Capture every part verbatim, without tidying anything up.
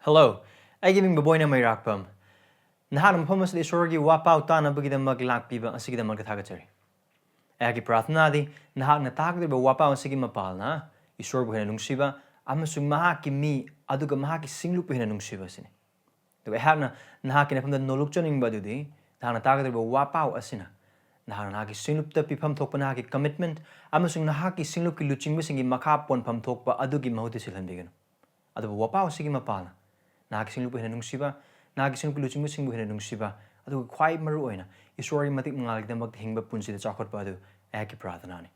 Hello, ꯑꯩꯒꯤ ꯃꯤꯡ ꯕꯕꯣꯏꯅ ꯃꯩꯔꯥꯛꯄꯝ꯫ ꯅꯍꯥꯛꯅ ꯃꯐꯝ ꯑꯁꯤꯗ ꯏꯁꯣꯔꯒꯤ ꯋꯥꯄꯥꯎ ꯇꯥꯅꯕꯒꯤꯗꯃꯛ ꯂꯥꯛꯄꯤꯕ ꯑꯁꯤꯒꯤꯗꯃꯛꯇ ꯊꯥꯒꯠꯆꯔꯤ꯫ ꯑꯩꯍꯥꯛꯀꯤ ꯄ꯭ꯔꯥꯔꯊꯅꯥꯗꯤ ꯅꯍꯥꯛꯅ ꯇꯥꯒꯗꯧꯔꯤꯕ ꯋꯥꯄꯥꯎ ꯑꯁꯤꯒꯤ ꯃꯄꯥꯜꯅ ꯏꯁꯣꯔꯕꯨ ꯍꯦꯟꯅ ꯅꯨꯡꯁꯤꯕ ꯑꯃꯁꯨꯡ ꯃꯍꯥꯛꯀꯤ ꯃꯤ ꯑꯗꯨꯒ ꯃꯍꯥꯛꯀꯤ ꯁꯤꯡꯂꯨꯞꯄꯨ ꯍꯦꯟꯅ ꯅꯨꯡꯁꯤꯕ ꯑꯁꯤꯅꯤ꯫ ꯑꯗꯨꯒ ꯑꯩꯍꯥꯛꯅ ꯅꯍꯥꯛꯀꯤ ꯅꯐꯝꯗ ꯅꯣꯂꯨꯛꯆꯅꯤꯡꯕ ꯑꯗꯨꯗꯤ ꯅꯍꯥꯛꯅ ꯇꯥꯒꯗꯧꯔꯤꯕ ꯋꯥꯄꯥꯎ ꯑꯁꯤꯅ ꯅꯍꯥꯛꯅ ꯅꯍꯥꯛꯀꯤ ꯁꯤꯡꯂꯨꯞꯇ ꯄꯤꯐꯝ ꯊꯣꯛꯄ ꯅꯍꯥꯛꯀꯤ commitment ꯑꯃꯁꯨꯡ ꯅꯍꯥꯛꯀꯤ ꯁꯤꯡꯂꯨꯞꯀꯤ ꯂꯨꯆꯤꯡꯕꯁꯤꯡꯒꯤ ꯃꯈꯥ ꯄꯣꯟꯐꯝ ꯊꯣꯛꯄ ꯑꯗꯨꯒꯤ ꯃꯍꯨꯠꯇ ꯁꯤꯜꯍꯟꯕꯤꯒꯅꯨ꯫ ꯑꯗꯨꯕꯨ ꯋꯥꯄꯥꯎ ꯑꯁꯤꯒꯤ ꯃꯄꯥꯜꯅ ꯅꯍꯥꯛꯀꯤ ꯁꯤꯡꯂꯨꯞꯄꯨ ꯍꯦꯟꯅ ꯅꯨꯡꯁꯤꯕ, ꯅꯍꯥꯛꯀꯤ ꯁꯤꯡꯂꯨꯞꯀꯤ ꯂꯨꯆꯤꯡꯕꯁꯤꯡꯕꯨ ꯍꯦꯟꯅ ꯅꯨꯡꯁꯤꯕ, ꯑꯗꯨꯒ ꯈ꯭ꯋꯥꯏ ꯃꯔꯨ ꯑꯣꯏꯅ ꯏꯁꯣꯔꯒꯤ ꯃꯇꯤꯛ ꯃꯉꯥꯜꯒꯤꯗꯃꯛꯇ ꯍꯤꯡꯕ ꯄꯨꯟꯁꯤꯗ ꯆꯥꯎꯈꯠꯄ ꯑꯗꯨ ꯑꯩꯍꯥꯛꯀꯤ ꯄ꯭ꯔꯥꯔꯊꯅꯥꯅꯤ꯫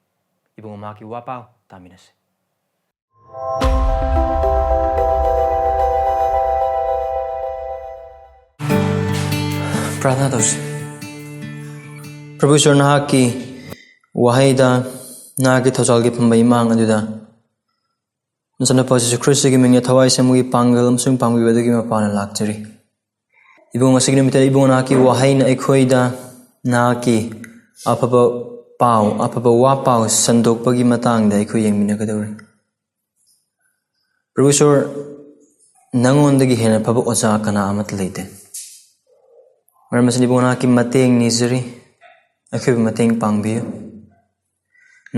ꯏꯕꯨꯡꯉꯣ, ꯃꯍꯥꯛꯀꯤ ꯋꯥꯄꯥꯎ ꯇꯥꯃꯤꯟꯅꯁꯤ꯫ ꯄ꯭ꯔꯥꯔꯊꯅꯥ ꯇꯧꯁꯤ꯫ ꯄ꯭ꯔꯚꯨ ꯏꯁꯣꯔ, ꯅꯍꯥꯛꯀꯤ ꯋꯥꯍꯩꯗ, ꯅꯍꯥꯛꯀꯤ ꯊꯧꯖꯥꯜꯒꯤ ꯐꯝꯕ ꯏꯃꯥꯡ ꯑꯗꯨꯗ ꯅꯆꯥꯅꯨꯄꯥ ꯖꯤꯁꯨ ꯈ꯭ꯔꯤꯁꯇꯒꯤ ꯃꯤꯡꯗ ꯊꯋꯥꯏ ꯁꯦꯡꯕꯒꯤ ꯄꯥꯡꯒꯜ ꯑꯃꯁꯨꯡ ꯄꯥꯡꯕꯤꯕ ꯑꯗꯨꯒꯤ ꯃꯄꯥꯟꯅ ꯂꯥꯛꯆꯔꯤ꯫ ꯏꯕꯨꯡ, ꯉꯁꯤꯒꯤ ꯅꯨꯃꯤꯠꯇ ꯏꯕꯨꯡ ꯅꯍꯥꯛꯀꯤ ꯋꯥꯍꯩꯅ ꯑꯩꯈꯣꯏꯗ ꯅꯍꯥꯛꯀꯤ ꯑꯐꯕ ꯄꯥꯎ, ꯑꯐꯕ ꯋꯥ ꯄꯥꯎ ꯁꯟꯗꯣꯛꯄꯒꯤ ꯃꯇꯥꯡꯗ ꯑꯩꯈꯣꯏ ꯌꯦꯡꯃꯤꯟꯅꯒꯗꯧꯔꯤ꯫ ꯄ꯭ꯔꯚꯨ ꯏꯁꯣꯔ, ꯅꯉꯣꯟꯗꯒꯤ ꯍꯦꯟꯅ ꯐꯕ ꯑꯣꯖꯥ ꯀꯅꯥ ꯑꯃꯠꯇ ꯂꯩꯇꯦ꯫ ꯃꯔꯝ ꯑꯁꯤꯅ ꯏꯕꯨꯡ ꯅꯍꯥꯛꯀꯤ ꯃꯇꯦꯡ ꯅꯤꯖꯔꯤ, ꯑꯩꯈꯣꯏꯕꯨ ꯃꯇꯦꯡ ꯄꯥꯡꯕꯤꯌꯨ꯫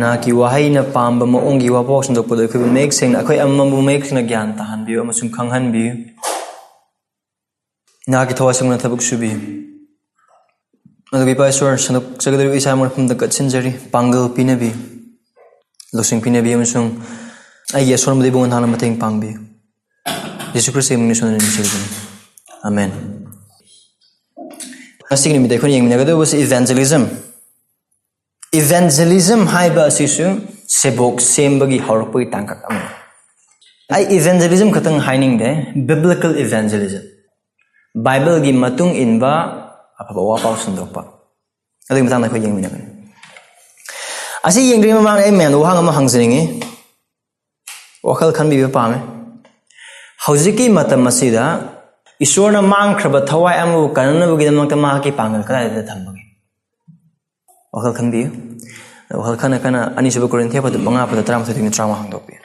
ꯅꯍꯥꯛꯀꯤ ꯋꯥꯍꯩꯅ ꯄꯥꯝꯕ ꯃꯑꯣꯡꯒꯤ ꯋꯥꯐꯥꯎ ꯁꯟꯗꯣꯛꯄꯗ ꯑꯩꯈꯣꯏꯕꯨ ꯃꯌꯦꯛ ꯁꯦꯡꯅ, ꯑꯩꯈꯣꯏ ꯑꯃꯃꯝꯕꯨ ꯃꯌꯦꯛ ꯁꯦꯡꯅ ꯒ꯭ꯌꯥꯟ ꯇꯥꯍꯟꯕꯤꯌꯨ ꯑꯃꯁꯨꯡ ꯈꯪꯍꯟꯕꯤꯌꯨ꯫ ꯅꯍꯥꯛꯀꯤ ꯊꯋꯥꯏ ꯁꯦꯡꯅ ꯊꯕꯛ ꯁꯨꯕꯤꯌꯨ꯫ ꯑꯗꯨꯒ ꯏꯄꯥ ꯏꯁꯣꯔ, ꯁꯟꯗꯣꯛꯆꯒꯗꯧꯔꯤꯕ ꯏꯁꯥ ꯃꯐꯝꯗ ꯀꯠꯁꯤꯟꯖꯔꯤ, ꯄꯥꯡꯒꯜ ꯄꯤꯅꯕꯤꯌꯨ, ꯂꯧꯁꯤꯡ ꯄꯤꯅꯕꯤꯌꯨ ꯑꯃꯁꯨꯡ ꯑꯩꯒꯤ ꯑꯁꯣꯟꯕꯗ ꯏꯕꯨꯡ ꯅꯍꯥꯛꯅ ꯃꯇꯦꯡ ꯄꯥꯡꯕꯤꯌꯨ꯫ ꯖꯤꯁꯨ ꯈ꯭ꯔꯤꯁꯇꯒꯤ ꯃꯤꯡꯗ ꯁꯣꯟꯗꯨꯅ ꯅꯤꯡꯁꯤꯡꯖꯕꯅꯤ꯫ ꯑꯃꯦꯟ꯫ ꯉꯁꯤꯒꯤ ꯅꯨꯃꯤꯠꯇ ꯑꯩꯈꯣꯏꯅ ꯌꯦꯡꯃꯤꯟꯅꯒꯗꯧꯕꯁꯤ evangelism꯫ Evangelism ꯍꯥꯏꯕ ꯑꯁꯤꯁꯨ ꯁꯦꯕꯣꯛ ꯁꯦꯝꯕꯒꯤ ꯍꯧꯔꯛꯄꯒꯤ ꯇꯥꯡꯀꯛ ꯑꯃꯅꯤ꯫ ꯑꯩ evangelism ꯈꯛꯇꯪ ꯍꯥꯏꯅꯤꯡꯗꯦ, biblical evangelism, ꯕꯥꯏꯕꯜꯒꯤ ꯃꯇꯨꯡ ꯏꯟꯕ ꯑꯐꯕ ꯋꯥꯄꯥꯎ ꯁꯟꯗꯣꯛꯄ, ꯑꯗꯨꯒꯤ ꯃꯇꯥꯡꯗ ꯑꯩꯈꯣꯏ ꯌꯦꯡꯃꯤꯟꯅꯒꯅꯤ꯫ ꯑꯁꯤ ꯌꯦꯡꯗ꯭ꯔꯤꯉꯩ ꯃꯃꯥꯡꯗ ꯑꯩ ꯃꯌꯥꯝꯗ ꯋꯥꯍꯪ ꯑꯃ ꯍꯪꯖꯅꯤꯡꯉꯤ, ꯋꯥꯈꯜ ꯈꯟꯕꯤꯕ ꯄꯥꯝꯃꯦ꯫ ꯍꯧꯖꯤꯛꯀꯤ ꯃꯇꯝ ꯑꯁꯤꯗ ꯏꯁꯣꯔꯅ ꯃꯥꯡꯈ꯭ꯔꯕ ꯊꯋꯥꯏ ꯑꯃꯕꯨ ꯀꯟꯅꯅꯕꯒꯤꯗꯃꯛꯇ ꯃꯍꯥꯛꯀꯤ ꯄꯥꯡꯒꯜ ꯀꯗꯥꯏꯗ ꯊꯝꯕꯒꯦ? ꯋꯥꯈꯜ ꯈꯟꯕꯤꯌꯨ꯫ ꯋꯥꯈꯜ ꯈꯟꯅ ꯈꯟꯅ ꯑꯅꯤꯁꯨꯕ ꯀꯣꯔꯤꯟꯊꯤꯌꯥ ꯄꯗꯨ ꯃꯉꯥ ꯄꯗ ꯇꯔꯥꯃꯥꯊꯣꯏꯗꯒꯤꯅ ꯇꯔꯥꯃꯉꯥ ꯍꯥꯡꯗꯣꯛꯄꯤꯌꯨ꯫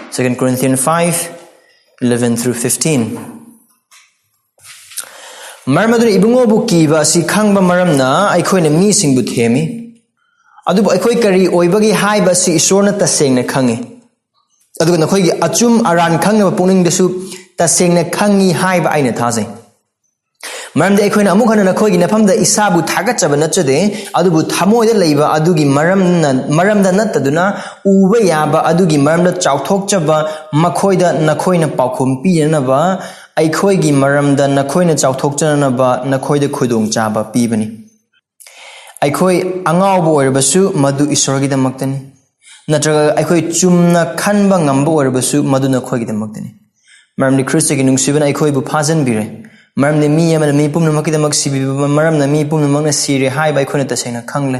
Second Corinthians five, eleven through fifteen. ꯃꯔꯝ ꯑꯗꯨꯅ ꯏꯕꯨꯡꯉꯣꯕꯨ ꯀꯤꯕ ꯑꯁꯤ ꯈꯪꯕ ꯃꯔꯝꯅ ꯑꯩꯈꯣꯏꯅ ꯃꯤꯁꯤꯡꯕꯨ ꯊꯦꯝꯃꯤ꯫ ꯑꯗꯨꯕꯨ ꯑꯩꯈꯣꯏ ꯀꯔꯤ ꯑꯣꯏꯕꯒꯦ ꯍꯥꯏꯕ ꯑꯁꯤ ꯏꯁꯣꯔꯅ ꯇꯁꯦꯡꯅ ꯈꯪꯉꯤ꯫ ꯑꯗꯨꯒ ꯅꯈꯣꯏꯒꯤ ꯑꯆꯨꯝ ꯑꯔꯥꯟ ꯈꯪꯅꯕ ꯄꯨꯛꯅꯤꯡꯗꯁꯨ ꯇꯁꯦꯡꯅ ꯈꯪꯉꯤ ꯍꯥꯏꯕ ꯑꯩꯅ ꯊꯥꯖꯩ꯫ ꯃꯔꯝꯗꯤ ꯑꯩꯈꯣꯏꯅ ꯑꯃꯨꯛ ꯍꯟꯅ ꯅꯈꯣꯏꯒꯤ ꯅꯐꯝꯗ ꯏꯁꯥꯕꯨ ꯊꯥꯒꯠꯆꯕ ꯅꯠꯆꯗꯦ, ꯑꯗꯨꯕꯨ ꯊꯃꯣꯏꯗ ꯂꯩꯕ ꯑꯗꯨꯒꯤ ꯃꯔꯝꯅ, ꯃꯔꯝꯗ ꯅꯠꯇꯗꯨꯅ ꯎꯕ ꯌꯥꯕ ꯑꯗꯨꯒꯤ ꯃꯔꯝꯗ ꯆꯥꯎꯊꯣꯛꯆꯕ ꯃꯈꯣꯏꯗ ꯅꯈꯣꯏꯅ ꯄꯥꯎꯈꯨꯝ ꯄꯤꯅꯅꯕ, ꯑꯩꯈꯣꯏꯒꯤ ꯃꯔꯝꯗ ꯅꯈꯣꯏꯅ ꯆꯥꯎꯊꯣꯛꯆꯅꯅꯕ ꯅꯈꯣꯏꯗ ꯈꯨꯗꯣꯡꯆꯥꯕ ꯄꯤꯕꯅꯤ꯫ ꯑꯩꯈꯣꯏ ꯑꯉꯥꯎꯕ ꯑꯣꯏꯔꯕꯁꯨ ꯃꯗꯨ ꯏꯁꯣꯔꯒꯤꯗꯃꯛꯇꯅꯤ, ꯅꯠꯇ꯭ꯔꯒ ꯑꯩꯈꯣꯏ ꯆꯨꯝꯅ ꯈꯟꯕ ꯉꯝꯕ ꯑꯣꯏꯔꯕꯁꯨ ꯃꯗꯨ ꯅꯈꯣꯏꯒꯤꯗꯃꯛꯇꯅꯤ꯫ ꯃꯔꯝꯗꯤ ꯈ꯭ꯔꯤꯁꯇꯒꯤ ꯅꯨꯡꯁꯤꯕꯅ ꯑꯩꯈꯣꯏꯕꯨ ꯐꯥꯖꯤꯟꯕꯤꯔꯦ꯫ ꯃꯔꯝꯗꯤ ꯃꯤ ꯑꯃꯅ ꯃꯤ ꯄꯨꯝꯅꯃꯛꯀꯤꯗꯃꯛ ꯁꯤꯕꯤꯕ ꯃꯔꯝꯅ ꯃꯤ ꯄꯨꯝꯅꯃꯛꯅ ꯁꯤꯔꯦ ꯍꯥꯏꯕ ꯑꯩꯈꯣꯏꯅ ꯇꯁꯦꯡꯅ ꯈꯪꯂꯦ꯫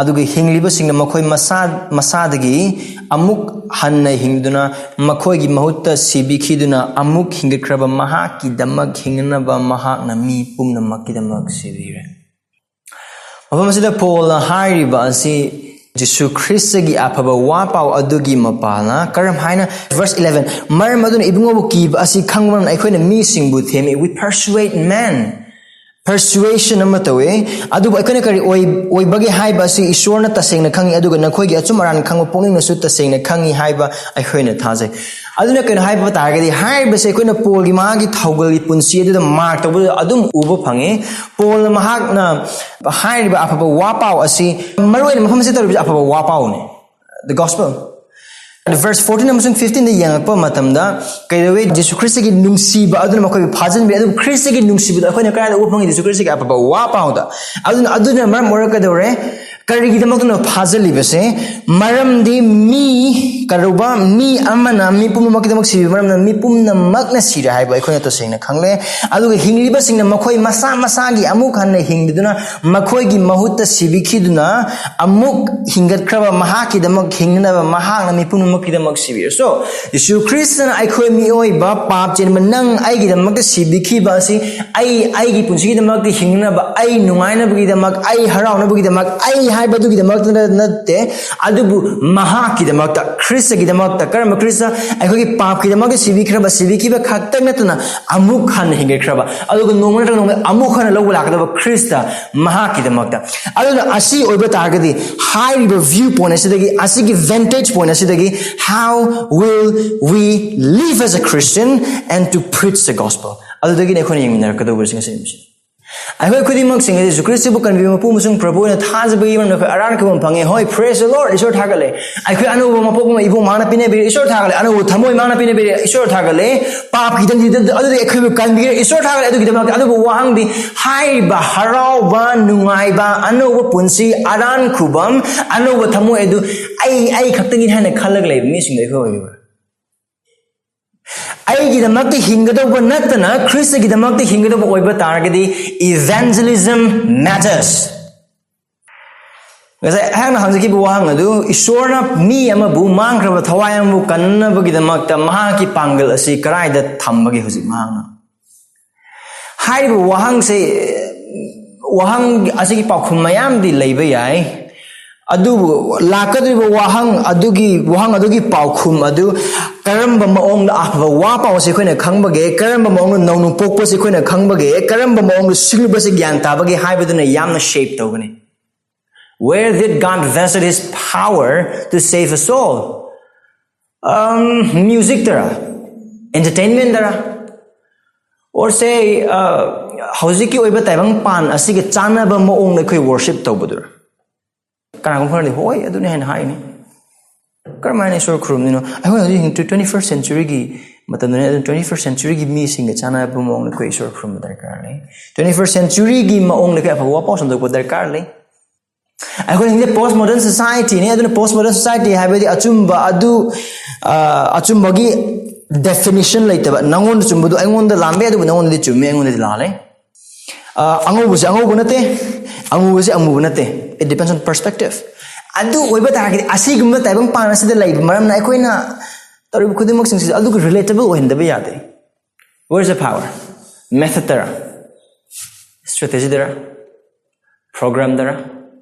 ꯑꯗꯨꯒ ꯍꯤꯡꯂꯤꯕꯁꯤꯡꯅ ꯃꯈꯣꯏ ꯃꯁꯥ, ꯃꯁꯥꯗꯒꯤ ꯑꯃꯨꯛ ꯍꯟꯅ ꯍꯤꯡꯗꯨꯅ ꯃꯈꯣꯏꯒꯤ ꯃꯍꯨꯠꯇ ꯁꯤꯕꯤꯈꯤꯗꯨꯅ ꯑꯃꯨꯛ ꯍꯤꯡꯒꯠꯈ꯭ꯔꯕ ꯃꯍꯥꯛꯀꯤꯗꯃꯛ ꯍꯤꯡꯅꯅꯕ ꯃꯍꯥꯛꯅ ꯃꯤ ꯄꯨꯝꯅꯃꯛꯀꯤꯗꯃꯛ ꯁꯤꯕꯤꯔꯦ꯫ ꯃꯐꯝ ꯑꯁꯤꯗ ꯄꯣꯜꯅ ꯍꯥꯏꯔꯤꯕ ꯑꯁꯤ ꯖꯤꯁꯨ ꯈ꯭ꯔꯤꯁꯇꯒꯤ ꯑꯐꯕ ꯋꯥ ꯄꯥꯎ ꯑꯗꯨꯒꯤ ꯃꯄꯥꯜꯅ ꯀꯔꯝ ꯍꯥꯏꯅ, verse eleven, "ꯃꯔꯝ ꯑꯗꯨꯅ ꯏꯕꯨꯡꯉꯣꯕꯨ ꯀꯤꯕ ꯑꯁꯤ ꯈꯪꯕꯅ ꯑꯩꯈꯣꯏꯅ ꯃꯤꯁꯤꯡꯕꯨ ꯊꯦꯝꯃꯤ." We persuade men. Persuasion ꯑꯃ ꯇꯧꯋꯦ꯫ ꯑꯗꯨꯕꯨ ꯑꯩꯈꯣꯏꯅ ꯀꯔꯤ ꯑꯣꯏ-, ꯑꯣꯏꯕꯒꯦ ꯍꯥꯏꯕ ꯑꯁꯤ ꯏꯁꯣꯔꯅ ꯇꯁꯦꯡꯅ ꯈꯪꯉꯤ, ꯑꯗꯨꯒ ꯅꯈꯣꯏꯒꯤ ꯑꯆꯨꯝ ꯑꯔꯥꯟ ꯈꯪꯕ ꯄꯨꯛꯅꯤꯡꯅꯁꯨ ꯇꯁꯦꯡꯅ ꯈꯪꯉꯤ ꯍꯥꯏꯕ ꯑꯩꯈꯣꯏꯅ ꯊꯥꯖꯩ꯫ ꯑꯗꯨꯅ ꯀꯩꯅꯣ ꯍꯥꯏꯕ ꯇꯥꯔꯒꯗꯤ, ꯍꯥꯏꯔꯤꯕꯁꯦ ꯑꯩꯈꯣꯏꯅ ꯄꯣꯜꯒꯤ ꯃꯥꯒꯤ ꯊꯧꯒꯜꯒꯤ ꯄꯨꯟꯁꯤ ꯑꯗꯨꯗ ꯃꯥꯔꯛ ꯇꯧꯕꯗ ꯑꯗꯨꯝ ꯎꯕ ꯐꯪꯉꯤ꯫ ꯄꯣꯜꯅ ꯃꯍꯥꯛꯅ ꯍꯥꯏꯔꯤꯕ ꯑꯐꯕ ꯋꯥ ꯄꯥꯎ ꯑꯁꯤ, ꯃꯔꯨꯑꯣꯏꯅ ꯃꯐꯝ ꯑꯁꯤꯗ ꯇꯧꯔꯤꯕꯁꯤ ꯑꯐꯕ ꯋꯥ ꯄꯥꯎꯅꯤ, the gospel꯫ Verse fourteen ꯑꯃꯁꯨꯡ fifteenꯗ ꯌꯦꯡꯉꯛꯄ ꯃꯇꯝꯗ ꯀꯩꯗꯧꯋꯤ? ꯖꯤꯁꯨ ꯈ꯭ꯔꯤꯁꯇꯒꯤ ꯅꯨꯡꯁꯤꯕ ꯑꯗꯨꯅ ꯃꯈꯣꯏꯕꯨ ꯐꯥꯖꯤꯟꯕꯤ꯫ ꯑꯗꯨꯕꯨ ꯈ꯭ꯔꯤꯁꯇꯒꯤ ꯅꯨꯡꯁꯤꯕꯗꯣ ꯑꯩꯈꯣꯏꯅ ꯀꯗꯥꯏꯗ ꯎꯕ ꯐꯪꯉꯤ? ꯖꯤꯁꯨ ꯈ꯭ꯔꯤꯁꯇꯒꯤ ꯑꯐꯕ ꯋꯥ ꯄꯥꯎꯗ꯫ ꯑꯗꯨꯅ, ꯑꯗꯨꯅ ꯃꯔꯝ ꯑꯣꯏꯔꯒ ꯀꯩꯗꯧꯔꯦ? ꯀꯔꯤꯒꯤꯗꯃꯛꯇꯅꯣ ꯐꯥꯖꯤꯜꯂꯤꯕꯁꯦ? ꯃꯔꯝꯗꯤ ꯃꯤ, ꯀꯔꯧꯕ ꯃꯤ ꯑꯃꯅ ꯃꯤ ꯄꯨꯝꯅꯃꯛꯀꯤꯗꯃꯛ ꯁꯤꯕꯤꯕ ꯃꯔꯝꯅ ꯃꯤ ꯄꯨꯝꯅꯃꯛꯅ ꯁꯤꯔꯦ ꯍꯥꯏꯕ ꯑꯩꯈꯣꯏꯅ ꯇꯁꯦꯡꯅ ꯈꯪꯂꯦ꯫ ꯑꯗꯨꯒ ꯍꯤꯡꯂꯤꯕꯁꯤꯡꯅ ꯃꯈꯣꯏ ꯃꯁꯥ ꯃꯁꯥꯒꯤ ꯑꯃꯨꯛ ꯍꯟꯅ ꯍꯤꯡꯗꯨꯅ ꯃꯈꯣꯏꯒꯤ ꯃꯍꯨꯠꯇ ꯁꯤꯕꯤꯈꯤꯗꯨꯅ ꯑꯃꯨꯛ ꯍꯤꯡꯒꯠꯈ꯭ꯔꯕ ꯃꯍꯥꯛꯀꯤꯗꯃꯛ ꯍꯤꯡꯅꯅꯕ ꯃꯍꯥꯛꯅ ꯃꯤ ꯄꯨꯝꯅꯃꯛꯀꯤꯗꯃꯛ ꯁꯤꯕꯤꯔꯦ꯫ So, ꯌꯤꯁꯨ ꯈ꯭ꯔꯤꯁꯇꯅ ꯑꯩꯈꯣꯏ ꯃꯤꯑꯣꯏꯕ ꯄꯥꯞ ꯆꯦꯟꯕ ꯅꯪ ꯑꯩꯒꯤꯗꯃꯛꯇ ꯁꯤꯕꯤꯈꯤꯕ ꯑꯁꯤ ꯑꯩ ꯑꯩꯒꯤ ꯄꯨꯟꯁꯤꯒꯤꯗꯃꯛꯇ ꯍꯤꯡꯅꯕ, ꯑꯩ ꯅꯨꯡꯉꯥꯏꯅꯕꯒꯤꯗꯃꯛ, ꯑꯩ ꯍꯔꯥꯎꯅꯕꯒꯤꯗꯃꯛ, ꯑꯩ ꯍꯥꯏꯕꯗꯨꯒꯤꯗꯃꯛꯇ ꯅꯠꯇꯦ, ꯑꯗꯨꯕꯨ ꯃꯍꯥꯛꯀꯤꯗꯃꯛꯇ, ꯈ꯭ꯔꯤꯁꯇꯒꯤꯗꯃꯛꯇ꯫ ꯀꯔꯝꯕ ꯈ꯭ꯔꯤꯁꯇ? ꯑꯩꯈꯣꯏꯒꯤ ꯄꯥꯞꯀꯤꯗꯃꯛꯇ ꯁꯤꯕꯤꯈ꯭ꯔꯕ, ꯁꯤꯕꯤꯈꯤꯕ ꯈꯛꯇ ꯅꯠꯇꯅ ꯑꯃꯨꯛ ꯍꯟꯅ ꯍꯤꯡꯒꯠꯈ꯭ꯔꯕ, ꯑꯗꯨꯒ ꯅꯣꯡꯃ ꯅꯠꯇ꯭ꯔꯒ ꯅꯣꯡꯃ ꯑꯃꯨꯛ ꯍꯟꯅ ꯂꯧꯕ ꯂꯥꯛꯀꯗꯕ ꯈ꯭ꯔꯤꯁꯇ, ꯃꯍꯥꯛꯀꯤꯗꯃꯛꯇ꯫ ꯑꯗꯨꯅ ꯑꯁꯤ ꯑꯣꯏꯕ ꯇꯥꯔꯒꯗꯤ, ꯍꯥꯏꯔꯤꯕ view point ꯑꯁꯤꯗꯒꯤ, ꯑꯁꯤꯒꯤ vantage point ꯑꯁꯤꯗꯒꯤ, how will we live as a Christian and to preach the gospel? ꯑꯗꯨꯗꯒꯤꯅꯤ ꯑꯩꯈꯣꯏꯅ ꯌꯦꯡꯃꯤꯟꯅꯔꯛꯀꯗꯧꯕꯁꯤꯡ ꯑꯁꯤ꯫ ꯑꯩꯈꯣꯏ ꯈꯨꯗꯤꯡꯃꯛꯁꯤꯡ ꯑꯁꯤ ꯖꯤꯁꯨ ꯈ꯭ꯔꯤꯁꯇꯕꯨ ꯀꯟꯕꯤꯕ ꯃꯄꯨ ꯑꯃꯁꯨꯡ ꯄ꯭ꯔꯚꯨ ꯑꯣꯏꯅ ꯊꯥꯖꯕꯒꯤ ꯃꯔꯝꯅ ꯑꯩꯈꯣꯏ ꯑꯔꯥꯟ ꯈꯨꯕꯝ ꯐꯪꯉꯦ꯫ ꯍꯣꯏ, praise the Lord, ꯏꯁꯣꯔ ꯊꯥꯒꯠꯂꯦ꯫ ꯑꯩꯈꯣꯏ ꯑꯅꯧꯕ ꯃꯄꯣꯛ ꯑꯃ ꯏꯕꯨꯡ ꯃꯥꯅ ꯄꯤꯅꯕꯤꯔꯦ, ꯏꯁꯣꯔ ꯊꯥꯒꯠꯂꯦ꯫ ꯑꯅꯧꯕ ꯊꯃꯣꯏ ꯃꯥꯅ ꯄꯤꯅꯕꯤꯔꯦ, ꯏꯁꯣꯔ ꯊꯥꯒꯠꯂꯦ꯫ ꯄꯥꯞꯀꯤ ꯇꯟꯖꯤꯗ ꯑꯗꯨꯗꯤ ꯑꯩꯈꯣꯏꯕꯨ ꯀꯟꯕꯤꯔꯦ, ꯏꯁꯣꯔ ꯊꯥꯒꯠꯂꯦ꯫ ꯑꯗꯨꯒꯤꯗꯃꯛꯇ ꯑꯗꯨꯕꯨ ꯋꯥꯍꯪꯗꯤ, ꯍꯥꯏꯔꯤꯕ ꯍꯔꯥꯎꯕ, ꯅꯨꯡꯉꯥꯏꯕ, ꯑꯅꯧꯕ ꯄꯨꯟꯁꯤ, ꯑꯔꯥꯟ ꯈꯨꯕꯝ, ꯑꯅꯧꯕ ꯊꯃꯣꯏ ꯑꯗꯨ ꯑꯩ, ꯑꯩ ꯈꯛꯇꯒꯤꯅꯤ ꯍꯥꯏꯅ ꯈꯜꯂꯒ ꯂꯩꯕ ꯃꯤꯁꯤꯡꯗꯣ ꯑꯩꯈꯣꯏ ꯑꯣꯏꯕ꯭ꯔꯥ? ꯑꯩꯒꯤꯗꯃꯛꯇ ꯍꯤꯡꯒꯗꯧꯕ ꯅꯠꯇꯅ ꯈ꯭ꯔꯤꯁꯇꯒꯤꯗꯃꯛꯇ ꯍꯤꯡꯒꯗꯧꯕ ꯑꯣꯏꯕ ꯇꯥꯔꯒꯗꯤ, evangelism matters. ꯉꯁꯥꯏ ꯑꯩꯍꯥꯛꯅ ꯍꯪꯖꯈꯤꯕ ꯋꯥꯍꯪ ꯑꯗꯨ, ꯏꯁꯣꯔꯅ ꯃꯤ ꯑꯃꯕꯨ, ꯃꯥꯡꯈ꯭ꯔꯕ ꯊꯋꯥꯏ ꯑꯃꯕꯨ ꯀꯟꯅꯕꯒꯤꯗꯃꯛꯇ ꯃꯍꯥꯛꯀꯤ ꯄꯥꯡꯒꯜ ꯑꯁꯤ ꯀꯗꯥꯏꯗ ꯊꯝꯕꯒꯦ ꯍꯧꯖꯤꯛ ꯃꯍꯥꯛꯅ? ꯍꯥꯏꯔꯤꯕ ꯋꯥꯍꯪꯁꯦ, ꯋꯥꯍꯪ ꯑꯁꯤꯒꯤ ꯄꯥꯎꯈꯨꯝ ꯃꯌꯥꯝꯗꯤ ꯂꯩꯕ ꯌꯥꯏ, ꯑꯗꯨꯕꯨ ꯂꯥꯛꯀꯗꯧꯔꯤꯕ ꯋꯥꯍꯪ ꯑꯗꯨꯒꯤ, ꯋꯥꯍꯪ ꯑꯗꯨꯒꯤ ꯄꯥꯎꯈꯨꯝ ꯑꯗꯨ ꯀꯔꯝꯕ ꯃꯑꯣꯡꯗ ꯑꯐꯕ ꯋꯥ ꯄꯥꯎ ꯑꯁꯤ ꯑꯩꯈꯣꯏꯅ ꯈꯪꯕꯒꯦ, ꯀꯔꯝꯕ ꯃꯑꯣꯡꯗ ꯅꯧꯅ ꯄꯣꯛꯄꯁꯤ ꯑꯩꯈꯣꯏꯅ ꯈꯪꯕꯒꯦ, ꯀꯔꯝꯕ ꯃꯑꯣꯡꯗ ꯁꯤꯒꯨꯝꯕꯁꯤ ꯒ꯭ꯌꯥꯟ ꯇꯥꯕꯒꯦ ꯍꯥꯏꯕꯗꯨꯅ ꯌꯥꯝꯅ shape ꯇꯧꯒꯅꯤ꯫ Where did God vested his power to save a soul? Um, music ꯇꯔꯥ? Entertainment ꯇꯔꯥ? Or say, uh, ꯍꯧꯖꯤꯛꯀꯤ ꯑꯣꯏꯕ ꯇꯥꯏꯕꯪ ꯄꯥꯟ ꯑꯁꯤꯒ ꯆꯥꯟꯅꯕ ꯃꯑꯣꯡꯗ ꯑꯩꯈꯣꯏ worship ꯇꯧꯕꯗꯨꯔ? ꯀꯅꯥꯒꯨꯝꯕ ꯈꯔꯗꯤ, "ꯍꯣꯏ, ꯑꯗꯨꯅꯤ" ꯍꯥꯏꯅ ꯍꯥꯏꯅꯤ꯫ ꯀꯔꯝꯍꯥꯏꯅ ꯏꯁꯣꯔ ꯈꯨꯔꯨꯝꯗꯣꯏꯅꯣ? ꯑꯩꯈꯣꯏ ꯍꯧꯖꯤꯛ ꯍꯤꯡ-, twenty first century ꯒꯤ ꯃꯇꯝꯗꯅꯤ, ꯑꯗꯨꯅ twenty first century ꯒꯤ ꯃꯤꯁꯤꯡꯒ ꯆꯥꯟꯅꯕ ꯃꯑꯣꯡꯗ ꯑꯩꯈꯣꯏ ꯏꯁꯣꯔ ꯈꯨꯔꯨꯝꯕ ꯗꯔꯀꯥꯔ ꯂꯩ꯫ Twenty first century ꯒꯤ ꯃꯑꯣꯡꯗ ꯑꯩꯈꯣꯏ ꯑꯐꯕ ꯋꯥꯄꯥꯎ ꯁꯟꯗꯣꯛꯄ ꯗꯔꯀꯥꯔ ꯂꯩ꯫ ꯑꯩꯈꯣꯏ ꯍꯧꯖꯤꯛ post modern society ꯅꯤ, ꯑꯗꯨꯅ post modern society ꯍꯥꯏꯕꯗꯤ ꯑꯆꯨꯝꯕ ꯑꯗꯨ, ꯑ, ꯑꯆꯨꯝꯕꯒꯤ definition ꯂꯩꯇꯕ, ꯅꯪꯉꯣꯟꯗ ꯆꯨꯝꯕꯗꯨ ꯑꯩꯉꯣꯟꯗ ꯂꯥꯟꯕ ꯌꯥꯏ, ꯑꯗꯨꯕꯨ ꯅꯪꯉꯣꯟꯗꯗꯤ ꯆꯨꯝꯃꯤ, ꯑꯩꯉꯣꯟꯗꯗꯤ ꯂꯥꯜꯂꯦ꯫ ꯑ, ꯑꯉꯧꯕꯁꯦ ꯑꯉꯧꯕ ꯅꯠꯇꯦ, ꯑꯃꯨꯕꯁꯦ ꯑꯃꯨꯕ ꯅꯠꯇꯦ, it depends on perspective꯫ ꯑꯗꯨ ꯑꯣꯏꯕ ꯇꯥꯔꯒꯗꯤ ꯑꯁꯤꯒꯨꯝꯕ ꯇꯥꯏꯕꯪ ꯄꯥꯟ ꯑꯁꯤꯗ ꯂꯩꯕ ꯃꯔꯝꯅ ꯑꯩꯈꯣꯏꯅ ꯇꯧꯔꯤꯕ ꯈꯨꯗꯤꯡꯃꯛꯁꯤꯡꯁꯤꯗ ꯑꯗꯨꯒ relatable ꯑꯣꯏꯍꯟꯗꯕ ꯌꯥꯗꯦ꯫ Where is the power? Method ꯇꯔꯥ? Strategy ꯗꯔꯥ? Program ꯗꯔꯥ?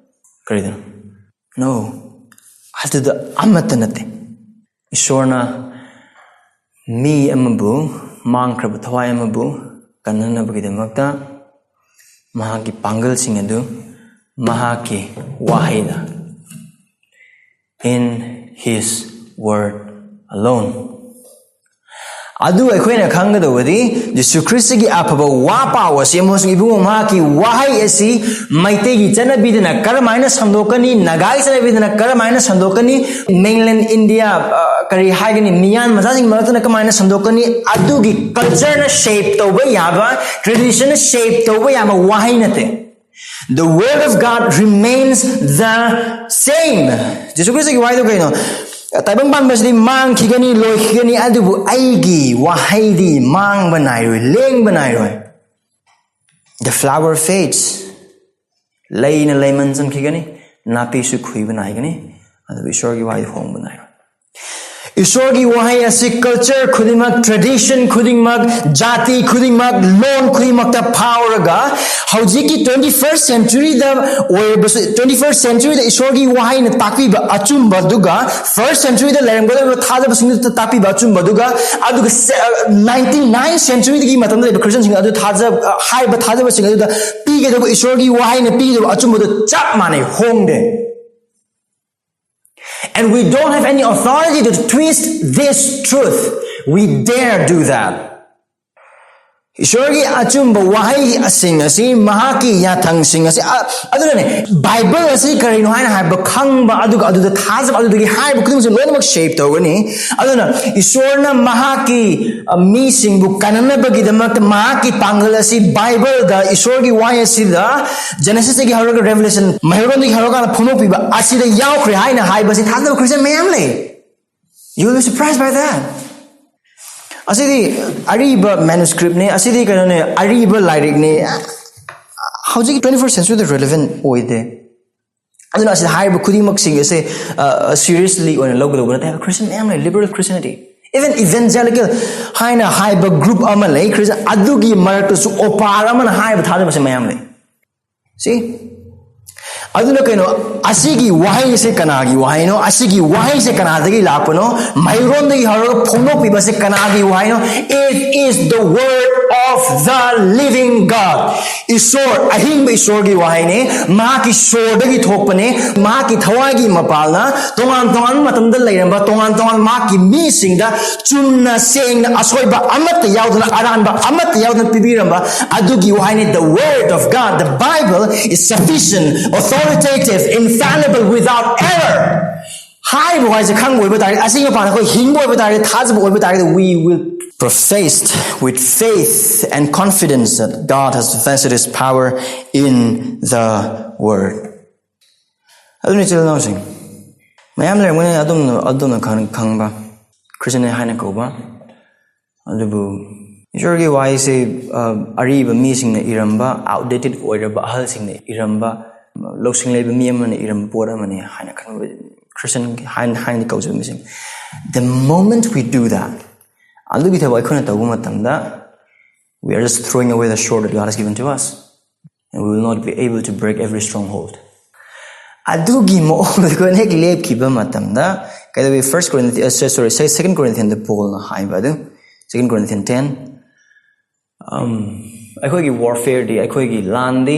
ꯀꯔꯤꯗꯅꯣ? No. ꯑꯗꯨꯗ ꯑꯃꯠꯇ ꯅꯠꯇꯦ꯫ ꯏꯁꯣꯔꯅ ꯃꯤ ꯑꯃꯕꯨ, ꯃꯥꯡꯈ꯭ꯔꯕ ꯊꯋꯥꯏ ꯑꯃꯕꯨ ꯀꯟꯅꯅꯕꯒꯤꯗꯃꯛꯇ ꯃꯍꯥꯛꯀꯤ ꯄꯥꯡꯒꯜꯁꯤꯡ ꯑꯗꯨ ꯃꯍꯥꯛꯀꯤ ꯋꯥꯍꯩꯗ, in his word alone. ꯑꯗꯨ ꯑꯩꯈꯣꯏꯅ ꯈꯪꯒꯗꯧꯕꯗꯤ ꯖꯤꯁꯨ ꯈ꯭ꯔꯤꯁꯇꯒꯤ ꯑꯐꯕ ꯋꯥ ꯄꯥꯎ ꯑꯁꯤ ꯑꯃꯁꯨꯡ ꯏꯕꯨꯡꯉꯣ ꯃꯍꯥꯛꯀꯤ ꯋꯥꯍꯩ ꯑꯁꯤ ꯃꯩꯇꯩꯒꯤ ꯆꯠꯅꯕꯤꯗꯅ ꯀꯔꯝꯍꯥꯏꯅ ꯁꯟꯗꯣꯛꯀꯅꯤ, ꯅꯥꯒꯥꯒꯤ ꯆꯠꯅꯕꯤꯗꯅ ꯀꯔꯝꯍꯥꯏꯅ ꯁꯟꯗꯣꯛꯀꯅꯤ, mainland India, ꯑ, ꯀꯔꯤ ꯍꯥꯏꯒꯅꯤ, ꯃꯤꯌꯥꯟ ꯃꯆꯥꯁꯤꯡꯒꯤ ꯃꯔꯛꯇꯅ ꯀꯃꯥꯏꯅ ꯁꯟꯗꯣꯛꯀꯅꯤ, ꯑꯗꯨꯒꯤ culture ꯅ shape ꯇꯧꯕ ꯌꯥꯕ, tradition ꯅ shape ꯇꯧꯕ ꯌꯥꯕ ꯋꯥꯍꯩ ꯅꯠꯇꯦ꯫ The word of God remains the same. ꯖꯤꯁꯨ ꯈ꯭ꯔꯤꯁꯇꯒꯤ ꯋꯥꯍꯩꯗꯣ ꯀꯩꯅꯣ? ꯇꯥꯏꯕꯪ ꯄꯥꯟꯕꯁꯤꯗꯤ ꯃꯥꯡꯈꯤꯒꯅꯤ, ꯂꯣꯏꯈꯤꯒꯅꯤ, ꯑꯗꯨꯕꯨ ꯑꯩꯒꯤ ꯋꯥꯍꯩꯗꯤ ꯃꯥꯡꯕ ꯅꯥꯏꯔꯣꯏ, ꯂꯦꯡꯕ ꯅꯥꯏꯔꯣꯏ꯫ The flower fades. ꯂꯩꯅ ꯂꯩꯃꯟ ꯆꯟꯈꯤꯒꯅꯤ, ꯅꯥꯄꯤꯁꯨ ꯈꯨꯏꯕ ꯅꯥꯏꯒꯅꯤ, ꯑꯗꯨꯕꯨ ꯏꯁꯣꯔꯒꯤ ꯋꯥꯍꯩ ꯍꯣꯡꯕ ꯅꯥꯏꯔꯣꯏ꯫ ꯏꯁꯣꯔꯒꯤ ꯋꯥꯍꯩ ꯑꯁꯤ culture ꯈꯨꯗꯤꯡꯃꯛ, tradition ꯈꯨꯗꯤꯡꯃꯛ, ꯖꯥꯇꯤ ꯈꯨꯗꯤꯡꯃꯛ, ꯂꯣꯟ ꯈꯨꯗꯤꯡꯃꯛꯇ ꯐꯥꯎꯔꯒ ꯍꯧꯖꯤꯛꯀꯤ twenty first century ꯗ ꯑꯣꯏꯔꯕꯁꯨ, twenty first century ꯗ ꯏꯁꯣꯔꯒꯤ ꯋꯥꯍꯩꯅ ꯇꯥꯛꯄꯤꯕ ꯑꯆꯨꯝꯕꯗꯨꯒ first century ꯗ ꯂꯩꯔꯝꯒꯗꯧꯔꯤꯕ ꯊꯥꯖꯕꯁꯤꯡꯗꯨꯗ ꯇꯥꯛꯄꯤꯕ ꯑꯆꯨꯝꯕꯗꯨꯒ, ꯑꯗꯨꯒ nineteenth century ꯗꯒꯤ ꯃꯇꯝꯗ ꯂꯩꯕ Christian ꯁꯤꯡ ꯑꯗꯨ ꯊꯥꯖ-, ꯍꯥꯏꯕ ꯊꯥꯖꯕꯁꯤꯡ ꯑꯗꯨꯗ ꯄꯤꯒꯗꯧꯕ ꯏꯁꯣꯔꯒꯤ ꯋꯥꯍꯩꯅ ꯄꯤꯒꯗꯧꯕ ꯑꯆꯨꯝꯕꯗꯨ ꯆꯞ ꯃꯥꯟꯅꯩ, ꯍꯣꯡꯗꯦ꯫ And we don't have any authority to twist this truth. We dare do that. ꯏꯁꯣꯔꯒꯤ ꯑꯆꯨꯝꯕ ꯋꯥꯍꯩꯁꯤꯡ ꯑꯁꯤ, ꯃꯍꯥꯛꯀꯤ ꯌꯥꯊꯪꯁꯤꯡ ꯑꯁꯤ, ꯑ-, ꯑꯗꯨꯅꯅꯦ, Bible ꯑꯁꯤ ꯀꯔꯤꯅꯣ ꯍꯥꯏꯅ ꯍꯥꯏꯕ ꯈꯪꯕ, ꯑꯗꯨꯒ ꯑꯗꯨꯗ ꯊꯥꯖꯕ, ꯑꯗꯨꯗꯒꯤ ꯍꯥꯏꯕ ꯈꯨꯗꯤꯡꯃꯛꯁꯦ ꯂꯣꯏꯅꯃꯛ shape ꯇꯧꯒꯅꯤ꯫ ꯑꯗꯨꯅ ꯏꯁꯣꯔꯅ ꯃꯍꯥꯛꯀꯤ, ꯑ, ꯃꯤꯁꯤꯡꯕꯨ ꯀꯟꯅꯅꯕꯒꯤꯗꯃꯛꯇ ꯃꯍꯥꯛꯀꯤ ꯄꯥꯡꯒꯜ ꯑꯁꯤ Bible ꯗ, ꯏꯁꯣꯔꯒꯤ ꯋꯥꯍꯩ ꯑꯁꯤꯗ, Genesis ꯇꯒꯤ ꯍꯧꯔꯒ Revelation, ꯃꯩꯍꯧꯔꯣꯟꯗꯒꯤ ꯍꯧꯔꯀꯥꯟꯗ ꯐꯣꯡꯗꯣꯛꯄꯤꯕ ꯑꯁꯤꯗ ꯌꯥꯎꯈ꯭ꯔꯦ ꯍꯥꯏꯅ ꯍꯥꯏꯕꯁꯤ ꯊꯥꯖꯗꯕ Christian ꯃꯌꯥꯝ ꯂꯩ꯫ You will be surprised by that. ꯑꯁꯤꯗꯤ ꯑꯔꯤꯕ manuscript ꯅꯤ, ꯑꯁꯤꯗꯤ ꯀꯩꯅꯣꯅꯦ, ꯑꯔꯤꯕ ꯂꯥꯏꯔꯤꯛꯅꯤ, ꯍꯧꯖꯤꯛ twenty first century ꯗ relevant ꯑꯣꯏꯗꯦ꯫ ꯑꯗꯨꯅ ꯑꯁꯤꯗ ꯍꯥꯏꯔꯤꯕ ꯈꯨꯗꯤꯡꯃꯛꯁꯤꯡ ꯑꯁꯦ, ꯑ, seriously ꯑꯣꯏꯅ ꯂꯧꯒꯗꯧꯕ ꯅꯠꯇꯦ ꯍꯥꯏꯕ Christian ꯃꯌꯥꯝ ꯂꯩ, liberal Christianity, even evangelical ꯍꯥꯏꯅ ꯍꯥꯏꯕ group ꯑꯃ ꯂꯩ Christian, ꯑꯗꯨꯒꯤ ꯃꯔꯛꯇꯁꯨ ꯑꯣꯄꯥꯔ ꯑꯃꯅ ꯍꯥꯏꯕ ꯊꯥꯖꯕꯁꯦ ꯃꯌꯥꯝ ꯂꯩ꯫ See? ꯑꯗꯨꯅ ꯀꯩꯅꯣ, ꯑꯁꯤꯒꯤ ꯋꯥꯍꯩꯁꯦ ꯀꯅꯥꯒꯤ ꯋꯥꯍꯩꯅꯣ? ꯑꯁꯤꯒꯤ ꯋꯥꯍꯩꯁꯦ ꯀꯅꯥꯗꯒꯤ ꯂꯥꯛꯄꯅꯣ? ꯃꯩꯔꯣꯟꯗꯒꯤ ꯍꯧꯔꯒ ꯐꯣꯡꯗꯣꯛꯄꯤꯕꯁꯦ ꯀꯅꯥꯒꯤ ꯋꯥꯍꯩꯅꯣ? It is the word of the living God. ꯏꯁꯣꯔ, ꯑꯍꯤꯡꯕ ꯏꯁꯣꯔꯒꯤ ꯋꯥꯍꯩꯅꯦ꯫ ꯃꯍꯥꯛꯀꯤ ꯁꯣꯔꯗꯒꯤ ꯊꯣꯛꯄꯅꯦ꯫ ꯃꯍꯥꯛꯀꯤ ꯊꯋꯥꯏꯒꯤ ꯃꯄꯥꯜꯅ ꯇꯣꯉꯥꯟ ꯇꯣꯉꯥꯟꯕ ꯃꯇꯝꯗ ꯂꯩꯔꯝꯕ, ꯇꯣꯉꯥꯟ ꯇꯣꯉꯥꯟꯕ ꯃꯍꯥꯛꯀꯤ ꯃꯤꯁꯤꯡꯗ ꯆꯨꯝꯅ ꯁꯦꯡꯅ ꯑꯁꯣꯏꯕ ꯑꯃꯠꯇ ꯌꯥꯎꯗꯅ, ꯑꯔꯥꯟꯕ ꯑꯃꯠꯇ ꯌꯥꯎꯗꯅ ꯄꯤꯕꯤꯔꯝꯕ ꯑꯗꯨꯒꯤ ꯋꯥꯍꯩꯅꯤ꯫ The word of God, the Bible is sufficient, authoritative, infallible, without error. ꯍꯥꯏꯔꯤꯕ ꯋꯥꯍꯩꯁꯦ ꯈꯪꯕ ꯑꯣꯏꯕ ꯇꯥꯔꯒꯗꯤ, ꯑꯁꯤꯒꯤ ꯃꯄꯥꯟꯗ ꯑꯩꯈꯣꯏ ꯍꯤꯡꯕ ꯑꯣꯏꯕ ꯇꯥꯔꯒꯗꯤ, ꯊꯥꯖꯕ ꯑꯣꯏꯕ ꯇꯥꯔꯒꯗꯤ, we will professed with faith and confidence that God has vested his power in the word. ꯑꯗꯨꯅ ꯏꯆꯤꯜ ꯏꯅꯥꯎꯁꯤꯡ ꯃꯌꯥꯝ ꯂꯩꯔꯝꯒꯅꯤ ꯑꯗꯣꯝꯅ, ꯑꯗꯣꯝꯅ ꯈꯪ-, ꯈꯪꯕ ꯈ꯭ꯔꯤꯁꯇꯤꯌꯟ ꯍꯥꯏꯅ ꯀꯧꯕ꯫ ꯑꯗꯨꯕꯨ ꯏꯁꯣꯔꯒꯤ ꯋꯥꯍꯩꯁꯦ, ꯑ, ꯑꯔꯤꯕ ꯃꯤꯁꯤꯡꯅ ꯏꯔꯝꯕ, outdated ꯑꯣꯏꯔꯕ ꯑꯍꯜꯁꯤꯡꯅ ꯏꯔꯝꯕ, ꯂꯧꯁꯤꯡ ꯂꯩꯕ ꯃꯤ ꯑꯃꯅ ꯏꯔꯝꯕ ꯄꯣꯠ ꯑꯃꯅꯤ ꯍꯥꯏꯅ ꯈꯟꯕ ꯈ꯭ꯔꯤꯁꯇꯤꯌꯟ ꯍꯥꯏꯅ, ꯍꯥꯏꯅ ꯀꯧꯖꯕ ꯃꯤꯁꯤꯡ꯫ The moment we do that, ꯑꯗꯨꯒꯤ ꯊꯕꯛ ꯑꯩꯈꯣꯏꯅ ꯇꯧꯕ ꯃꯇꯝꯗ, we are just throwing away the sword that God has given to us. And we will not be able to break every stronghold. ꯑꯗꯨꯒꯤ ꯃꯑꯣꯡꯗ ꯑꯩꯈꯣꯏꯅ ꯍꯦꯛ ꯂꯦꯞꯈꯤꯕ ꯃꯇꯝꯗ, ꯀꯩꯗꯧꯋꯤ? First Corinthians, uh, sorry, Second Corinthians ꯗ ꯄꯣꯜꯅ ꯍꯥꯏꯕ ꯑꯗꯨ, Second Corinthians ten, um, ꯑꯩꯈꯣꯏꯒꯤ warfare ꯗꯤ, ꯑꯩꯈꯣꯏꯒꯤ ꯂꯥꯟꯗꯤ,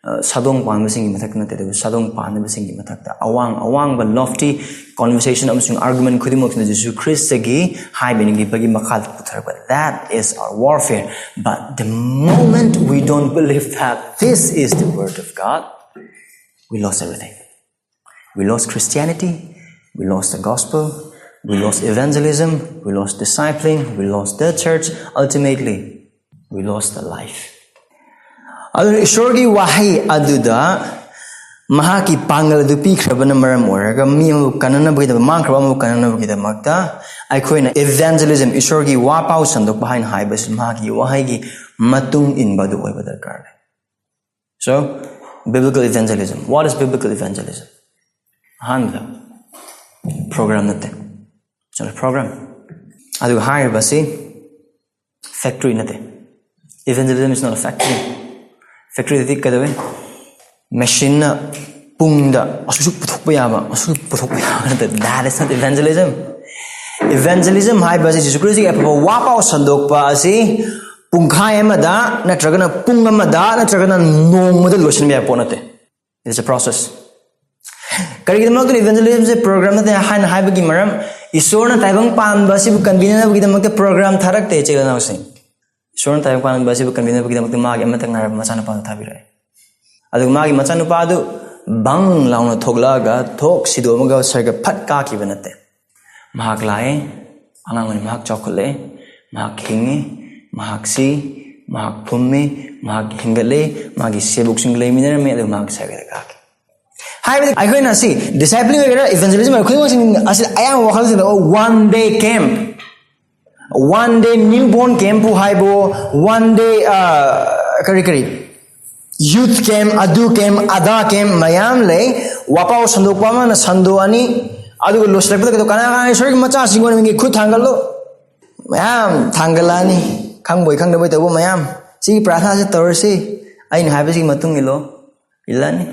ꯑ, ꯁꯥꯗꯣꯡ ꯄꯥꯟꯕꯁꯤꯡꯒꯤ ꯃꯊꯛꯇ ꯅꯠꯇꯦ, ꯑꯗꯨꯕꯨ ꯁꯥꯗꯣꯡ ꯄꯥꯟꯗꯕꯁꯤꯡꯒꯤ ꯃꯊꯛꯇ, ꯑꯋꯥꯡ ꯑꯋꯥꯡꯕ lofty conversation ꯑꯃꯁꯨꯡ argument ꯈꯨꯗꯤꯡꯃꯛꯁꯤꯅ ꯖꯤꯁꯨ ꯈ꯭ꯔꯤꯁꯇꯒꯤ ꯍꯥꯏꯕꯤꯅꯤꯡꯂꯤꯕꯒꯤ ꯃꯈꯥꯗ ꯄꯨꯊꯔꯛꯄ꯫ That is our warfare. But the moment we don't believe that this is the word of God, we lost everything. We lost Christianity. We lost the gospel. We lost evangelism. We lost discipling. We lost the church. Ultimately, we lost the life. ꯑꯗꯨꯅ ꯏꯁꯣꯔꯒꯤ ꯋꯥꯍꯩ ꯑꯗꯨꯗ ꯃꯍꯥꯛꯀꯤ ꯄꯥꯡꯒꯜ ꯑꯗꯨ ꯄꯤꯈ꯭ꯔꯕꯅ ꯃꯔꯝ ꯑꯣꯏꯔꯒ ꯃꯤ ꯑꯃꯕꯨ ꯀꯟꯅꯅꯕꯒꯤꯗꯃꯛ, ꯃꯥꯡꯈ꯭ꯔꯕ ꯑꯃꯕꯨ ꯀꯟꯅꯅꯕꯒꯤꯗꯃꯛꯇ ꯑꯩꯈꯣꯏꯅ evangelism, ꯏꯁꯣꯔꯒꯤ ꯋꯥ ꯄꯥꯎ ꯁꯟꯗꯣꯛꯄ ꯍꯥꯏꯅ ꯍꯥꯏꯕꯁꯤ ꯃꯍꯥꯛꯀꯤ ꯋꯥꯍꯩꯒꯤ ꯃꯇꯨꯡ ꯏꯟꯕ ꯑꯗꯨ ꯑꯣꯏꯕ ꯗꯔꯀꯥꯔ ꯂꯩ꯫ So, biblical evangelism. What is biblical evangelism? ꯑꯍꯥꯟꯕꯗ, program ꯅꯠꯇꯦ꯫ It's not a program. ꯑꯗꯨꯒ ꯍꯥꯏꯔꯤꯕꯁꯤ factory ꯅꯠꯇꯦ꯫ Evangelism is not a factory. Factory ꯗꯗꯤ ꯀꯩꯗꯧꯋꯤ? ꯃꯦꯁꯤꯟꯅ ꯄꯨꯡꯗ ꯑꯁꯨꯛ ꯄꯨꯊꯣꯛꯄ ꯌꯥꯕ, ꯑꯁꯨꯛ ꯄꯨꯊꯣꯛꯄ ꯌꯥꯕ ꯅꯠꯇꯦ꯫ That is not evangelism. Evangelism ꯍꯥꯏꯕ ꯑꯁꯤ ꯖꯤꯁꯨ ꯈ꯭ꯔꯤꯁꯇꯒꯤ ꯑꯐꯕ ꯋꯥ ꯄꯥꯎ ꯁꯟꯗꯣꯛꯄ ꯑꯁꯤ ꯄꯨꯡꯈꯥꯏ ꯑꯃꯗ ꯅꯠꯇ꯭ꯔꯒꯅ ꯄꯨꯡ ꯑꯃꯗ ꯅꯠꯇ꯭ꯔꯒꯅ ꯅꯣꯡꯃꯗ ꯂꯣꯏꯁꯤꯟꯕ ꯌꯥꯕ ꯄꯣꯠ ꯅꯠꯇꯦ꯫ It's a process. ꯀꯔꯤꯒꯤꯗꯃꯛꯇ evangelism ꯁꯦ program ꯅꯠꯇꯦ ꯍꯥꯏꯅ ꯍꯥꯏꯕꯒꯤ ꯃꯔꯝ, ꯏꯁꯣꯔꯅ ꯇꯥꯏꯕꯪ ꯄꯥꯟꯕ ꯑꯁꯤꯕꯨ ꯀꯟꯕꯤꯅꯅꯕꯒꯤꯗꯃꯛꯇ program ꯊꯥꯔꯛꯇꯦ, ꯏꯆꯤꯜ ꯏꯅꯥꯎꯁꯤꯡ꯫ ꯏꯁꯣꯔꯅ ꯇꯥꯏꯕꯪ ꯄꯥꯟꯕ ꯑꯁꯤꯕꯨ ꯀꯟꯕꯤꯅꯕꯒꯤꯗꯃꯛꯇ ꯃꯥꯒꯤ ꯑꯃꯠꯇ ꯉꯥꯏꯔꯕ ꯃꯆꯥꯅꯨꯄꯥꯗꯨ ꯊꯥꯕꯤꯔꯛꯑꯦ꯫ ꯑꯗꯨꯒ ꯃꯥꯒꯤ ꯃꯆꯥꯅꯨꯄꯥꯗꯨ ꯕꯪ ꯂꯥꯎꯅ ꯊꯣꯛꯂꯛꯑꯒ ꯊꯣꯛ ꯁꯤꯗꯣꯛꯑꯃꯒ ꯁꯔꯒ ꯐꯠ ꯀꯥꯈꯤꯕ ꯅꯠꯇꯦ꯫ ꯃꯍꯥꯛ ꯂꯥꯛꯑꯦ, ꯑꯉꯥꯡ ꯑꯣꯏꯅ ꯃꯍꯥꯛ ꯆꯥꯎꯈꯠꯂꯛꯑꯦ, ꯃꯍꯥꯛ ꯍꯤꯡꯉꯤ, ꯃꯍꯥꯛ ꯁꯤ, ꯃꯍꯥꯛ ꯐꯨꯝꯃꯤ, ꯃꯍꯥꯛ ꯍꯤꯡꯒꯠꯂꯦ, ꯃꯥꯒꯤ ꯁꯦꯕꯨꯛꯁꯤꯡ ꯂꯩꯃꯤꯟꯅꯔꯝꯃꯤ, ꯑꯗꯨꯒ ꯃꯍꯥꯛ ꯁꯔꯒꯗ ꯀꯥꯈꯤ꯫ ꯍꯥꯏꯕꯗꯤ ꯑꯩꯈꯣꯏꯅ ꯁꯤ discipling ꯑꯣꯏꯒꯦꯔꯥ evangelism ꯑꯣꯏꯒꯦꯔꯥ ꯈꯨꯗꯤꯡꯃꯛꯁꯤꯡ ꯑꯁꯤ ꯑꯌꯥꯝꯕ ꯋꯥꯈꯜꯁꯤꯗ one day camp, one day newborn camp ꯄꯨ ꯍꯥꯏꯕꯣ, one day ꯀꯔꯤ ꯀꯔꯤ youth camp, ꯑꯗꯨ camp, ꯑꯗꯥ camp ꯃꯌꯥꯝ ꯂꯩ꯫ ꯋꯥꯄꯥꯎ ꯁꯟꯗꯣꯛꯄ ꯑꯃꯅ ꯁꯟꯗꯣꯛꯑꯅꯤ, ꯑꯗꯨꯒ ꯂꯣꯏꯁꯤꯜꯂꯛꯄꯗ ꯀꯩꯗꯧ? ꯀꯅꯥ ꯀꯅꯥ ꯏꯁꯣꯔꯒꯤ ꯃꯆꯥꯁꯤꯡ ꯑꯣꯏꯅ ꯃꯤꯒꯤ ꯈꯨꯠ ꯊꯥꯡꯒꯠꯂꯣ? ꯃꯌꯥꯝ ꯊꯥꯡꯒꯠꯂꯛꯑꯅꯤ, ꯈꯪꯕꯣꯏ ꯈꯪꯗꯕꯣꯏ ꯇꯧꯕ ꯃꯌꯥꯝ꯫ ꯁꯤꯒꯤ ꯄ꯭ꯔꯥꯊꯅꯥꯁꯦ ꯇꯧꯔꯁꯤ, ꯑꯩꯅ ꯍꯥꯏꯕꯁꯤꯒꯤ ꯃꯇꯨꯡ ꯏꯜꯂꯣ, ꯏꯜꯂꯅꯤ꯫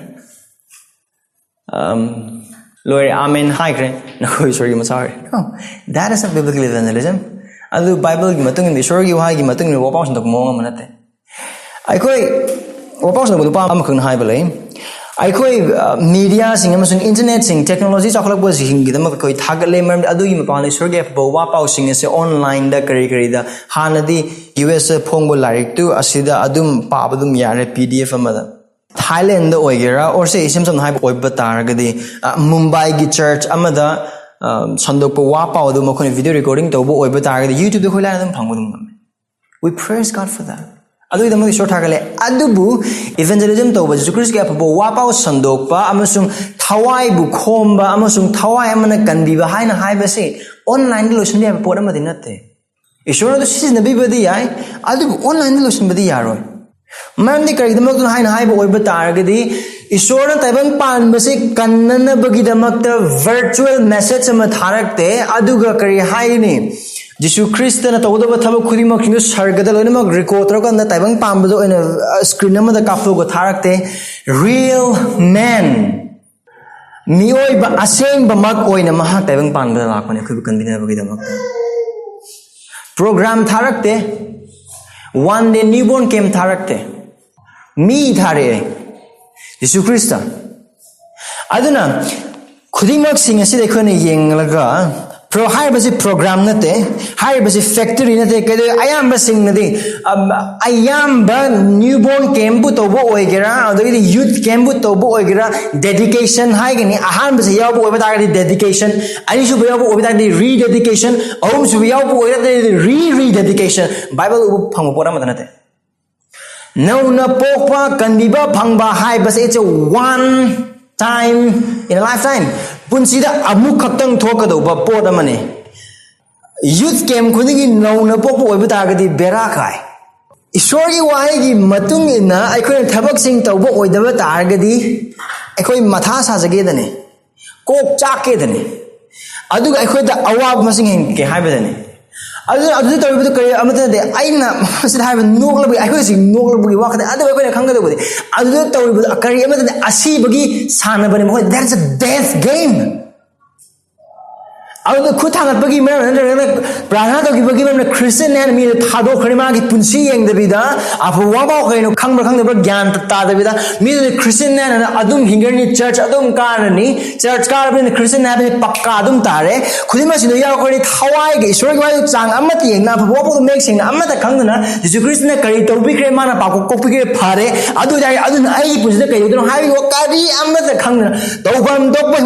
ꯑꯝ, ꯂꯣꯏꯔꯦ, ꯑꯥꯃꯦꯟ ꯍꯥꯏꯈ꯭ꯔꯦ, ꯅꯈꯣꯏ ꯏꯁꯣꯔꯒꯤ ꯃꯆꯥ ꯑꯣꯏꯔꯦ꯫ No, that is not biblical evangelism. ꯑꯗꯨ ꯕꯥꯏꯕꯜꯒꯤ ꯃꯇꯨꯡ ꯏꯟꯅ, ꯏꯁꯣꯔꯒꯤ ꯋꯥꯍꯩꯒꯤ ꯃꯇꯨꯡ ꯏꯟꯅ ꯋꯥꯄꯥꯎ ꯁꯟꯗꯣꯛꯄ ꯃꯑꯣꯡ ꯑꯃ ꯅꯠꯇꯦ꯫ ꯑꯩꯈꯣꯏ ꯋꯥꯄꯥꯎ ꯁꯟꯗꯣꯛꯄ ꯅꯨꯄꯥ ꯑꯃꯈꯛꯅ ꯍꯥꯏꯕ ꯂꯩ, ꯑꯩꯈꯣꯏ, ꯑ, ꯃꯤꯗꯤꯌꯥꯁꯤꯡ ꯑꯃꯁꯨꯡ ꯏꯟꯇꯔꯅꯦꯠꯁꯤꯡ, ꯇꯦꯛꯅꯣꯂꯣꯖꯤ ꯆꯥꯎꯈꯠꯂꯛꯄꯁꯤꯡꯒꯤꯗꯃꯛ ꯑꯩꯈꯣꯏ ꯊꯥꯒꯠꯂꯦ, ꯃꯔꯝꯗꯤ ꯑꯗꯨꯒꯤ ꯃꯄꯥꯟꯗ ꯏꯁꯣꯔꯒꯤ ꯑꯐꯕ ꯋꯥꯄꯥꯎꯁꯤꯡ ꯑꯁꯦ online ꯗ ꯀꯔꯤ ꯀꯔꯤꯗ ꯍꯥꯟꯅꯗꯤ ꯌꯨ ꯑꯦꯁ ꯗ ꯐꯣꯡꯕ ꯂꯥꯏꯔꯤꯛꯇꯨ ꯑꯁꯤꯗ ꯑꯗꯨꯝ ꯄꯥꯕ ꯑꯗꯨꯝ ꯌꯥꯔꯦ, ꯄꯤ ꯗꯤ ꯑꯦꯐ ꯑꯃꯗ꯫ ꯊꯥꯏꯂꯦꯟꯗ ꯑꯣꯏꯒꯦꯔꯥ, or ꯁꯦ ꯏꯁꯝ ꯁꯝꯅ ꯍꯥꯏꯕ ꯑꯣꯏꯕ ꯇꯥꯔꯒꯗꯤ, ꯑ, ꯃꯨꯝꯕꯥꯏꯒꯤ ꯆꯔꯆ ꯑꯃꯗ, ꯑ, ꯁꯟꯗꯣꯛꯄ ꯋꯥ ꯄꯥꯎ ꯑꯗꯨ ꯃꯈꯣꯏꯅ video recording ꯇꯧꯕ ꯑꯣꯏꯕ ꯇꯥꯔꯒꯗꯤ, YouTube ꯗ ꯑꯩꯈꯣꯏ ꯂꯥꯏꯅ ꯑꯗꯨꯝ ꯐꯪꯕ ꯑꯗꯨꯝ ꯉꯝꯃꯦ꯫ We praise God for that. ꯑꯗꯨꯒꯤꯗꯃꯛ ꯏꯁꯣꯔ ꯊꯥꯒꯠꯂꯦ꯫ ꯑꯗꯨꯕꯨ evangelism ꯇꯧꯕ, ꯖꯤꯁꯨ ꯈ꯭ꯔꯤꯁꯀꯤ ꯑꯐꯕ ꯋꯥ ꯄꯥꯎ ꯁꯟꯗꯣꯛꯄ ꯑꯃꯁꯨꯡ ꯊꯋꯥꯏꯕꯨ ꯈꯣꯝꯕ ꯑꯃꯁꯨꯡ ꯊꯋꯥꯏ ꯑꯃꯅ ꯀꯟꯕꯤꯕ ꯍꯥꯏꯅ ꯍꯥꯏꯕꯁꯤ online ꯗ ꯂꯣꯏꯁꯤꯟꯕ ꯌꯥꯕ ꯄꯣꯠ ꯑꯃꯗꯤ ꯅꯠꯇꯦ꯫ ꯏꯁꯣꯔꯅ ꯑꯗꯨ ꯁꯤꯖꯤꯟꯅꯕꯤꯕꯗꯤ ꯌꯥꯏ, ꯑꯗꯨꯕꯨ online ꯗ ꯂꯣꯏꯁꯤꯟꯕꯗꯤ ꯌꯥꯔꯣꯏ꯫ ꯃꯔꯝꯗꯤ ꯀꯔꯤꯒꯤꯗꯃꯛꯇꯅꯣ ꯍꯥꯏꯅ ꯍꯥꯏꯕ ꯑꯣꯏꯕ ꯇꯥꯔꯒꯗꯤ, ꯏꯁꯣꯔꯅ ꯇꯥꯏꯕꯪ ꯄꯥꯟꯕꯁꯤ ꯀꯟꯅꯅꯕꯒꯤꯗꯃꯛꯇ virtual message ꯑꯃ ꯊꯥꯔꯛꯇꯦ, ꯑꯗꯨꯒ ꯀꯔꯤ ꯍꯥꯏꯅꯤ? ꯖꯤꯁꯨ ꯈ꯭ꯔꯤꯁꯇꯅ ꯇꯧꯒꯗꯕ ꯊꯕꯛ ꯈꯨꯗꯤꯡꯃꯛꯁꯤꯡꯗꯨ ꯁꯔꯒꯗ ꯂꯣꯏꯅꯃꯛ ꯔꯦꯀꯣꯔꯗ ꯇꯧꯔꯀꯥꯟꯗ ꯇꯥꯏꯕꯪ ꯄꯥꯟꯕꯗ ꯑꯣꯏꯅ ꯁ꯭ꯀ꯭ꯔꯤꯟ ꯑꯃꯗ ꯀꯥꯞꯊꯣꯛꯑꯒ ꯊꯥꯔꯛꯇꯦ꯫ ꯔꯤꯌꯦꯜ ꯃꯦꯟ, ꯃꯤꯑꯣꯏꯕ ꯑꯁꯦꯡꯕꯃꯛ ꯑꯣꯏꯅ ꯃꯍꯥꯛ ꯇꯥꯏꯕꯪ ꯄꯥꯟꯕꯗ ꯂꯥꯛꯄꯅꯤ ꯑꯩꯈꯣꯏꯕꯨ ꯀꯟꯕꯤꯅꯕꯒꯤꯗꯃꯛꯇ꯫ ꯄ꯭ꯔꯣꯒ꯭ꯔꯥꯝ ꯊꯥꯔꯛꯇꯦ, ꯋꯥꯟ ꯗꯦ ꯅ꯭ꯌꯨꯕꯣꯔꯟ ꯀꯦꯝꯞ ꯊꯥꯔꯛꯇꯦ, ꯃꯤ ꯊꯥꯔꯛꯑꯦ, ꯖꯤꯁꯨ ꯈ꯭ꯔꯤꯁꯇ꯫ ꯑꯗꯨꯅ ꯈꯨꯗꯤꯡꯃꯛꯁꯤꯡ ꯑꯁꯤꯗ ꯑꯩꯈꯣꯏꯅ ꯌꯦꯡꯂꯒ, ꯄ꯭ꯔꯣ-, ꯍꯥꯏꯔꯤꯕꯁꯤ ꯄ꯭ꯔꯣꯒ꯭ꯔꯥꯝ ꯅꯠꯇꯦ, ꯍꯥꯏꯔꯤꯕꯁꯤ ꯐꯦꯛꯇꯔꯤ ꯅꯠꯇꯦ꯫ ꯀꯩꯗꯧ-, ꯑꯌꯥꯝꯕꯁꯤꯡꯅꯗꯤ, ꯑꯝ, ꯑꯌꯥꯝꯕ ꯅ꯭ꯌꯨꯕꯣꯔꯟ ꯀꯦꯝꯞꯄꯨ ꯇꯧꯕ ꯑꯣꯏꯒꯦꯔꯥ, ꯑꯗꯒꯤꯗꯤ ꯌꯨꯠ ꯀꯦꯝꯞꯄꯨ ꯇꯧꯕ ꯑꯣꯏꯒꯦꯔꯥ, ꯗꯦꯗꯤꯀꯦꯁꯟ ꯍꯥꯏꯒꯅꯤ꯫ ꯑꯍꯥꯟꯕꯁꯤ ꯌꯥꯎꯕ ꯑꯣꯏꯕ ꯇꯥꯔꯒꯗꯤ ꯗꯦꯗꯤꯀꯦꯁꯟ, ꯑꯅꯤꯁꯨꯕ ꯌꯥꯎꯕ ꯑꯣꯏꯕ ꯇꯥꯔꯒꯗꯤ ꯔꯤꯗꯦꯗꯤꯀꯦꯁꯟ, ꯑꯍꯨꯝꯁꯨꯕ ꯌꯥꯎꯕ ꯑꯣꯏꯔꯒꯗꯤ ꯔꯤ ꯔꯤꯗꯦꯗꯤꯀꯦꯁꯟ꯫ ꯕꯥꯏꯕꯜ ꯎꯕ ꯐꯪꯕ ꯄꯣꯠ ꯑꯃꯠꯇ ꯅꯠꯇꯦ꯫ ꯅꯧꯅ ꯄꯣꯛꯄ, ꯀꯟꯕꯤꯕ ꯐꯪꯕ ꯍꯥꯏꯕꯁꯦ it's a one time in a lifetime, ꯄꯨꯟꯁꯤꯗ ꯑꯃꯨꯛ ꯈꯛꯇꯪ ꯊꯣꯛꯀꯗꯧꯕ ꯄꯣꯠ ꯑꯃꯅꯤ꯫ ꯌꯨꯠ ꯀꯦꯝꯞ ꯈꯨꯗꯤꯡꯒꯤ ꯅꯧꯅ ꯄꯣꯛꯄ ꯑꯣꯏꯕ ꯇꯥꯔꯒꯗꯤ ꯕꯦꯔꯥ ꯀꯥꯏ꯫ ꯏꯁꯣꯔꯒꯤ ꯋꯥꯍꯩꯒꯤ ꯃꯇꯨꯡ ꯏꯟꯅ ꯑꯩꯈꯣꯏꯅ ꯊꯕꯛꯁꯤꯡ ꯇꯧꯕ ꯑꯣꯏꯗꯕ ꯇꯥꯔꯒꯗꯤ ꯑꯩꯈꯣꯏ ꯃꯊꯥ ꯁꯥꯖꯒꯦꯗꯅꯤ, ꯀꯣꯛ ꯆꯥꯛꯀꯦꯗꯅꯤ, ꯑꯗꯨꯒ ꯑꯩꯈꯣꯏꯗ ꯑꯋꯥꯕ ꯃꯁꯤꯡ ꯍꯦꯟꯒꯦ ꯍꯥꯏꯕꯗꯅꯤ꯫ ꯑꯗꯨ, ꯑꯗꯨꯗ ꯇꯧꯔꯤꯕꯗꯨ ꯀꯔꯤ ꯑꯃꯠꯇ ꯅꯠꯇꯦ꯫ ꯑꯩꯅ ꯃꯁꯤꯗ ꯍꯥꯏꯕ ꯅꯣꯛꯂꯕꯒꯤ, ꯑꯩꯈꯣꯏ ꯍꯧꯖꯤꯛ ꯅꯣꯛꯂꯕꯒꯤ ꯋꯥ ꯈꯛꯇꯅꯤ꯫ ꯑꯗꯨꯕꯨ ꯑꯩꯈꯣꯏꯅ ꯈꯪꯒꯗꯧꯕꯗꯤ ꯑꯗꯨꯗ ꯇꯧꯔꯤꯕꯗꯨ ꯀꯔꯤ ꯑꯃꯠꯇ ꯅꯠꯇꯦ, ꯑꯁꯤꯕꯒꯤ ꯁꯥꯟꯅꯕꯅꯤ ꯃꯈꯣꯏ꯫ That's a death game꯫ ꯑꯗꯨꯗ ꯈꯨꯠ ꯊꯥꯡꯒꯠꯄꯒꯤ ꯃꯔꯝ ꯅꯠꯇ꯭ꯔꯒꯅ ꯄ꯭ꯔꯥꯔꯊꯅꯥ ꯇꯧꯈꯤꯕꯒꯤ ꯃꯔꯝꯅ ꯈ꯭ꯔꯤꯁꯇꯤꯌꯟ ꯍꯥꯏꯅ ꯃꯤꯗ ꯊꯥꯗꯣꯛꯈ꯭ꯔꯅꯤ꯫ ꯃꯥꯒꯤ ꯄꯨꯟꯁꯤ ꯌꯦꯡꯗꯕꯤꯗ, ꯑꯐꯕ ꯋꯥꯐꯥꯎ ꯀꯩꯅꯣ ꯈꯪꯕ꯭ꯔꯥ ꯈꯪꯗꯕ꯭ꯔꯥ ꯒ꯭ꯌꯥꯟ ꯇꯥꯗꯕꯤꯗ ꯃꯤꯗꯨꯗꯤ ꯈ꯭ꯔꯤꯁꯇꯤꯌꯟ ꯍꯥꯏꯅ ꯑꯗꯨꯝ ꯍꯤꯡꯒꯅꯤ, ꯆꯔꯆ ꯑꯗꯨꯝ ꯀꯥꯔꯅꯤ, ꯆꯔꯆ ꯀꯥꯔꯕꯅꯤꯅ ꯈ꯭ꯔꯤꯁꯇꯤꯌꯟ ꯍꯥꯏꯕꯁꯤ ꯄꯛꯀꯥ ꯑꯗꯨꯝ ꯇꯥꯔꯦ꯫ ꯈꯨꯗꯤꯡꯃꯛꯁꯤꯗ ꯌꯥꯎꯈ꯭ꯔꯅꯤ꯫ ꯊꯋꯥꯏꯒꯤ ꯏꯁꯣꯔꯒꯤ ꯋꯥꯍꯩ ꯆꯥꯡ ꯑꯃꯠꯇ ꯌꯦꯡꯗꯅ, ꯑꯐꯕ ꯋꯥꯐꯥꯎꯗ ꯃꯌꯦꯛ ꯁꯦꯡꯅ ꯑꯃꯠꯇ ꯈꯪꯗꯅ, ꯖꯤꯁꯨ ꯈ꯭ꯔꯤꯁꯇꯅ ꯀꯔꯤ ꯇꯧꯕꯤꯈ꯭ꯔꯦ, ꯃꯥꯅ ꯄꯥꯎꯈꯣꯛ ꯀꯣꯛꯄꯤꯈ꯭ꯔꯦ, ꯐꯔꯦ꯫ ꯑꯗꯨ ꯑꯣꯏꯇꯥꯔꯗꯤ ꯑꯗꯨꯅ ꯑꯩꯒꯤ ꯄꯨꯟꯁꯤꯗ ꯀꯩ ꯑꯣꯏꯗꯣꯏꯅꯣ ꯍꯥꯏꯕꯒꯤ ꯀꯔꯤ ꯑꯃꯠꯇ ꯈꯪꯗꯅ, ꯇꯧꯐꯝ ꯊꯣꯛꯄ,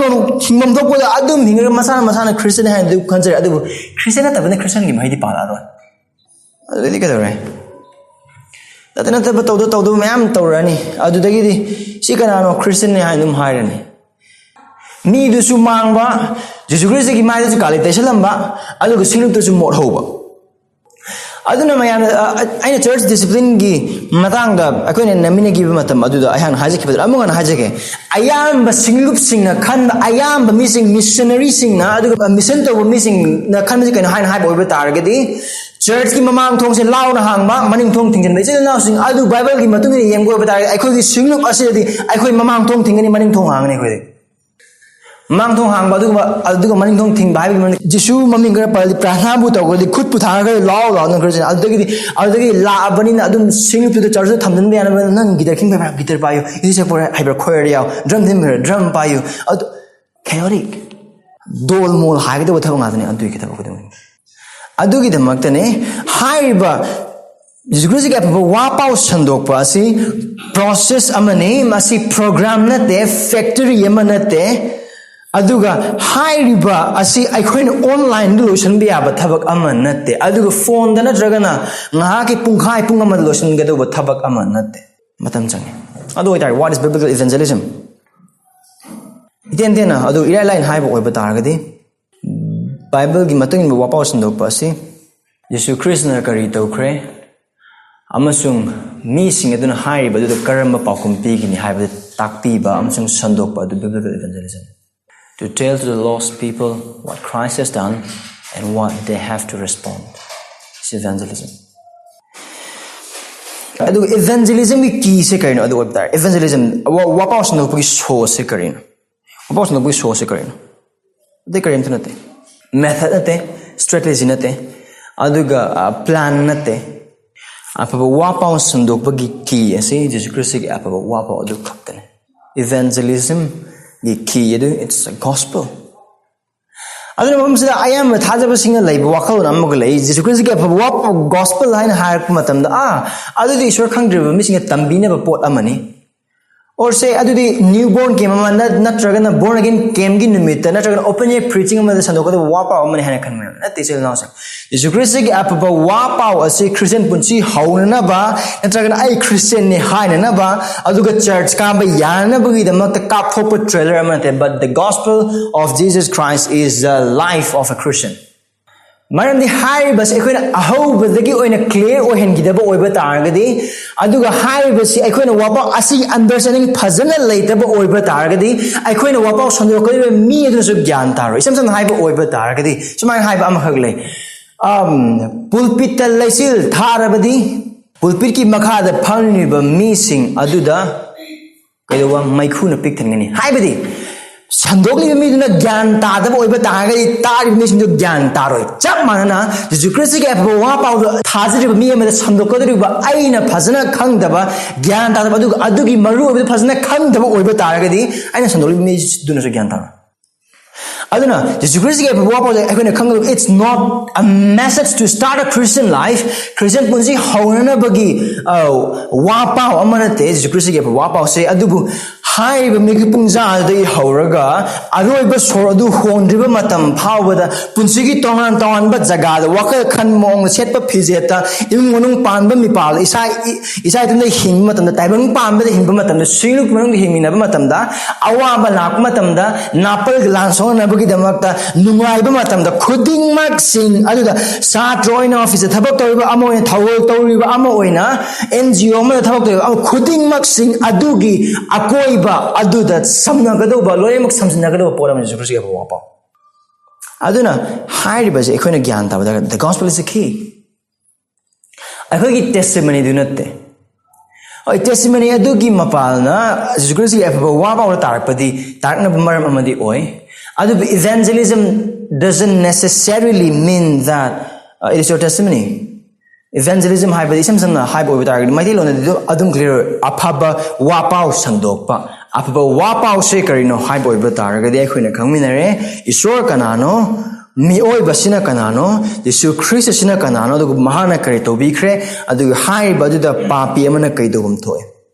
ꯍꯤꯡꯐꯝ ꯊꯣꯛꯄꯗ ꯑꯗꯨꯝ ꯍꯤꯡꯉꯒ ꯃꯁꯥꯅ ꯃꯁꯥꯅ ꯈ꯭ꯔꯤꯁꯇꯤꯌꯟ ꯍꯥꯏꯅ ꯑꯗꯨꯝ ꯈꯟꯖꯔꯦ꯫ ꯑꯗꯨꯕꯨ ꯈ꯭ꯔꯤꯁꯇꯤꯌꯟ ꯅꯠꯇꯕꯅ ꯈ꯭ꯔꯤꯁꯇꯤꯌꯟꯒꯤ ꯃꯍꯩꯗꯤ ꯄꯥꯜꯂꯛꯑꯔꯣꯏ꯫ ꯑꯗꯨꯗꯤ ꯀꯩꯗꯧꯔꯦ? ꯅꯠꯇ ꯅꯠꯇꯕ ꯇꯧꯗ ꯇꯧꯗꯕ ꯃꯌꯥꯝ ꯇꯧꯔꯛꯑꯅꯤ꯫ ꯑꯗꯨꯗꯒꯤꯗꯤ ꯁꯤ ꯀꯅꯥꯅꯣ, ꯈ꯭ꯔꯤꯁꯇꯤꯌꯟꯅꯤ ꯍꯥꯏꯅ ꯑꯗꯨꯝ ꯍꯥꯏꯔꯅꯤ꯫ ꯃꯤꯗꯨꯁꯨ ꯃꯥꯡꯕ, ꯖꯤꯁꯨ ꯈ꯭ꯔꯤꯁꯇꯒꯤ ꯃꯥꯏꯗꯁꯨ ꯀꯥꯂꯤ ꯇꯩꯁꯜꯂꯝꯕ, ꯑꯗꯨꯒ ꯁꯤꯡꯂꯨꯞꯇꯁꯨ ꯃꯣꯠꯍꯧꯕ꯫ ꯑꯗꯨꯅ ꯃꯌꯥꯝꯅ ꯑ, ꯑ, ꯑꯩꯅ church discipline ꯒꯤ ꯃꯇꯥꯡꯗ ꯑꯩꯈꯣꯏꯅ ꯅꯝꯃꯤꯟꯅꯈꯤꯕ ꯃꯇꯝ ꯑꯗꯨꯗ ꯑꯩꯍꯥꯛꯅ ꯍꯥꯏꯖꯈꯤꯕꯗ ꯑꯃꯨꯛ ꯍꯟꯅ ꯍꯥꯏꯖꯒꯦ꯫ ꯑꯌꯥꯝꯕ ꯁꯤꯡꯂꯨꯞꯁꯤꯡꯅ ꯈꯟꯕ, ꯑꯌꯥꯝꯕ ꯃꯤꯁꯤꯡ, missionary ꯁꯤꯡꯅ, ꯑꯗꯨꯒ mission ꯇꯧꯕ ꯃꯤꯁꯤꯡꯅ ꯈꯟꯕꯁꯤ ꯀꯩꯅꯣ ꯍꯥꯏꯅ ꯍꯥꯏꯕ ꯑꯣꯏꯕ ꯇꯥꯔꯒꯗꯤ, church ꯀꯤ ꯃꯃꯥꯡ ꯊꯣꯡꯁꯦ ꯂꯥꯎꯅ ꯍꯥꯡꯕ, ꯃꯅꯤꯡ ꯊꯣꯡ ꯊꯤꯡꯖꯤꯟꯕ꯫ ꯏꯆꯤꯜ ꯏꯅꯥꯎꯁꯤꯡ, ꯑꯗꯨ Bible ꯒꯤ ꯃꯇꯨꯡ ꯏꯟꯅ ꯌꯦꯡꯕ ꯑꯣꯏꯕ ꯇꯥꯔꯒꯗꯤ ꯑꯩꯈꯣꯏꯒꯤ ꯁꯤꯡꯂꯨꯞ ꯑꯁꯤꯗꯗꯤ ꯑꯩꯈꯣꯏ ꯃꯃꯥꯡ ꯊꯣꯡ ꯊꯤꯡꯒꯅꯤ, ꯃꯅꯤꯡ ꯊꯣꯡ ꯍꯥꯡꯒꯅꯤ ꯑꯩꯈꯣꯏꯗꯤ꯫ ꯃꯃꯥꯡ ꯊꯣꯡ ꯍꯥꯡꯕ ꯑꯗꯨꯒꯨꯝꯕ, ꯑꯗꯨꯒ ꯃꯅꯤꯡ ꯊꯣꯡ ꯊꯤꯡꯕ ꯍꯥꯏꯕꯒꯤ ꯃꯔꯝꯗꯤ ꯖꯤꯁꯨ ꯃꯃꯤꯡ ꯈꯔ ꯄꯜꯂꯗꯤ, ꯄ꯭ꯔꯥꯊꯅꯥꯕꯨ ꯇꯧꯈ꯭ꯔꯗꯤ, ꯈꯨꯠꯄꯨ ꯊꯥꯡꯉꯒ ꯂꯥꯎ ꯂꯥꯎꯅ ꯈꯔ ꯆꯦꯟ-, ꯑꯗꯨꯗꯒꯤꯗꯤ, ꯑꯗꯨꯗꯒꯤ ꯂꯥꯛꯑꯕꯅꯤꯅ ꯑꯗꯨꯝ ꯁꯤꯡꯂꯨꯞꯇꯨꯗ church ꯇ ꯊꯝꯖꯤꯟꯕ ꯌꯥꯅꯕ, ꯅꯪ guitar ꯈꯤꯡꯕ ꯍꯩꯕ꯭ꯔꯥ, guitar ꯄꯥꯏꯌꯨ, ꯏꯁꯩ ꯁꯛꯄ ꯍꯩꯕ꯭ꯔꯥ, choir ꯌꯥꯎ, drum ꯊꯤꯟꯕ ꯍꯩꯕ꯭ꯔꯥ, drum ꯄꯥꯏꯌꯨ꯫ ꯑꯗꯨ chaotic, ꯗꯣꯜ ꯃꯣꯜ ꯍꯥꯏꯒꯗꯧꯕ ꯊꯕꯛ ꯉꯥꯛꯇꯅꯤ ꯑꯗꯨꯒꯤ ꯊꯕꯛ ꯈꯨꯗꯤꯡꯃꯛ꯫ ꯑꯗꯨꯒꯤꯗꯃꯛꯇꯅꯦ ꯍꯥꯏꯔꯤꯕ ꯖꯤꯁꯨ ꯈ꯭ꯔꯤꯁꯇꯒꯤ ꯑꯐꯕ ꯋꯥ ꯄꯥꯎ ꯁꯟꯗꯣꯛꯄ ꯑꯁꯤ process ꯑꯃꯅꯤ, ꯃꯁꯤ program ꯅꯠꯇꯦ, factory ꯑꯃ ꯅꯠꯇꯦ꯫ ꯑꯗꯨꯒ ꯍꯥꯏꯔꯤꯕ ꯑꯁꯤ ꯑꯩꯈꯣꯏꯅ online ꯗ ꯂꯣꯏꯁꯤꯟꯕ ꯌꯥꯕ ꯊꯕꯛ ꯑꯃ ꯅꯠꯇꯦ, ꯑꯗꯨꯒ phone ꯗ ꯅꯠꯇ꯭ꯔꯒꯅ ꯉꯥꯏꯍꯥꯛꯀꯤ ꯄꯨꯡꯈꯥꯏ ꯄꯨꯡ ꯑꯃꯗ ꯂꯣꯏꯁꯤꯟꯒꯗꯧꯕ ꯊꯕꯛ ꯑꯃ ꯅꯠꯇꯦ, ꯃꯇꯝ ꯆꯪꯉꯤ꯫ ꯑꯗꯨ ꯑꯣꯏꯇꯥꯔꯗꯤ, what is biblical evangelism? ꯏꯇꯦꯟ ꯇꯦꯟꯅ ꯑꯗꯨ ꯏꯔꯥꯏ ꯂꯥꯏꯅ ꯍꯥꯏꯕ ꯑꯣꯏꯕ ꯇꯥꯔꯒꯗꯤ, Bible ꯒꯤ ꯃꯇꯨꯡ ꯏꯟꯕ ꯋꯥꯄꯥꯎ ꯁꯟꯗꯣꯛꯄ ꯑꯁꯤ ꯖꯤꯁꯨ ꯈ꯭ꯔꯤꯁꯇꯅ ꯀꯔꯤ ꯇꯧꯈ꯭ꯔꯦ ꯑꯃꯁꯨꯡ ꯃꯤꯁꯤꯡ ꯑꯗꯨꯅ ꯍꯥꯏꯔꯤꯕ ꯑꯗꯨꯗ ꯀꯔꯝꯕ ꯄꯥꯎꯈꯨꯝ ꯄꯤꯒꯅꯤ ꯍꯥꯏꯕꯗꯨ ꯇꯥꯛꯄꯤꯕ ꯑꯃꯁꯨꯡ ꯁꯟꯗꯣꯛꯄ ꯑꯗꯨ biblical evangelism. To tell to the lost people what Christ has done and what they have to respond is evangelism. ꯑꯗꯨꯒ evangelism ꯒꯤ key ꯁꯦ ꯀꯔꯤꯅꯣ? ꯑꯗꯨ ꯑꯣꯏꯕ ꯇꯥꯔꯦ, evangelism, ꯋꯥ-, ꯋꯥꯄꯥꯎ ꯁꯟꯗꯣꯛꯄꯒꯤ ꯁꯣꯁꯦ ꯀꯔꯤꯅꯣ? ꯋꯥꯄꯥꯎ ꯁꯟꯗꯣꯛꯄꯒꯤ ꯁꯣꯁꯦ ꯀꯔꯤꯅꯣ? ꯑꯇꯩ ꯀꯔꯤꯝꯇ ꯅꯠꯇꯦ꯫ Method ꯅꯠꯇꯦ, strategy ꯅꯠꯇꯦ, ꯑꯗꯨꯒ, ꯑ, plan ꯅꯠꯇꯦ꯫ ꯑꯐꯕ ꯋꯥꯄꯥꯎ ꯁꯟꯗꯣꯛꯄꯒꯤ key ꯑꯁꯤ ꯖꯤꯁꯨ ꯈ꯭ꯔꯤꯁꯇꯒꯤ ꯑꯐꯕ ꯋꯥꯄꯥꯎ ꯑꯗꯨ ꯈꯛꯇꯅꯤ꯫ Evangelism ꯒꯤ key ꯑꯗꯨ, it's a gospel꯫ ꯑꯗꯨꯅ ꯃꯐꯝꯁꯤꯗ ꯑꯌꯥꯝꯕ ꯊꯥꯖꯕꯁꯤꯡꯅ ꯂꯩꯕ ꯋꯥꯈꯜꯂꯣꯟ ꯑꯃꯒ ꯂꯩ, ꯖꯤꯁꯨ ꯈ꯭ꯔꯤꯁꯇꯒꯤ ꯑꯐꯕ ꯋꯥꯄꯥꯎ, gospel ꯍꯥꯏꯅ ꯍꯥꯏꯔꯛꯄ ꯃꯇꯝꯗ, "ꯑꯥ, ꯑꯗꯨꯗꯤ ꯏꯁꯣꯔ ꯈꯪꯗ꯭ꯔꯤꯕ ꯃꯤꯁꯤꯡꯅ ꯇꯝꯕꯤꯅꯕ ꯄꯣꯠ ꯑꯃꯅꯤ"꯫ Or say, "ꯑꯗꯨꯗꯤ newborn camp ꯑꯃ ꯅꯠ-, ꯅꯠꯇ꯭ꯔꯒꯅ born again camp ꯀꯤ ꯅꯨꯃꯤꯠꯇ ꯅꯠꯇ꯭ꯔꯒꯅ open air preaching ꯑꯃꯗ ꯁꯟꯗꯣꯛꯀꯗꯕ ꯋꯥ ꯄꯥꯎ ꯑꯃꯅꯤ" ꯍꯥꯏꯅ ꯈꯟꯕ ꯅꯠꯇꯦ, ꯏꯆꯤꯜ ꯏꯅꯥꯎꯁꯤꯡ꯫ ꯖꯤꯁꯨ ꯈ꯭ꯔꯤꯁꯇꯒꯤ ꯑꯐꯕ ꯋꯥ ꯄꯥꯎ ꯑꯁꯤ Christian ꯄꯨꯟꯁꯤ ꯍꯧꯅꯅꯕ ꯅꯠꯇ꯭ꯔꯒꯅ "ꯑꯩ Christian ꯅꯤ" ꯍꯥꯏꯅꯅꯕ, ꯑꯗꯨꯒ church ꯀꯥꯕ ꯌꯥꯅꯅꯕꯒꯤꯗꯃꯛꯇ ꯀꯥꯞꯊꯣꯛꯄ trailer ꯑꯃ ꯅꯠꯇꯦ, but the gospel of Jesus Christ is the life of a Christian. ꯃꯔꯝꯗꯤ ꯍꯥꯏꯔꯤꯕꯁꯤ ꯑꯩꯈꯣꯏꯅ ꯑꯍꯧꯕꯗꯒꯤ ꯑꯣꯏꯅ ꯀ꯭ꯂꯤꯌꯥꯔ ꯑꯣꯏꯍꯟꯈꯤꯗꯕ ꯑꯣꯏꯕ ꯇꯥꯔꯒꯗꯤ, ꯑꯗꯨꯒ ꯍꯥꯏꯔꯤꯕꯁꯤ ꯑꯩꯈꯣꯏꯅ ꯋꯥꯄꯥꯎ ꯑꯁꯤꯒꯤ ꯑꯟꯗꯔꯁ꯭ꯇꯦꯟꯗꯤꯡ ꯐꯖꯅ ꯂꯩꯇꯕ ꯑꯣꯏꯕ ꯇꯥꯔꯒꯗꯤ, ꯑꯩꯈꯣꯏꯅ ꯋꯥꯄꯥꯎ ꯁꯟꯗꯣꯛꯀꯗꯧꯔꯤꯕ ꯃꯤ ꯑꯗꯨꯅꯁꯨ ꯒ꯭ꯌꯥꯟ ꯇꯥꯔꯣꯏ꯫ ꯏꯁꯝ ꯁꯝꯅ ꯍꯥꯏꯕ ꯑꯣꯏꯕ ꯇꯥꯔꯒꯗꯤ, ꯁꯨꯃꯥꯏꯅ ꯍꯥꯏꯕ ꯑꯃꯈꯛ ꯂꯩ, ꯑꯝ, ꯄꯨꯜꯄꯤꯠꯇ ꯂꯩꯆꯤꯜ ꯊꯥꯔꯕꯗꯤ ꯄꯨꯜꯄꯤꯠꯀꯤ ꯃꯈꯥꯗ ꯐꯝꯂꯤꯕ ꯃꯤꯁꯤꯡ ꯑꯗꯨꯗ ꯀꯩꯗꯧꯕ? ꯃꯩꯈꯨꯅ ꯄꯤꯛ ꯊꯟꯒꯅꯤ꯫ ꯍꯥꯏꯕꯗꯤ, ꯁꯟꯗꯣꯛꯂꯤꯕ ꯃꯤꯗꯨꯅ ꯒ꯭ꯌꯥꯟ ꯇꯥꯗꯕ ꯑꯣꯏꯕ ꯇꯥꯔꯒꯗꯤ, ꯇꯥꯔꯤꯕ ꯃꯤꯁꯤꯡꯗꯨ ꯒ꯭ꯌꯥꯟ ꯇꯥꯔꯣꯏ꯫ ꯆꯞ ꯃꯥꯟꯅꯅ, ꯖꯤꯁꯨ ꯈ꯭ꯔꯤꯁꯇꯒꯤ ꯑꯐꯕ ꯋꯥ ꯄꯥꯎꯗꯨ ꯊꯥꯖꯔꯤꯕ ꯃꯤ ꯑꯃꯗ ꯁꯟꯗꯣꯛꯀꯗꯧꯔꯤꯕ ꯑꯩꯅ ꯐꯖꯅ ꯈꯪꯗꯕ, ꯒ꯭ꯌꯥꯟ ꯇꯥꯗꯕ, ꯑꯗꯨꯒ ꯑꯗꯨꯒꯤ ꯃꯔꯨ ꯑꯣꯏꯕꯗꯨ ꯐꯖꯅ ꯈꯪꯗꯕ ꯑꯣꯏꯕ ꯇꯥꯔꯒꯗꯤ, ꯑꯩꯅ ꯁꯟꯗꯣꯛꯂꯤꯕ ꯃꯤꯗꯨꯅꯁꯨ ꯒ꯭ꯌꯥꯟ ꯇꯥꯔꯣꯏ꯫ ꯑꯗꯨꯅ ꯖꯤꯁꯨ ꯈ꯭ꯔꯤꯁꯇꯒꯤ ꯑꯐꯕ ꯋꯥ ꯄꯥꯎꯁꯦ ꯑꯩꯈꯣꯏꯅ ꯈꯪꯒꯗꯕ, it's not a message to start a Christian life. Christian ꯄꯨꯟꯁꯤ ꯍꯧꯅꯅꯕꯒꯤ, ꯑ, ꯋꯥ ꯄꯥꯎ ꯑꯃ ꯅꯠꯇꯦ ꯖꯤꯁꯨ ꯈ꯭ꯔꯤꯁꯇꯒꯤ ꯑꯐꯕ ꯋꯥ ꯄꯥꯎꯁꯦ꯫ ꯑꯗꯨꯕꯨ ꯍꯥꯏꯔꯤꯕ ꯃꯤꯒꯤ ꯄꯨꯡꯖꯥ ꯑꯗꯨꯗꯒꯤ ꯍꯧꯔꯒ ꯑꯔꯣꯏꯕ ꯁꯣꯔ ꯑꯗꯨ ꯍꯣꯟꯗ꯭ꯔꯤꯕ ꯃꯇꯝ ꯐꯥꯎꯕꯗ ꯄꯨꯟꯁꯤꯒꯤ ꯇꯣꯉꯥꯟ ꯇꯣꯉꯥꯟꯕ ꯖꯒꯥꯗ ꯋꯥꯈꯜ ꯈꯟ ꯃꯑꯣꯡꯗ, ꯁꯦꯠꯄ ꯐꯤꯖꯦꯠꯇ, ꯏꯃꯨꯡ ꯃꯅꯨꯡ ꯄꯥꯟꯕ ꯃꯤꯄꯥꯜꯗ, ꯏꯁꯥ, ꯏ-, ꯏꯁꯥ ꯏꯊꯟꯇ ꯍꯤꯡꯕ ꯃꯇꯝꯗ, ꯇꯥꯏꯕꯪ ꯄꯥꯟꯕꯗ ꯍꯤꯡꯕ ꯃꯇꯝꯗ, ꯁꯤꯡꯂꯨꯞ ꯃꯅꯨꯡꯗ ꯍꯤꯡꯃꯤꯟꯅꯕ ꯃꯇꯝꯗ, ꯑꯋꯥꯕ ꯂꯥꯛꯄ ꯃꯇꯝꯗ, ꯅꯥꯄꯜ ꯂꯥꯟ ꯁꯣꯛꯅꯅꯕꯒꯤꯗꯃꯛꯇ, ꯅꯨꯡꯉꯥꯏꯕ ꯃꯇꯝꯗ ꯈꯨꯗꯤꯡꯃꯛꯁꯤꯡ ꯑꯗꯨꯗ, ꯁꯥꯇ꯭ꯔ ꯑꯣꯏꯅ, ꯑꯣꯐꯤꯁꯇ ꯊꯕꯛ ꯇꯧꯔꯤꯕ ꯑꯃ ꯑꯣꯏꯅ, ꯊꯧꯒꯜ ꯇꯧꯔꯤꯕ ꯑꯃ ꯑꯣꯏꯅ, ꯑꯦꯟ ꯖꯤ ꯑꯣ ꯑꯃꯗ ꯊꯕꯛ ꯇꯧꯔꯤꯕ ꯑꯃ ꯈꯨꯗꯤꯡꯃꯛꯁꯤꯡ ꯑꯗꯨꯒꯤ ꯑꯀꯣꯏꯕ ꯑꯗꯨꯗ ꯁꯝꯅꯒꯗꯧꯕ, ꯂꯣꯏꯅꯃꯛ ꯁꯝꯖꯤꯟꯅꯒꯗꯧꯕ ꯄꯣꯠ ꯑꯃꯅꯤ ꯖꯤꯁꯨ ꯈ꯭ꯔꯤꯁꯇꯒꯤ ꯑꯐꯕ ꯋꯥꯄꯥꯎ꯫ ꯑꯗꯨꯅ ꯍꯥꯏꯔꯤꯕꯁꯦ ꯑꯩꯈꯣꯏꯅ ꯒ꯭ꯌꯥꯟ ꯇꯥꯕ ꯗꯔꯀꯥꯔ꯫ The gospel is the key. ꯑꯩꯈꯣꯏꯒꯤ ꯇꯦꯁꯇꯤꯃꯅꯤꯗꯨ ꯅꯠꯇꯦ꯫ ꯍꯣꯏ, ꯇꯦꯁꯇꯤꯃꯅꯤ ꯑꯗꯨꯒꯤ ꯃꯄꯥꯜꯅ ꯖꯤꯁꯨ ꯈ꯭ꯔꯤꯁꯇꯒꯤ ꯑꯐꯕ ꯋꯥ ꯄꯥꯎꯗ ꯇꯥꯔꯛꯄꯗꯤ ꯇꯥꯔꯛꯅꯕ ꯃꯔꯝ ꯑꯃꯗꯤ ꯑꯣꯏ꯫ ꯑꯗꯨꯕꯨ evangelism doesn't necessarily mean that, uh, it is your testimony. Evangelism ꯍꯥꯏꯕꯗꯤ ꯏꯁꯝ ꯁꯝꯅ ꯍꯥꯏꯕ ꯑꯣꯏꯕ ꯇꯥꯔꯒꯗꯤ, ꯃꯩꯇꯩꯂꯣꯟꯗꯗꯤ ꯑꯗꯨꯝ, ꯑꯗꯨꯝ ꯀ꯭ꯂꯤꯌꯥꯔ ꯑꯣꯏ꯫ ꯑꯐꯕ ꯋꯥꯄꯥꯎ ꯁꯟꯗꯣꯛꯄ꯫ ꯑꯐꯕ ꯋꯥꯄꯥꯎꯁꯦ ꯀꯔꯤꯅꯣ ꯍꯥꯏꯕ ꯑꯣꯏꯕ ꯇꯥꯔꯒꯗꯤ, ꯑꯩꯈꯣꯏꯅ ꯈꯪꯃꯤꯟꯅꯔꯦ, ꯏꯁꯣꯔ ꯀꯅꯥꯅꯣ, ꯃꯤꯑꯣꯏꯕꯁꯤꯅ ꯀꯅꯥꯅꯣ, ꯖꯤꯁꯨ ꯈ꯭ꯔꯤꯁꯇꯁꯤꯅ ꯀꯅꯥꯅꯣ, ꯑꯗꯨꯒ ꯃꯍꯥꯛꯅ ꯀꯔꯤ ꯇꯧꯕꯤꯈ꯭ꯔꯦ, ꯑꯗꯨꯒ ꯍꯥꯏꯔꯤꯕ ꯑꯗꯨꯗ ꯄꯥꯄꯤ ꯑꯃꯅ ꯀꯩ ꯇꯧꯐꯝ ꯊꯣꯛꯑꯦ꯫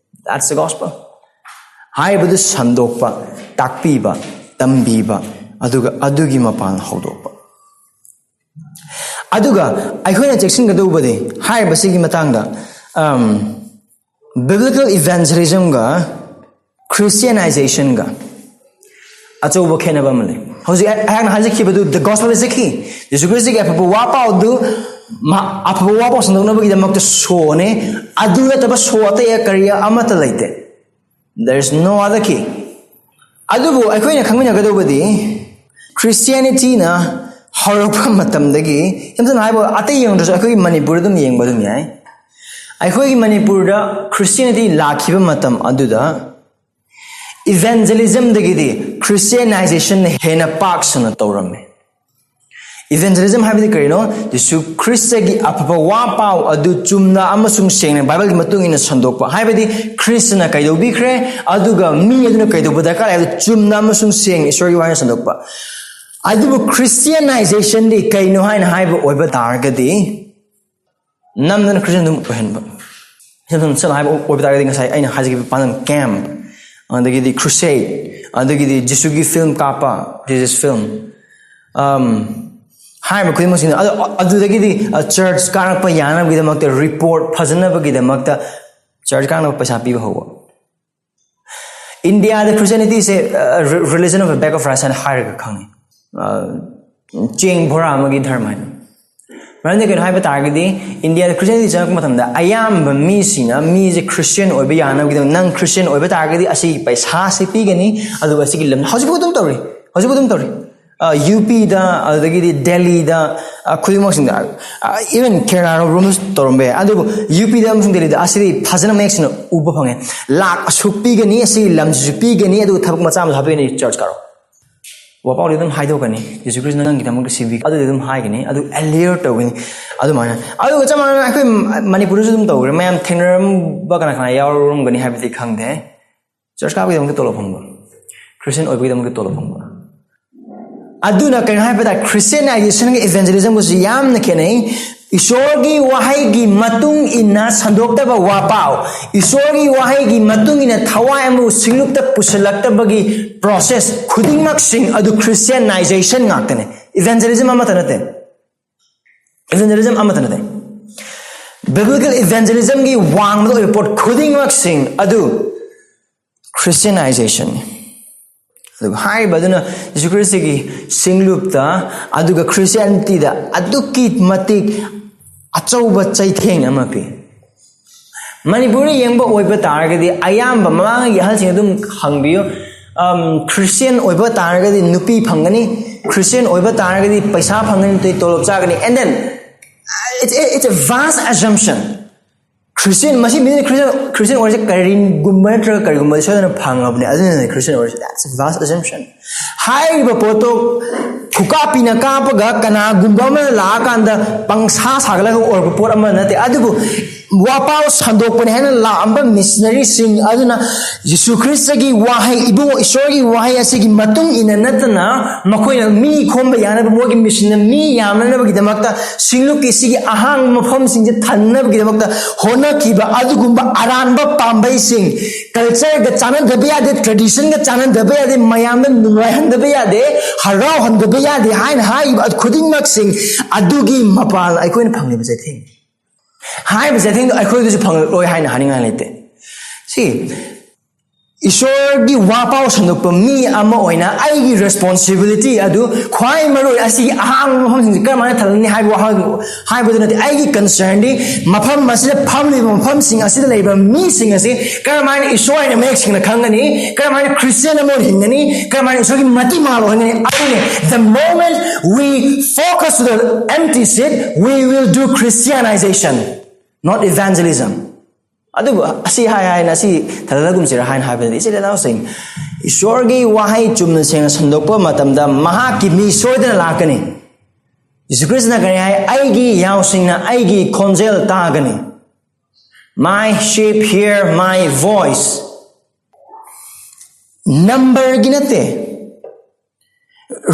That's the gospel. ꯍꯥꯏꯔꯤꯕꯗꯨ ꯁꯟꯗꯣꯛꯄ, ꯇꯥꯛꯄꯤꯕ, ꯇꯝꯕꯤꯕ, ꯑꯗꯨꯒ ꯑꯗꯨꯒꯤ ꯃꯄꯥꯟ ꯍꯧꯗꯣꯛꯄ꯫ ꯑꯗꯨꯒ ꯑꯩꯈꯣꯏꯅ ꯆꯦꯛꯁꯤꯟꯒꯗꯧꯕꯗꯤ ꯍꯥꯏꯔꯤꯕꯁꯤꯒꯤ ꯃꯇꯥꯡꯗ, um, biblical evangelismꯒ Christianization-ꯒ, ꯑꯆꯧꯕ ꯈꯦꯠꯅꯕ ꯑꯃ ꯂꯩ꯫ ꯍꯧꯖꯤꯛ ꯑꯩ- ꯑꯩꯍꯥꯛꯅ ꯍꯥꯏꯖꯈꯤꯕꯗꯨ, the gospel is the key. ꯌꯦꯁꯨ ꯈ꯭ꯔꯤꯁꯇꯒꯤ ꯑꯐꯕ ꯋꯥ ꯄꯥꯎꯗꯨ, ꯃꯍꯥꯛ ꯑꯐꯕ ꯋꯥ ꯄꯥꯎ ꯁꯟꯗꯣꯛꯅꯕꯒꯤꯗꯃꯛꯇ ꯁꯣꯅꯦ꯫ ꯑꯗꯨ ꯅꯠꯇꯕ ꯁꯣ ꯑꯇꯩ ꯀꯔꯤ ꯑꯃꯠꯇ ꯂꯩꯇꯦ꯫ There is no other key. ꯑꯗꯨꯕꯨ ꯑꯩꯈꯣꯏꯅ ꯈꯪꯃꯤꯟꯅꯒꯗꯧꯕꯗꯤ, ꯈ꯭ꯔꯤꯁꯇꯤꯌꯥꯅꯤꯇꯤꯅ ꯍꯧꯔꯛꯄ ꯃꯇꯝꯗꯒꯤ, ꯏꯁꯝ ꯁꯝꯅ ꯍꯥꯏꯕ, ꯑꯇꯩ ꯌꯦꯡꯗ꯭ꯔꯁꯨ ꯑꯩꯈꯣꯏꯒꯤ ꯃꯅꯤꯄꯨꯔꯗ ꯑꯗꯨꯝ ꯌꯦꯡꯕ ꯑꯗꯨꯝ ꯌꯥꯏ꯫ ꯑꯩꯈꯣꯏꯒꯤ ꯃꯅꯤꯄꯨꯔꯗ ꯈ꯭ꯔꯤꯁꯇꯤꯌꯥꯅꯤꯇꯤ ꯂꯥꯛꯈꯤꯕ ꯃꯇꯝ ꯑꯗꯨꯗ, ꯏꯚꯦꯟꯖꯦꯂꯤꯖꯝꯗꯒꯤꯗꯤ ꯈ꯭ꯔꯤꯁꯇꯤꯌꯥꯅꯥꯏꯖꯦꯁꯟꯅ ꯍꯦꯟꯅ ꯄꯥꯛ ꯁꯟꯅ ꯇꯧꯔꯝꯃꯤ꯫ ꯏꯚꯦꯟꯖꯦꯂꯤꯖꯝ ꯍꯥꯏꯕꯗꯤ ꯀꯔꯤꯅꯣ? ꯌꯤꯁꯨ ꯈ꯭ꯔꯤꯁꯇꯒꯤ ꯑꯐꯕ ꯋꯥ ꯄꯥꯎ ꯑꯗꯨ ꯆꯨꯝꯅ ꯑꯃꯁꯨꯡ ꯁꯦꯡꯅ ꯕꯥꯏꯕꯜꯒꯤ ꯃꯇꯨꯡ ꯏꯟꯅ ꯁꯟꯗꯣꯛꯄ, ꯍꯥꯏꯕꯗꯤ ꯈ꯭ꯔꯤꯁꯇꯅ ꯀꯩꯗꯧꯕꯤꯈ꯭ꯔꯦ, ꯑꯗꯨꯒ ꯃꯤ ꯑꯗꯨꯅ ꯀꯩꯗꯧꯕ ꯗꯔꯀꯥꯔ ꯂꯩ ꯍꯥꯏꯕꯗꯨ ꯆꯨꯝꯅ ꯑꯃꯁꯨꯡ ꯁꯦꯡꯅ ꯏꯁꯣꯔꯒꯤ ꯋꯥꯍꯩꯅ ꯁꯟꯗꯣꯛꯄ꯫ ꯑꯗꯨꯕꯨ ꯈ꯭ꯔꯤꯁꯇꯤꯌꯥꯅꯥꯏꯖꯦꯁꯟꯗꯤ ꯀꯩꯅꯣ ꯍꯥꯏꯅ ꯍꯥꯏꯕ ꯑꯣꯏꯕ ꯇꯥꯔꯒꯗꯤ, ꯅꯝꯗꯅ ꯈ꯭ꯔꯤꯁꯇꯤꯌꯥꯟ ꯑꯗꯨꯝ ꯑꯣꯏꯍꯟꯕ꯫ ꯁꯝꯅ ꯍꯥꯏꯕ ꯑꯣꯏꯕ ꯇꯥꯔꯒꯗꯤ, ꯉꯁꯥꯏ ꯑꯩꯅ ꯍꯥꯏꯖꯈꯤꯕ ꯄꯥꯟꯗꯝ, ꯀꯦꯝꯞ, ꯑꯗꯒꯤꯗꯤ ꯈ꯭ꯔꯨꯁꯦꯠ, ꯑꯗꯒꯤꯗꯤ ꯖꯤꯁꯨꯒꯤ ꯐꯤꯂꯝ ꯀꯥꯞꯄ, ꯖꯤꯁꯁ ꯐꯤꯂꯝ, ꯑꯝ, ꯍꯥꯏꯔꯤꯕ ꯈꯨꯗꯤꯡꯃꯛꯁꯤꯡꯗꯣ, ꯑꯗꯣ ꯑꯗꯨꯗꯒꯤꯗꯤ, ꯑ, ꯆꯔꯆ ꯀꯥꯔꯛꯄ ꯌꯥꯅꯕꯒꯤꯗꯃꯛꯇ, ꯔꯤꯄꯣꯔꯠ ꯐꯖꯅꯕꯒꯤꯗꯃꯛꯇ ꯆꯔꯆ ꯀꯥꯔꯛꯅꯕ ꯄꯩꯁꯥ ꯄꯤꯕ ꯍꯧꯕ꯫ ꯏꯟꯗꯤꯌꯥꯗ ꯈ꯭ꯔꯤꯁꯇꯤꯌꯥꯅꯤꯇꯤꯁꯦ, ꯑ, ꯔꯤ-, religion of the bag of rice ꯍꯥꯏꯅ ꯍꯥꯏꯔꯒ ꯈꯪꯉꯤ꯫ ꯑ, ꯆꯦꯡ ꯕꯣꯔꯥ ꯑꯃꯒꯤ ꯙꯔꯃ ꯍꯥꯏꯅ꯫ ꯃꯔꯝꯗꯤ ꯀꯩꯅꯣ ꯍꯥꯏꯕ ꯇꯥꯔꯒꯗꯤ, ꯏꯟꯗꯤꯌꯥꯗ ꯈ꯭ꯔꯤꯁꯇꯤꯌꯥꯅꯤꯇꯤ ꯆꯪꯉꯛꯄ ꯃꯇꯝꯗ ꯑꯌꯥꯝꯕ ꯃꯤꯁꯤꯡꯅ, ꯃꯤꯁꯦ ꯈ꯭ꯔꯤꯁꯇꯤꯌꯥꯟ ꯑꯣꯏꯕ ꯌꯥꯅꯕꯒꯤꯗꯃꯛ, ꯅꯪ ꯈ꯭ꯔꯤꯁꯇꯤꯌꯥꯟ ꯑꯣꯏꯕ ꯇꯥꯔꯒꯗꯤ ꯑꯁꯤꯒꯤ ꯄꯩꯁꯥꯁꯤ ꯄꯤꯒꯅꯤ, ꯑꯗꯨꯒ ꯑꯁꯤꯒꯤ ꯂꯝ, ꯍꯧꯖꯤꯛꯐꯥꯎ ꯑꯗꯨꯝ ꯇꯧꯔꯤ, ꯍꯧꯖꯤꯛꯐꯥꯎ ꯑꯗꯨꯝ ꯇꯧꯔꯤ꯫ ꯑ, ꯌꯨ ꯄꯤꯗ, ꯑꯗꯒꯤꯗꯤ ꯗꯦꯜꯂꯤꯗ, ꯑ, ꯈꯨꯗꯤꯡꯃꯛꯁꯤꯡꯗ, ꯑ, ꯏꯚꯟ ꯀꯦꯔꯂꯥꯔꯣꯝꯗꯁꯨ ꯇꯧꯔꯝꯕ ꯌꯥꯏ꯫ ꯑꯗꯨꯕꯨ ꯌꯨ ꯄꯤꯗ ꯑꯃꯁꯨꯡ ꯗꯦꯜꯂꯤꯗ ꯑꯁꯤꯗꯤ ꯐꯖꯅ ꯃꯌꯦꯛ ꯁꯦꯡꯅ ꯎꯕ ꯐꯪꯉꯦ꯫ ꯂꯥꯛ ꯑꯁꯨꯛ ꯄꯤꯒꯅꯤ, ꯑꯁꯤꯒꯤ ꯂꯝꯁꯤꯁꯨ ꯄꯤꯒꯅꯤ, ꯑꯗꯨꯒ ꯊꯕꯛ ꯃꯆꯥ ꯑꯃꯁꯨ ꯍꯥꯞꯄꯤꯒꯅꯤ, ꯆꯔꯆ ꯀꯥꯔꯣ꯫ ꯋꯥꯄꯥꯎꯗꯤ ꯑꯗꯨꯝ ꯍꯥꯏꯗꯣꯛꯀꯅꯤ, "ꯌꯦꯁꯨ ꯈ꯭ꯔꯤꯁꯇꯅ ꯅꯪꯒꯤꯗꯃꯛꯇ ꯁꯤꯕꯤꯈ꯭ꯔꯦ", ꯑꯗꯨꯗꯤ ꯑꯗꯨꯝ ꯍꯥꯏꯒꯅꯤ, ꯑꯗꯨ ꯑꯦꯂꯤꯌꯔ ꯇꯧꯒꯅꯤ꯫ ꯑꯗꯨꯃꯥꯏꯅ, ꯑꯗꯨꯒ ꯆꯞ ꯃꯥꯟꯅꯅ ꯑꯩꯈꯣꯏ ꯃꯅꯤꯄꯨꯔꯗꯁꯨ ꯑꯗꯨꯝ ꯇꯧꯈ꯭ꯔꯦ꯫ ꯃꯌꯥꯝ ꯊꯦꯡꯅꯔꯝꯕ ꯀꯅꯥ ꯀꯅꯥ ꯌꯥꯎꯔꯝꯒꯅꯤ ꯍꯥꯏꯕꯗꯤ ꯈꯪꯗꯦ꯫ ꯆꯔꯆ ꯀꯥꯕꯒꯤꯗꯃꯛꯇ ꯇꯣꯂꯣꯞ ꯐꯪꯕ, ꯈ꯭ꯔꯤꯁꯇꯤꯌꯟ ꯑꯣꯏꯕꯒꯤꯗꯃꯛꯇ ꯇꯣꯂꯣꯞ ꯐꯪꯕ꯫ ꯑꯗꯨꯅ ꯀꯩꯅꯣ ꯍꯥꯏꯕꯗ, ꯈ꯭ꯔꯤꯁꯇꯤꯌꯟ ꯑꯥꯏꯗꯤꯌꯦꯁꯟꯒ ꯏꯚꯦꯟꯖꯦꯂꯤꯖꯝꯒꯁꯨ ꯌꯥꯝꯅ ꯈꯦꯠꯅꯩ꯫ ꯏꯁꯣꯔꯒꯤ ꯋꯥꯍꯩꯒꯤ ꯃꯇꯨꯡ ꯏꯟꯅ ꯁꯟꯗꯣꯛꯇꯕ ꯋꯥꯄꯥꯎ, ꯏꯁꯣꯔꯒꯤ ꯋꯥꯍꯩꯒꯤ ꯃꯇꯨꯡ ꯏꯟꯅ ꯊꯋꯥꯏ ꯑꯃꯕꯨ ꯁꯤꯡꯂꯨꯞꯇ ꯄꯨꯁꯤꯜꯂꯛꯇꯕꯒꯤ ꯄ꯭ꯔꯣꯁꯦꯁ ꯈꯨꯗꯤꯡꯃꯛꯁꯤꯡ ꯑꯗꯨ ꯈ꯭ꯔꯤꯁꯇꯤꯌꯟꯅꯥꯏꯖꯦꯁꯟ ꯉꯥꯛꯇꯅꯦ꯫ ꯏꯚꯦꯟꯖꯦꯂꯤꯖꯝ ꯑꯃꯠꯇ ꯅꯠꯇꯦ꯫ ꯏꯚꯦꯟꯖꯦꯂꯤꯖꯝ ꯑꯃꯠꯇ ꯅꯠꯇꯦ꯫ ꯕꯤꯕ꯭ꯂꯤꯀꯦꯜ ꯏꯚꯦꯟꯖꯦꯂꯤꯖꯝꯒꯤ ꯋꯥꯡꯃꯗ ꯑꯣꯏꯕ ꯄꯣꯠ ꯈꯨꯗꯤꯡꯃꯛꯁꯤꯡ ꯑꯗꯨ ꯈ꯭ꯔꯤꯁꯇꯤꯌꯟꯅꯥꯏꯖꯦꯁꯟꯅꯤ꯫ ꯑꯗꯨꯒ ꯍꯥꯏꯔꯤꯕ ꯑꯗꯨꯅ ꯖꯤꯁꯨ ꯈ꯭ꯔꯤꯁꯇꯒꯤ ꯁꯤꯡꯂꯨꯞꯇ ꯑꯗꯨꯒ ꯈ꯭ꯔꯤꯁꯇꯤꯌꯥꯅꯤꯇꯤꯗ ꯑꯗꯨꯛꯀꯤ ꯃꯇꯤꯛ ꯑꯆꯧꯕ ꯆꯩꯊꯦꯡ ꯑꯃ ꯄꯤ꯫ ꯃꯅꯤꯄꯨꯔꯗ ꯌꯦꯡꯕ ꯑꯣꯏꯕ ꯇꯥꯔꯒꯗꯤ ꯑꯌꯥꯝꯕ ꯃꯃꯥꯡꯒꯤ ꯑꯍꯜꯁꯤꯡ ꯑꯗꯨꯝ ꯍꯪꯕꯤꯌꯨ, ꯈ꯭ꯔꯤꯁꯇꯤꯌꯥꯟ ꯑꯣꯏꯕ ꯇꯥꯔꯒꯗꯤ ꯅꯨꯄꯤ ꯐꯪꯒꯅꯤ, ꯈ꯭ꯔꯤꯁꯇꯤꯌꯥꯟ ꯑꯣꯏꯕ ꯇꯥꯔꯒꯗꯤ ꯄꯩꯁꯥ ꯐꯪꯒꯅꯤ, ꯇꯣꯂꯣꯞ ꯆꯥꯒꯅꯤ, and then it's, it's a vast assumption. Christian, ꯃꯁꯤ ꯃꯤꯅ ꯈ꯭ꯔꯤꯁꯇꯤꯌꯟ, ꯈ꯭ꯔꯤꯁꯇꯤꯌꯟ ꯑꯣꯏꯔꯤꯁꯦ ꯀꯔꯤꯒꯨꯝꯕ ꯅꯠꯇ꯭ꯔꯒ ꯀꯔꯤꯒꯨꯝꯕ ꯁꯣꯏꯗꯅ ꯐꯪꯉꯕꯅꯦ, ꯑꯗꯨꯅꯅꯦ ꯈ꯭ꯔꯤꯁꯇꯤꯌꯟ ꯑꯣꯏꯔꯤꯁꯦ꯫ That's a vast assumption. ꯍꯥꯏꯔꯤꯕ ꯄꯣꯠꯇꯣ ꯈꯨꯀꯥꯞꯄꯤꯅ ꯀꯥꯞꯄꯒ ꯀꯅꯥꯒꯨꯝꯕ ꯑꯃꯅ ꯂꯥꯛꯑꯀꯥꯟꯗ ꯄꯪꯁꯥ ꯁꯥꯒꯠꯂꯒ ꯑꯣꯏꯔꯛꯄ ꯄꯣꯠ ꯑꯃ ꯅꯠꯇꯦ꯫ ꯑꯗꯨꯕꯨ ꯋꯥꯄꯥꯎ ꯁꯟꯗꯣꯛꯄꯅꯤ ꯍꯥꯏꯅ ꯂꯥꯛꯑꯝꯕ ꯃꯤꯁꯅꯔꯤꯁꯤꯡ ꯑꯗꯨꯅ ꯖꯤꯁꯨ ꯈ꯭ꯔꯤꯁꯇꯒꯤ ꯋꯥꯍꯩ, ꯏꯕꯨꯡꯉꯣ ꯏꯁꯣꯔꯒꯤ ꯋꯥꯍꯩ ꯑꯁꯤꯒꯤ ꯃꯇꯨꯡ ꯏꯟꯅ ꯅꯠꯇꯅ ꯃꯈꯣꯏꯅ ꯃꯤ ꯈꯣꯝꯕ ꯌꯥꯅꯕ, ꯃꯣꯏꯒꯤ ꯃꯤꯁꯟꯗ ꯃꯤ ꯌꯥꯝꯅꯅꯕꯒꯤꯗꯃꯛꯇ ꯁꯤꯡꯂꯨꯞꯀꯤ ꯁꯤꯒꯤ ꯑꯍꯥꯡꯕ ꯃꯐꯝꯁꯤꯡꯁꯦ ꯊꯟꯅꯕꯒꯤꯗꯃꯛꯇ ꯍꯣꯠꯅꯈꯤꯕ ꯑꯗꯨꯒꯨꯝꯕ ꯑꯔꯥꯟꯕ ꯄꯥꯝꯕꯩꯁꯤꯡ, ꯀꯜꯆꯔꯒ ꯆꯥꯟꯅꯗꯕ ꯌꯥꯗꯦ, ꯇ꯭ꯔꯦꯗꯤꯁꯟꯒ ꯆꯥꯟꯅꯗꯕ ꯌꯥꯗꯦ, ꯃꯌꯥꯝꯗ ꯅꯨꯡꯉꯥꯏꯍꯟꯗꯕ ꯌꯥꯗꯦ, ꯍꯔꯥꯎꯍꯟꯗꯕ ꯌꯥꯗꯦ ꯍꯥꯏꯅ ꯍꯥꯏꯔꯤꯕ ꯈꯨꯗꯤꯡꯃꯛꯁꯤꯡ ꯑꯗꯨꯒꯤ ꯃꯄꯥꯟ ꯑꯩꯈꯣꯏꯅ ꯐꯪꯂꯤꯕ ꯆꯩꯊꯦꯡ꯫ ꯍꯥꯏꯔꯤꯕ ꯆꯩꯊꯦꯡꯗꯣ ꯑꯩꯈꯣꯏꯗꯁꯨ ꯐꯪꯂꯛꯂꯣꯏ ꯍꯥꯏꯅ ꯍꯥꯏꯅꯤꯡꯉꯥꯏ ꯂꯩꯇꯦ꯫ ꯁꯤ ꯏꯁꯣꯔꯒꯤ ꯋꯥꯄꯥꯎ ꯁꯟꯗꯣꯛꯄ ꯃꯤ ꯑꯃ ꯑꯣꯏꯅ ꯑꯩꯒꯤ ꯔꯦꯁꯄꯣꯟꯁꯤꯕꯤꯂꯤꯇꯤ ꯑꯗꯨ ꯈ꯭ꯋꯥꯏ ꯃꯔꯨ ꯑꯣꯏ ꯑꯁꯤꯒꯤ ꯑꯍꯥꯡꯕ ꯃꯐꯝꯁꯤꯡꯁꯦ ꯀꯔꯝꯍꯥꯏꯅ ꯊꯜꯂꯅꯤ ꯍꯥꯏꯕ ꯋꯥꯍꯪ ꯍꯥꯏꯕꯗꯨ ꯅꯠꯇꯦ꯫ ꯑꯩꯒꯤ ꯀꯟꯁꯔꯟꯗꯤ ꯃꯐꯝ ꯑꯁꯤꯗ ꯐꯝꯂꯤꯕ ꯃꯐꯝꯁꯤꯡ ꯑꯁꯤꯗ ꯂꯩꯕ ꯃꯤꯁꯤꯡ ꯑꯁꯤ ꯀꯔꯝꯍꯥꯏꯅ ꯏꯁꯣꯔ ꯍꯥꯏꯅ ꯃꯌꯦꯛ ꯁꯦꯡꯅ ꯈꯪꯒꯅꯤ, ꯀꯔꯝꯍꯥꯏꯅ ꯈ꯭ꯔꯤꯁꯇꯤꯌꯟ ꯑꯃ ꯑꯣꯏꯅ ꯍꯤꯡꯒꯅꯤ, ꯀꯔꯝꯍꯥꯏꯅ ꯏꯁꯣꯔꯒꯤ ꯃꯇꯤꯛ ꯃꯥꯜꯂꯣ ꯍꯤꯡꯒꯅꯤ꯫ ꯑꯗꯨꯅꯤ, the moment we focus to the empty seat, we will do Christianization, not evangelism. ꯑꯗꯨꯕꯨ ꯑꯁꯤ ꯍꯥꯏ ꯍꯥꯏꯅ ꯑꯁꯤ ꯊꯜꯂꯒꯨꯝꯁꯤꯔ ꯍꯥꯏꯅ ꯍꯥꯏꯕꯗꯗꯤ, ꯏꯆꯤꯜ ꯏꯅꯥꯎꯁꯤꯡ, ꯏꯁꯣꯔꯒꯤ ꯋꯥꯍꯩ ꯆꯨꯝꯅ ꯁꯦꯡꯅ ꯁꯟꯗꯣꯛꯄ ꯃꯇꯝꯗ ꯃꯍꯥꯛꯀꯤ ꯃꯤ ꯁꯣꯏꯗꯅ ꯂꯥꯛꯀꯅꯤ꯫ ꯖꯤꯁꯨ ꯈ꯭ꯔꯤꯁꯇꯅ ꯀꯔꯤ ꯍꯥꯏ? "ꯑꯩꯒꯤ ꯌꯥꯎꯁꯤꯡꯅ ꯑꯩꯒꯤ ꯈꯣꯟꯖꯦꯜ ꯇꯥꯒꯅꯤ." My sheep hear my voice. ꯅꯝꯕꯔꯒꯤ ꯅꯠꯇꯦ,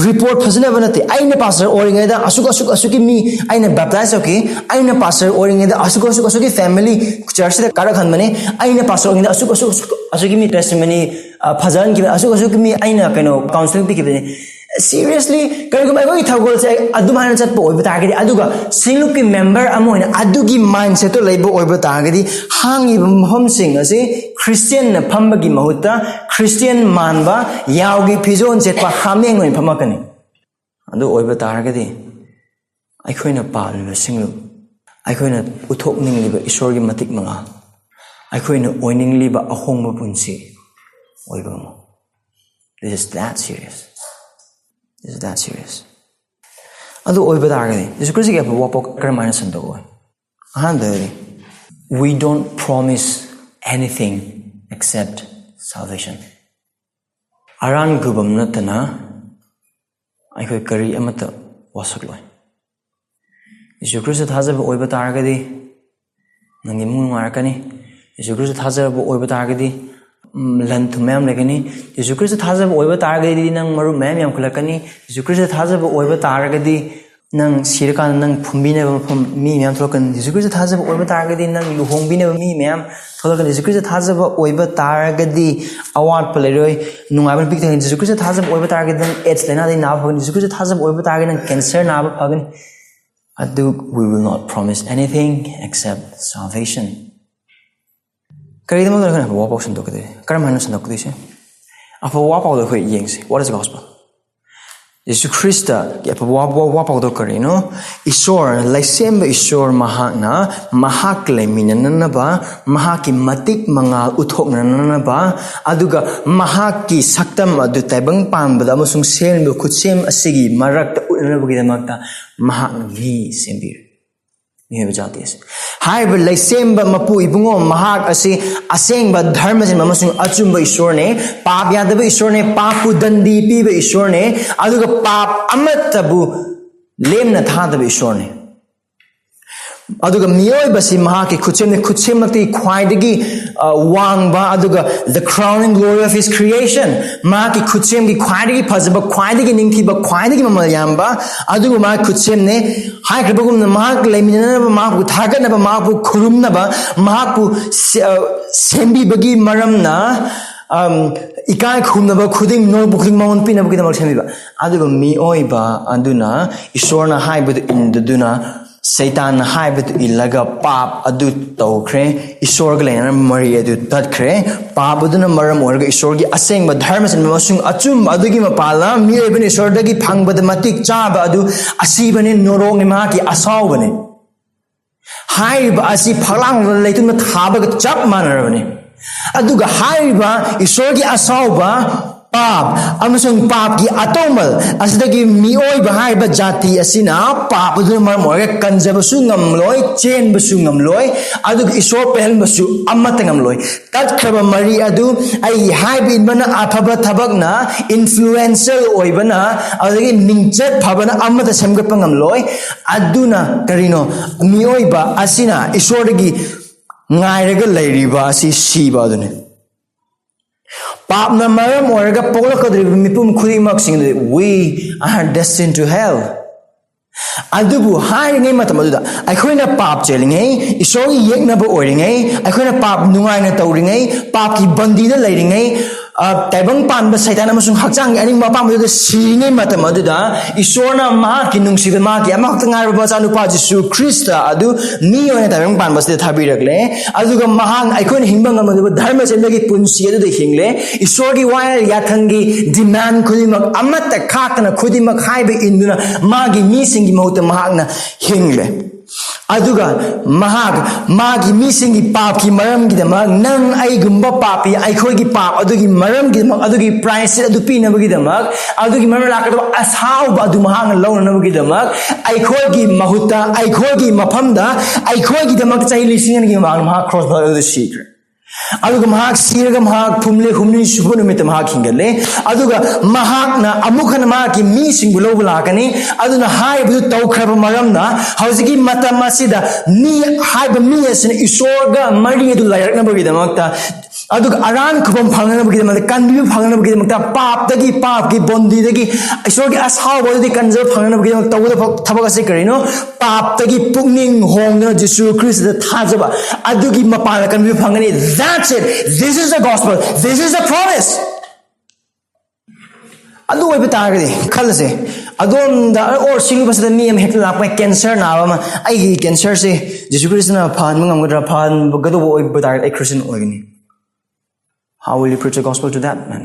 ꯔꯤꯄꯣꯔꯠ ꯐꯖꯅꯕ ꯅꯠꯇꯦ꯫ ꯑꯩꯅ ꯄꯥꯁꯇꯔ ꯑꯣꯏꯔꯤꯉꯩꯗ ꯑꯁꯨꯛ ꯑꯁꯨꯛ ꯑꯁꯨꯛꯀꯤ ꯃꯤ ꯑꯩꯅ ꯕꯦꯞꯇꯥꯏꯖ ꯇꯧꯈꯤ, ꯑꯩꯅ ꯄꯥꯁꯇꯔ ꯑꯣꯏꯔꯤꯉꯩꯗ ꯑꯁꯨꯛ ꯑꯁꯨꯛ ꯑꯁꯨꯛꯀꯤ ꯐꯦꯃꯤꯂꯤ ꯆꯔꯆꯁꯤꯗ ꯀꯥꯔꯛꯍꯟꯕꯅꯤ, ꯑꯩꯅ ꯄꯥꯁꯇꯔ ꯑꯣꯏꯔꯤꯉꯩꯗ ꯑꯁꯨꯛ ꯑꯁꯨꯛ ꯑꯁꯨꯛ ꯑꯁꯨꯛꯀꯤ ꯃꯤ ꯇꯦꯁꯇꯤꯃꯅꯤ ꯐꯖꯍꯟꯈꯤꯕꯅꯤ, ꯑꯁꯨꯛ ꯑꯁꯨꯛꯀꯤ ꯃꯤ ꯑꯩꯅ ꯀꯩꯅꯣ ꯀꯥꯎꯟꯁꯤꯂꯤꯡ ꯄꯤꯈꯤꯕꯅꯤ꯫ Seriously, ꯀꯔꯤꯒꯨꯝꯕ ꯑꯩꯈꯣꯏꯒꯤ ꯊꯧꯒꯜꯁꯦ ꯑꯗꯨꯃꯥꯏꯅ ꯆꯠꯄ ꯑꯣꯏꯕ ꯇꯥꯔꯒꯗꯤ, ꯑꯗꯨꯒ ꯁꯤꯡꯂꯨꯞꯀꯤ ꯃꯦꯝꯕꯔ ꯑꯃ ꯑꯣꯏꯅ ꯑꯗꯨꯒꯤ ꯃꯥꯏꯟꯁꯦꯠꯇꯣ ꯂꯩꯕ ꯑꯣꯏꯕ ꯇꯥꯔꯒꯗꯤ, ꯍꯥꯡꯉꯤꯕ ꯃꯐꯝꯁꯤꯡ ꯑꯁꯤ ꯈ꯭ꯔꯤꯁꯇꯤꯌꯟꯅ ꯐꯝꯕꯒꯤ ꯃꯍꯨꯠꯇ ꯈ꯭ꯔꯤꯁꯇꯤꯌꯟ ꯃꯥꯟꯕ ꯌꯥꯎꯒꯤ ꯐꯤꯖꯣꯜ ꯁꯦꯠꯄ ꯍꯥꯃꯦꯡ ꯑꯣꯏꯅ ꯐꯝꯃꯛꯀꯅꯤ꯫ ꯑꯗꯨ ꯑꯣꯏꯕ ꯇꯥꯔꯒꯗꯤ ꯑꯩꯈꯣꯏꯅ ꯄꯥꯝꯂꯤꯕ ꯁꯤꯡꯂꯨꯞ, ꯑꯩꯈꯣꯏꯅ ꯎꯠꯊꯣꯛꯅꯤꯡꯂꯤꯕ ꯏꯁꯣꯔꯒꯤ ꯃꯇꯤꯛ ꯃꯉꯥꯜ, ꯑꯩꯈꯣꯏꯅ ꯑꯣꯏꯅꯤꯡꯂꯤꯕ ꯑꯍꯣꯡꯕ ꯄꯨꯟꯁꯤ ꯑꯣꯏꯕ ꯉꯝꯃꯣꯏ꯫ This is that serious. This is that serious. ꯑꯗꯨ ꯑꯣꯏꯕ ꯇꯥꯔꯒꯗꯤ ꯌꯦꯁꯨ ꯈ꯭ꯔꯤꯁꯇꯒꯤ ꯑꯐꯕ ꯋꯥꯐꯥꯎ ꯀꯔꯝꯍꯥꯏꯅ ꯁꯟꯗꯣꯛꯑꯣꯏ? ꯑꯍꯥꯟꯕꯗꯗꯤ, we don't promise anything except salvation. ꯑꯔꯥꯟ ꯈꯨꯕꯝ ꯅꯠꯇꯅ ꯑꯩꯈꯣꯏ ꯀꯔꯤ ꯑꯃꯠꯇ ꯋꯥꯁꯛꯂꯣꯏ꯫ ꯌꯦꯁꯨ ꯈ꯭ꯔꯤꯁꯇ ꯊꯥꯖꯕ ꯑꯣꯏꯕ ꯇꯥꯔꯒꯗꯤ ꯅꯪꯒꯤ ꯏꯃꯨꯡ ꯅꯨꯡꯉꯥꯏꯔꯛꯀꯅꯤ꯫ ꯌꯦꯁꯨ ꯈ꯭ꯔꯤꯁꯇ ꯊꯥꯖꯕ ꯑꯣꯏꯕ ꯇꯥꯔꯒꯗꯤ, ꯎꯝ, ꯂꯟ ꯊꯨꯝ ꯃꯌꯥꯝ ꯂꯩꯒꯅꯤ꯫ ꯌꯦꯁꯨ ꯈ꯭ꯔꯤꯁꯇ ꯊꯥꯖꯕ ꯑꯣꯏꯕ ꯇꯥꯔꯒꯗꯤ ꯅꯪ ꯃꯔꯨꯞ ꯃꯌꯥꯝ ꯌꯥꯝꯈꯠꯂꯛꯀꯅꯤ꯫ ꯌꯦꯁꯨ ꯈ꯭ꯔꯤꯁꯇ ꯊꯥꯖꯕ ꯑꯣꯏꯕ ꯇꯥꯔꯒꯗꯤ ꯅꯪ ꯁꯤꯔꯀꯥꯟꯗ ꯅꯪ ꯐꯨꯝꯕꯤꯅꯕ ꯃꯐꯝ ꯃꯤ ꯃꯌꯥꯝ ꯊꯣꯛꯂꯛꯀꯅꯤ꯫ ꯌꯦꯁꯨ ꯈ꯭ꯔꯤꯁꯇ ꯊꯥꯖꯕ ꯑꯣꯏꯕ ꯇꯥꯔꯒꯗꯤ ꯅꯪ ꯂꯨꯍꯣꯡꯕꯤꯅꯕ ꯃꯤ ꯃꯌꯥꯝ ꯊꯣꯛꯂꯛꯀꯅꯤ꯫ ꯌꯦꯁꯨ ꯈ꯭ꯔꯤꯁꯇ ꯊꯥꯖꯕ ꯑꯣꯏꯕ ꯇꯥꯔꯒꯗꯤ ꯑꯋꯥꯠꯄ ꯂꯩꯔꯣꯏ, ꯅꯨꯡꯉꯥꯏꯕꯅ ꯄꯤꯛ ꯊꯟꯒꯅꯤ꯫ ꯌꯦꯁꯨ ꯈ꯭ꯔꯤꯁꯇ ꯊꯥꯖꯕ ꯑꯣꯏꯕ ꯇꯥꯔꯒꯗꯤ ꯅꯪ ꯑꯦꯗꯁ ꯂꯥꯏꯅꯥꯗꯒꯤ ꯅꯥꯕ ꯐꯒꯅꯤ꯫ ꯌꯦꯁꯨ ꯈ꯭ꯔꯤꯁꯇ ꯊꯥꯖꯕ ꯑꯣꯏꯕ ꯇꯥꯔꯒꯗꯤ ꯅꯪ ꯀꯦꯟꯁꯔ ꯅꯥꯕ ꯐꯒꯅꯤ꯫ ꯑꯗꯨ, we will not promise anything except salvation. ꯀꯔꯤꯒꯤꯗꯃꯛꯇ ꯑꯩꯈꯣꯏꯅ ꯑꯐꯕ ꯋꯥꯄꯥꯎ ꯁꯟꯗꯣꯛꯀꯗꯣꯏꯁꯦ? ꯀꯔꯝ ꯍꯥꯏꯅ ꯁꯟꯗꯣꯛꯀꯗꯣꯏꯁꯦ? ꯑꯐꯕ ꯋꯥꯄꯥꯎꯗꯣ ꯑꯩꯈꯣꯏ ꯌꯦꯡꯁꯤ꯫ What is gospel? ꯌꯦꯁꯨ ꯈ꯭ꯔꯤꯁꯇꯒꯤ ꯑꯐꯕ ꯋꯥ-, ꯋꯥ-, ꯋꯥꯄꯥꯎꯗꯣ ꯀꯔꯤꯅꯣ? ꯏꯁꯣꯔ, ꯂꯩꯁꯦꯝꯕ ꯏꯁꯣꯔ ꯃꯍꯥꯛꯅ ꯃꯍꯥꯛ ꯂꯩꯃꯤꯟꯅꯅꯅꯕ, ꯃꯍꯥꯛꯀꯤ ꯃꯇꯤꯛ ꯃꯉꯥꯜ ꯎꯠꯊꯣꯛꯅꯅꯕ, ꯑꯗꯨꯒ ꯃꯍꯥꯛꯀꯤ ꯁꯛꯇꯝ ꯑꯗꯨ ꯇꯥꯏꯕꯪ ꯄꯥꯟꯕꯗ ꯑꯃꯁꯨꯡ ꯁꯦꯝꯂꯤꯕ ꯈꯨꯠꯁꯦꯝ ꯑꯁꯤꯒꯤ ꯃꯔꯛꯇ ꯎꯠꯅꯅꯕꯒꯤꯗꯃꯛꯇ ꯃꯍꯥꯛꯅ ꯃꯤ ꯁꯦꯝꯕꯤꯔꯦ꯫ ꯃꯤꯑꯣꯏꯕ ꯖꯥꯇꯤ ꯑꯁꯤ꯫ ꯍꯥꯏꯔꯤꯕ ꯂꯩꯁꯦꯝꯕ ꯃꯄꯨ ꯏꯕꯨꯡꯉꯣ ꯃꯍꯥꯛ ꯑꯁꯤ ꯑꯁꯦꯡꯕ ꯙꯔꯃ ꯆꯦꯟꯕ ꯑꯃꯁꯨꯡ ꯑꯆꯨꯝꯕ ꯏꯁꯣꯔꯅꯦ, ꯄꯥꯞ ꯌꯥꯗꯕ ꯏꯁꯣꯔꯅꯦ, ꯄꯥꯞꯄꯨ ꯗꯟꯗꯤ ꯄꯤꯕ ꯏꯁꯣꯔꯅꯦ, ꯑꯗꯨꯒ ꯄꯥꯞ ꯑꯃꯠꯇꯕꯨ ꯂꯦꯝꯅ ꯊꯥꯗꯕ ꯏꯁꯣꯔꯅꯦ꯫ ꯑꯗꯨꯒ ꯃꯤꯑꯣꯏꯕꯁꯤ ꯃꯍꯥꯛꯀꯤ ꯈꯨꯠꯁꯦꯝꯅꯤ, ꯈꯨꯠꯁꯦꯝꯃꯛꯇꯤ ꯈ꯭ꯋꯥꯏꯗꯒꯤ, ꯑ, ꯋꯥꯡꯕ, ꯑꯗꯨꯒ the crowning glory of his creation, ꯃꯍꯥꯛꯀꯤ ꯈꯨꯠꯁꯦꯝꯒꯤ ꯈ꯭ꯋꯥꯏꯗꯒꯤ ꯐꯖꯕ, ꯈ꯭ꯋꯥꯏꯗꯒꯤ ꯅꯤꯡꯊꯤꯕ, ꯈ꯭ꯋꯥꯏꯗꯒꯤ ꯃꯃꯜ ꯌꯥꯝꯕ, ꯑꯗꯨꯒꯨꯝꯕ ꯃꯍꯥꯛꯀꯤ ꯈꯨꯠꯁꯦꯝꯅꯦ꯫ ꯍꯥꯏꯈ꯭ꯔꯕꯒꯨꯝꯅ ꯃꯍꯥꯛ ꯂꯩꯃꯤꯟꯅꯅꯕ, ꯃꯍꯥꯛꯄꯨ ꯊꯥꯒꯠꯅꯕ, ꯃꯍꯥꯛꯄꯨ ꯈꯨꯔꯨꯝꯅꯕ, ꯃꯍꯥꯛꯄꯨ ꯁꯦ-, ꯑ, ꯁꯦꯝꯕꯤꯕꯒꯤ ꯃꯔꯝꯅ, ꯑꯝ, ꯏꯀꯥꯏ ꯈꯨꯝꯅꯕ ꯈꯨꯗꯤꯡ, ꯅꯣꯛꯄ ꯈꯨꯗꯤꯡ ꯃꯉꯣꯟꯗ ꯄꯤꯅꯕꯒꯤꯗꯃꯛ ꯁꯦꯝꯕꯤꯕ꯫ ꯑꯗꯨꯒ ꯃꯤꯑꯣꯏꯕ ꯑꯗꯨꯅ ꯏꯁꯣꯔꯅ ꯍꯥꯏꯕꯗꯨ ꯏꯟꯗꯗꯨꯅ, ꯁꯩꯇꯥꯟꯅ ꯍꯥꯏꯕꯗꯨ ꯏꯜꯂꯒ ꯄꯥꯞ ꯑꯗꯨ ꯇꯧꯈ꯭ꯔꯦ꯫ ꯏꯁꯣꯔꯒ ꯂꯩꯅꯔꯝꯕ ꯃꯔꯤ ꯑꯗꯨ ꯇꯠꯈ꯭ꯔꯦ꯫ ꯄꯥꯞ ꯑꯗꯨꯅ ꯃꯔꯝ ꯑꯣꯏꯔꯒ ꯏꯁꯣꯔꯒꯤ ꯑꯁꯦꯡꯕ ꯙꯔꯃ ꯆꯦꯟꯕ ꯑꯃꯁꯨꯡ ꯑꯆꯨꯝꯕ ꯑꯗꯨꯒꯤ ꯃꯄꯥꯜꯅ ꯃꯤꯑꯣꯏꯕꯅ ꯏꯁꯣꯔꯗꯒꯤ ꯐꯪꯕꯗ ꯃꯇꯤꯛ ꯆꯥꯕ ꯑꯗꯨ ꯑꯁꯤꯕꯅꯤ, ꯅꯣꯔꯣꯛꯅꯤ, ꯃꯍꯥꯛꯀꯤ ꯑꯁꯥꯎꯕꯅꯤ꯫ ꯍꯥꯏꯔꯤꯕ ꯑꯁꯤ ꯐꯛꯂꯥꯡꯗ ꯂꯩꯇꯨꯝꯗ ꯊꯥꯕꯒ ꯆꯞ ꯃꯥꯟꯅꯔꯕꯅꯤ꯫ ꯑꯗꯨꯒ ꯍꯥꯏꯔꯤꯕ ꯏꯁꯣꯔꯒꯤ ꯑꯁꯥꯎꯕ ꯄꯥꯞ ꯑꯃꯁꯨꯡ ꯄꯥꯞꯀꯤ ꯑꯇꯣꯡꯕꯜ ꯑꯁꯤꯗꯒꯤ ꯃꯤꯑꯣꯏꯕ ꯍꯥꯏꯔꯤꯕ ꯖꯥꯇꯤ ꯑꯁꯤꯅ ꯄꯥꯞ ꯑꯗꯨꯅ ꯃꯔꯝ ꯑꯣꯏꯔꯒ ꯀꯟꯖꯕꯁꯨ ꯉꯝꯂꯣꯏ, ꯆꯦꯟꯕꯁꯨ ꯉꯝꯂꯣꯏ, ꯑꯗꯨꯒ ꯏꯁꯣꯔ ꯄꯦꯜꯍꯟꯕꯁꯨ ꯑꯃꯠꯇ ꯉꯝꯂꯣꯏ꯫ ꯇꯠꯈ꯭ꯔꯕ ꯃꯔꯤ ꯑꯗꯨ ꯑꯩꯒꯤ ꯍꯥꯏꯕ ꯏꯟꯕꯅ, ꯑꯐꯕ ꯊꯕꯛꯅ, ꯏꯟꯐ꯭ꯂꯨꯋꯦꯟꯁꯦꯜ ꯑꯣꯏꯕꯅ, ꯑꯗꯒꯤ ꯃꯤꯡꯆꯠ ꯐꯕꯅ ꯑꯃꯠꯇ ꯁꯦꯝꯒꯠꯄ ꯉꯝꯂꯣꯏ꯫ ꯑꯗꯨꯅ ꯀꯔꯤꯅꯣ? ꯃꯤꯑꯣꯏꯕ ꯑꯁꯤꯅ ꯏꯁꯣꯔꯗꯒꯤ ꯉꯥꯏꯔꯒ ꯂꯩꯔꯤꯕ ꯑꯁꯤ ꯁꯤꯕ ꯑꯗꯨꯅꯤ꯫ ꯄꯥꯞꯅ ꯃꯔꯝ ꯑꯣꯏꯔꯒ ꯄꯣꯛꯂꯛꯀꯗꯧꯔꯤꯕ ꯃꯤꯄꯨꯝ ꯈꯨꯗꯤꯡꯃꯛꯁꯤꯡ ꯑꯗꯨ, "We are destined to hell." ꯑꯗꯨꯕꯨ ꯍꯥꯏꯔꯤꯉꯩ ꯃꯇꯝ ꯑꯗꯨꯗ ꯑꯩꯈꯣꯏꯅ ꯄꯥꯞ ꯆꯦꯜꯂꯤꯉꯩ, ꯏꯁꯣꯔꯒꯤ ꯌꯦꯛꯅꯕ ꯑꯣꯏꯔꯤꯉꯩ, ꯑꯩꯈꯣꯏꯅ ꯄꯥꯞ ꯅꯨꯡꯉꯥꯏꯅ ꯇꯧꯔꯤꯉꯩ, ꯄꯥꯞꯀꯤ ꯕꯟꯗꯤꯗ ꯂꯩꯔꯤꯉꯩ, ꯑ, ꯇꯥꯏꯕꯪ ꯄꯥꯟꯕ ꯁꯩꯇꯥꯟ ꯑꯃꯁꯨꯡ ꯍꯛꯆꯥꯡꯒꯤ ꯑꯅꯤꯡꯕ ꯑꯄꯥꯝꯕꯗꯨꯗ ꯁꯤꯔꯤꯉꯩ ꯃꯇꯝ ꯑꯗꯨꯗ ꯏꯁꯣꯔꯅ ꯃꯍꯥꯛꯀꯤ ꯅꯨꯡꯁꯤꯕ, ꯃꯍꯥꯛꯀꯤ ꯑꯃꯈꯛꯇ ꯉꯥꯏꯔꯕ ꯃꯆꯥꯅꯨꯄꯥ ꯖꯤꯁꯨ ꯈ꯭ꯔꯤꯁꯇ ꯑꯗꯨ ꯃꯤ ꯑꯣꯏꯅ ꯇꯥꯏꯕꯪ ꯄꯥꯟꯕꯁꯤꯗ ꯊꯥꯕꯤꯔꯛꯂꯦ꯫ ꯑꯗꯨꯒ ꯃꯍꯥꯛꯅ ꯑꯩꯈꯣꯏꯅ ꯍꯤꯡꯕ ꯉꯝꯃꯣꯏꯗꯕ ꯙꯔꯃ ꯆꯦꯟꯕꯒꯤ ꯄꯨꯟꯁꯤ ꯑꯗꯨꯗ ꯍꯤꯡꯂꯦ꯫ ꯏꯁꯣꯔꯒꯤ ꯋꯥꯌꯦꯜ ꯌꯥꯊꯪꯒꯤ ꯗꯤꯃꯥꯟ ꯈꯨꯗꯤꯡꯃꯛ ꯑꯃꯠꯇ ꯈꯥꯛꯇꯅ ꯈꯨꯗꯤꯡꯃꯛ ꯍꯥꯏꯕ ꯏꯟꯗꯨꯅ ꯃꯥꯒꯤ ꯃꯤꯁꯤꯡꯒꯤ ꯃꯍꯨꯠꯇ ꯃꯍꯥꯛꯅ ꯍꯤꯡꯂꯦ꯫ ꯑꯗꯨꯒ ꯃꯍꯥꯛ ꯃꯥꯒꯤ ꯃꯤꯁꯤꯡꯒꯤ ꯄꯥꯞꯀꯤ ꯃꯔꯝꯒꯤꯗꯃꯛ, ꯅꯪ ꯑꯩꯒꯨꯝꯕ ꯄꯥꯄꯤ ꯑꯩꯈꯣꯏꯒꯤ ꯄꯥꯞ ꯑꯗꯨꯒꯤ ꯃꯔꯝꯒꯤꯗꯃꯛ, ꯑꯗꯨꯒꯤ ꯄ꯭ꯔꯥꯏꯁ ꯑꯗꯨ ꯄꯤꯅꯕꯒꯤꯗꯃꯛ, ꯑꯗꯨꯒꯤ ꯃꯔꯝ ꯂꯥꯛꯀꯗꯕ ꯑꯁꯥꯎꯕ ꯑꯗꯨ ꯃꯍꯥꯛꯅ ꯂꯧꯅꯅꯕꯒꯤꯗꯃꯛ ꯑꯩꯈꯣꯏꯒꯤ ꯃꯍꯨꯠꯇ, ꯑꯩꯈꯣꯏꯒꯤ ꯃꯐꯝꯗ, ꯑꯩꯈꯣꯏꯒꯤꯗꯃꯛ ꯆꯍꯤ ꯂꯤꯁꯤꯡ ꯑꯅꯤꯒꯤ ꯃꯃꯥꯡꯗ ꯃꯍꯥꯛ ꯀ꯭ꯔꯣꯁ ꯑꯗꯨꯗ ꯁꯤꯈ꯭ꯔꯦ꯫ ꯑꯗꯨꯒ ꯃꯍꯥꯛ ꯁꯤꯔꯒ ꯃꯍꯥꯛ ꯐꯨꯝꯂꯦ, ꯍꯨꯝꯅꯤ ꯁꯨꯕ ꯅꯨꯃꯤꯠꯇ ꯃꯍꯥꯛ ꯍꯤꯡꯒꯠꯂꯦ꯫ ꯑꯗꯨꯒ ꯃꯍꯥꯛꯅ ꯑꯃꯨꯛ ꯍꯟꯅ ꯃꯍꯥꯛꯀꯤ ꯃꯤꯁꯤꯡꯕꯨ ꯂꯧꯕ ꯂꯥꯛꯀꯅꯤ꯫ ꯑꯗꯨꯅ ꯍꯥꯏꯔꯤꯕꯗꯨ ꯇꯧꯈ꯭ꯔꯕ ꯃꯔꯝꯅ ꯍꯧꯖꯤꯛꯀꯤ ꯃꯇꯝ ꯑꯁꯤꯗ ꯃꯤ ꯍꯥꯏꯕ ꯃꯤ ꯑꯁꯤꯅ ꯏꯁꯣꯔꯒ ꯃꯔꯤ ꯑꯗꯨ ꯂꯩꯔꯛꯅꯕꯒꯤꯗꯃꯛꯇ, ꯑꯗꯨꯒ ꯑꯔꯥꯟ ꯈꯨꯕꯝ ꯐꯪꯅꯅꯕꯒꯤꯗꯃꯛꯇ, ꯀꯟꯕꯤꯕ ꯐꯪꯅꯅꯕꯒꯤꯗꯃꯛꯇ, ꯄꯥꯞꯇꯒꯤ, ꯄꯥꯞꯀꯤ ꯕꯣꯟꯗꯤꯗꯒꯤ, ꯏꯁꯣꯔꯒꯤ ꯑꯁꯥꯎꯕ ꯑꯗꯨꯗꯤ ꯀꯟꯖꯕ ꯐꯪꯅꯅꯕꯒꯤꯗꯃꯛ ꯇꯧꯒꯗꯕ ꯊꯕꯛ ꯑꯁꯤ ꯀꯔꯤꯅꯣ? ꯄꯥꯞꯇꯒꯤ ꯄꯨꯛꯅꯤꯡ ꯍꯣꯡꯗꯨꯅ ꯖꯤꯁꯨ ꯈ꯭ꯔꯤꯁꯇꯗ ꯊꯥꯖꯕ, ꯑꯗꯨꯒꯤ ꯃꯄꯥꯟꯗ ꯀꯟꯕꯤꯕ ꯐꯪꯒꯅꯤ꯫ That's it. This is the gospel. This is the promise. ꯑꯗꯨ ꯑꯣꯏꯕ ꯇꯥꯔꯒꯗꯤ ꯈꯜꯂꯁꯦ, ꯑꯗꯣꯝꯗ ꯑꯣꯔ ꯁꯤ ꯅꯨꯄꯥꯁꯤꯗ ꯃꯤ ꯑꯃ ꯍꯦꯛꯇ ꯂꯥꯛꯄ, ꯀꯦꯟꯁꯔ ꯅꯥꯕ ꯑꯃ, "ꯑꯩꯒꯤ ꯀꯦꯟꯁꯔꯁꯦ ꯖꯤꯁꯨ ꯈ꯭ꯔꯤꯁꯇꯅ ꯐꯍꯟꯕ ꯉꯝꯒꯗ꯭ꯔꯥ? ꯐꯍꯟꯒꯗꯧꯕ ꯑꯣꯏꯕ ꯇꯥꯔꯒꯗꯤ ꯑꯩ ꯈ꯭ꯔꯤꯁꯇꯤꯌꯟ ꯑꯣꯏꯒꯅꯤ." How will you preach the gospel to that man?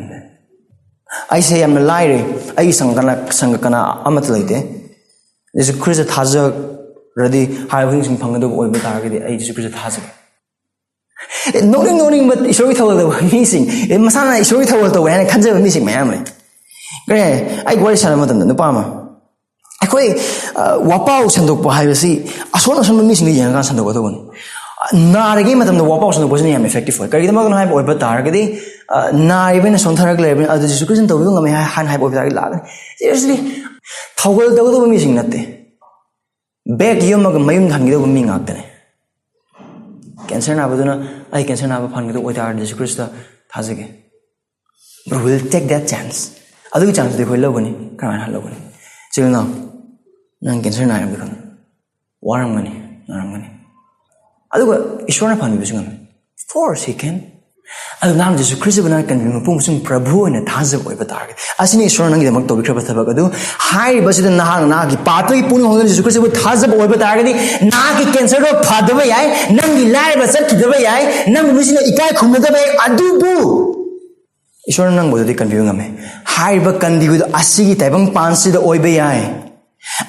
ꯑꯩꯁꯦ ꯌꯥꯝꯅ ꯂꯥꯏꯔꯦ, ꯑꯩꯒꯤ ꯁꯪꯒ ꯀꯅꯥ, ꯁꯪꯒ ꯀꯅꯥ ꯑꯃꯠꯇ ꯂꯩꯇꯦ, ꯖꯤꯁꯨ ꯈ꯭ꯔꯤꯁꯇ ꯊꯥꯖꯔꯗꯤ ꯍꯥꯏꯔꯤꯕ ꯍꯤꯡꯁꯤꯡ ꯐꯪꯒꯗꯧꯕ ꯑꯣꯏꯕ ꯇꯥꯔꯒꯗꯤ ꯑꯩ ꯖꯤꯁꯨ ꯈ꯭ꯔꯤꯁꯇ ꯊꯥꯖꯒꯦ꯫ ꯑꯦ, ꯅꯣꯛꯅꯤꯡ ꯅꯣꯛꯅꯤꯡꯕ ꯏꯁꯣꯔꯒꯤ ꯊꯧꯒꯜ ꯇꯧꯕ ꯃꯤꯁꯤꯡ, ꯑꯦ, ꯃꯁꯥꯅ ꯏꯁꯣꯔꯒꯤ ꯊꯧꯒꯜ ꯇꯧꯋꯦ ꯍꯥꯏꯅ ꯈꯟꯖꯕ ꯃꯤꯁꯤꯡ ꯃꯌꯥꯝ ꯂꯩ꯫ ꯀꯔꯤ ꯍꯥꯏ? ꯑꯩ ꯋꯥꯔꯤ ꯁꯥꯟꯅꯕ ꯃꯇꯝꯗ ꯅꯨꯄꯥ ꯑꯃ, ꯑꯩꯈꯣꯏ, ꯑ, ꯋꯥꯄꯥꯎ ꯁꯟꯗꯣꯛꯄ ꯍꯥꯏꯕꯁꯤ ꯑꯁꯣꯟ ꯑꯁꯣꯟꯕ ꯃꯤꯁꯤꯡꯗ ꯌꯦꯡꯉꯀꯥꯟꯗ ꯁꯟꯗꯣꯛꯀꯗꯧꯕꯅꯤ꯫ ꯑ, ꯅꯥꯔꯤꯉꯩ ꯃꯇꯝꯗ ꯋꯥꯄꯥꯎ ꯁꯟꯗꯣꯛꯄꯁꯤꯅ ꯌꯥꯝ effective ꯑꯣꯏ꯫ ꯀꯔꯤꯒꯤꯗꯃꯛꯅꯣ ꯍꯥꯏꯕ ꯑꯣꯏꯕ ꯇꯥꯔꯒꯗꯤ, ꯑ, ꯅꯥꯔꯤꯕꯅ ꯁꯣꯟꯊꯔꯒ ꯂꯩꯔꯕꯅꯤꯅ ꯑꯗꯨ ꯖꯤꯁꯨ ꯈ꯭ꯔꯤꯁꯇꯅ ꯇꯧꯕꯤꯕ ꯉꯝꯃꯦ ꯍꯥꯏ-, ꯍꯥꯏꯅ ꯍꯥꯏꯕ ꯑꯣꯏꯕ ꯇꯥꯔꯒꯗꯤ ꯂꯥꯛꯀꯅꯤ꯫ Seriously, ꯊꯧꯒꯜ ꯇꯧꯒꯗꯧꯕ ꯃꯤꯁꯤꯡ ꯅꯠꯇꯦ꯫ ꯕꯦꯒ ꯌꯣꯝꯃꯒ ꯃꯌꯨꯝꯗ ꯍꯟꯒꯗꯧꯕ ꯃꯤ ꯉꯥꯛꯇꯅꯦ꯫ ꯀꯦꯟꯁꯔ ꯅꯥꯕꯗꯨꯅ, "ꯑꯩ ꯀꯦꯟꯁꯔ ꯅꯥꯕ ꯐꯍꯟꯒꯗꯧꯕ ꯑꯣꯏꯇꯥꯔꯗꯤ Jesus Christ ꯊꯥꯖꯒꯦ." But we'll take that chance. ꯑꯗꯨꯒꯤ ꯆꯥꯟꯁꯇꯨꯗꯤ ꯑꯩꯈꯣꯏ ꯂꯧꯒꯅꯤ꯫ ꯀꯔꯝꯍꯥꯏꯅ ꯂꯧꯒꯅꯤ? ꯏꯆꯤꯜ ꯏꯅꯥꯎ, ꯅꯪ ꯀꯦꯟꯁꯔ ꯅꯥꯔꯝꯒꯦ ꯈꯪꯉꯤ, ꯋꯥꯔꯝꯒꯅꯤ, ꯅꯥꯔꯝꯒꯅꯤ, ꯑꯗꯨꯒ ꯏꯁꯣꯔꯅ ꯐꯍꯟꯕꯤꯕꯁꯨ ꯉꯝꯃꯤ꯫ Of course he can. ꯑꯗꯨ ꯅꯍꯥꯛ ꯖꯤꯁꯨ ꯈ꯭ꯔꯤꯁꯇꯕꯨ ꯅꯪ ꯀꯟꯕꯤꯕ ꯃꯄꯨ ꯑꯃꯁꯨꯡ ꯄ꯭ꯔꯚꯨ ꯑꯣꯏꯅ ꯊꯥꯖꯕ ꯑꯣꯏꯕ ꯇꯥꯔꯒꯗꯤ, ꯑꯁꯤꯅꯤ ꯏꯁꯣꯔꯅ ꯅꯪꯒꯤꯗꯃꯛ ꯇꯧꯕꯤꯈ꯭ꯔꯕ ꯊꯕꯛ ꯑꯗꯨ꯫ ꯍꯥꯏꯔꯤꯕꯁꯤꯗ ꯅꯍꯥꯛ ꯅꯍꯥꯛꯀꯤ ꯄꯥꯞꯇꯒꯤ ꯄꯨꯛꯅꯤꯡ ꯍꯣꯡꯗꯨꯅ ꯖꯤꯁꯨ ꯈ꯭ꯔꯤꯁꯇꯕꯨ ꯊꯥꯖꯕ ꯑꯣꯏꯕ ꯇꯥꯔꯒꯗꯤ, ꯅꯍꯥꯛꯀꯤ ꯀꯦꯟꯁꯔꯗꯣ ꯐꯗꯕ ꯌꯥꯏ, ꯅꯪꯒꯤ ꯂꯥꯏꯔꯕ ꯆꯠꯈꯤꯗꯕ ꯌꯥꯏ, ꯅꯪꯕꯨ ꯃꯤꯁꯤꯡꯅ ꯏꯀꯥꯏ ꯈꯨꯝꯅꯗꯕ ꯌꯥꯏ, ꯑꯗꯨꯕꯨ ꯏꯁꯣꯔꯅ ꯅꯪꯕꯨ ꯑꯗꯨꯗꯤ ꯀꯟꯕꯤꯕ ꯉꯝꯃꯦ꯫ ꯍꯥꯏꯔꯤꯕ ꯀꯟꯕꯤꯕꯗꯨ ꯑꯁꯤꯒꯤ ꯇꯥꯏꯕꯪ ꯄꯥꯟꯁꯤꯗ ꯑꯣꯏꯕ ꯌꯥꯏ꯫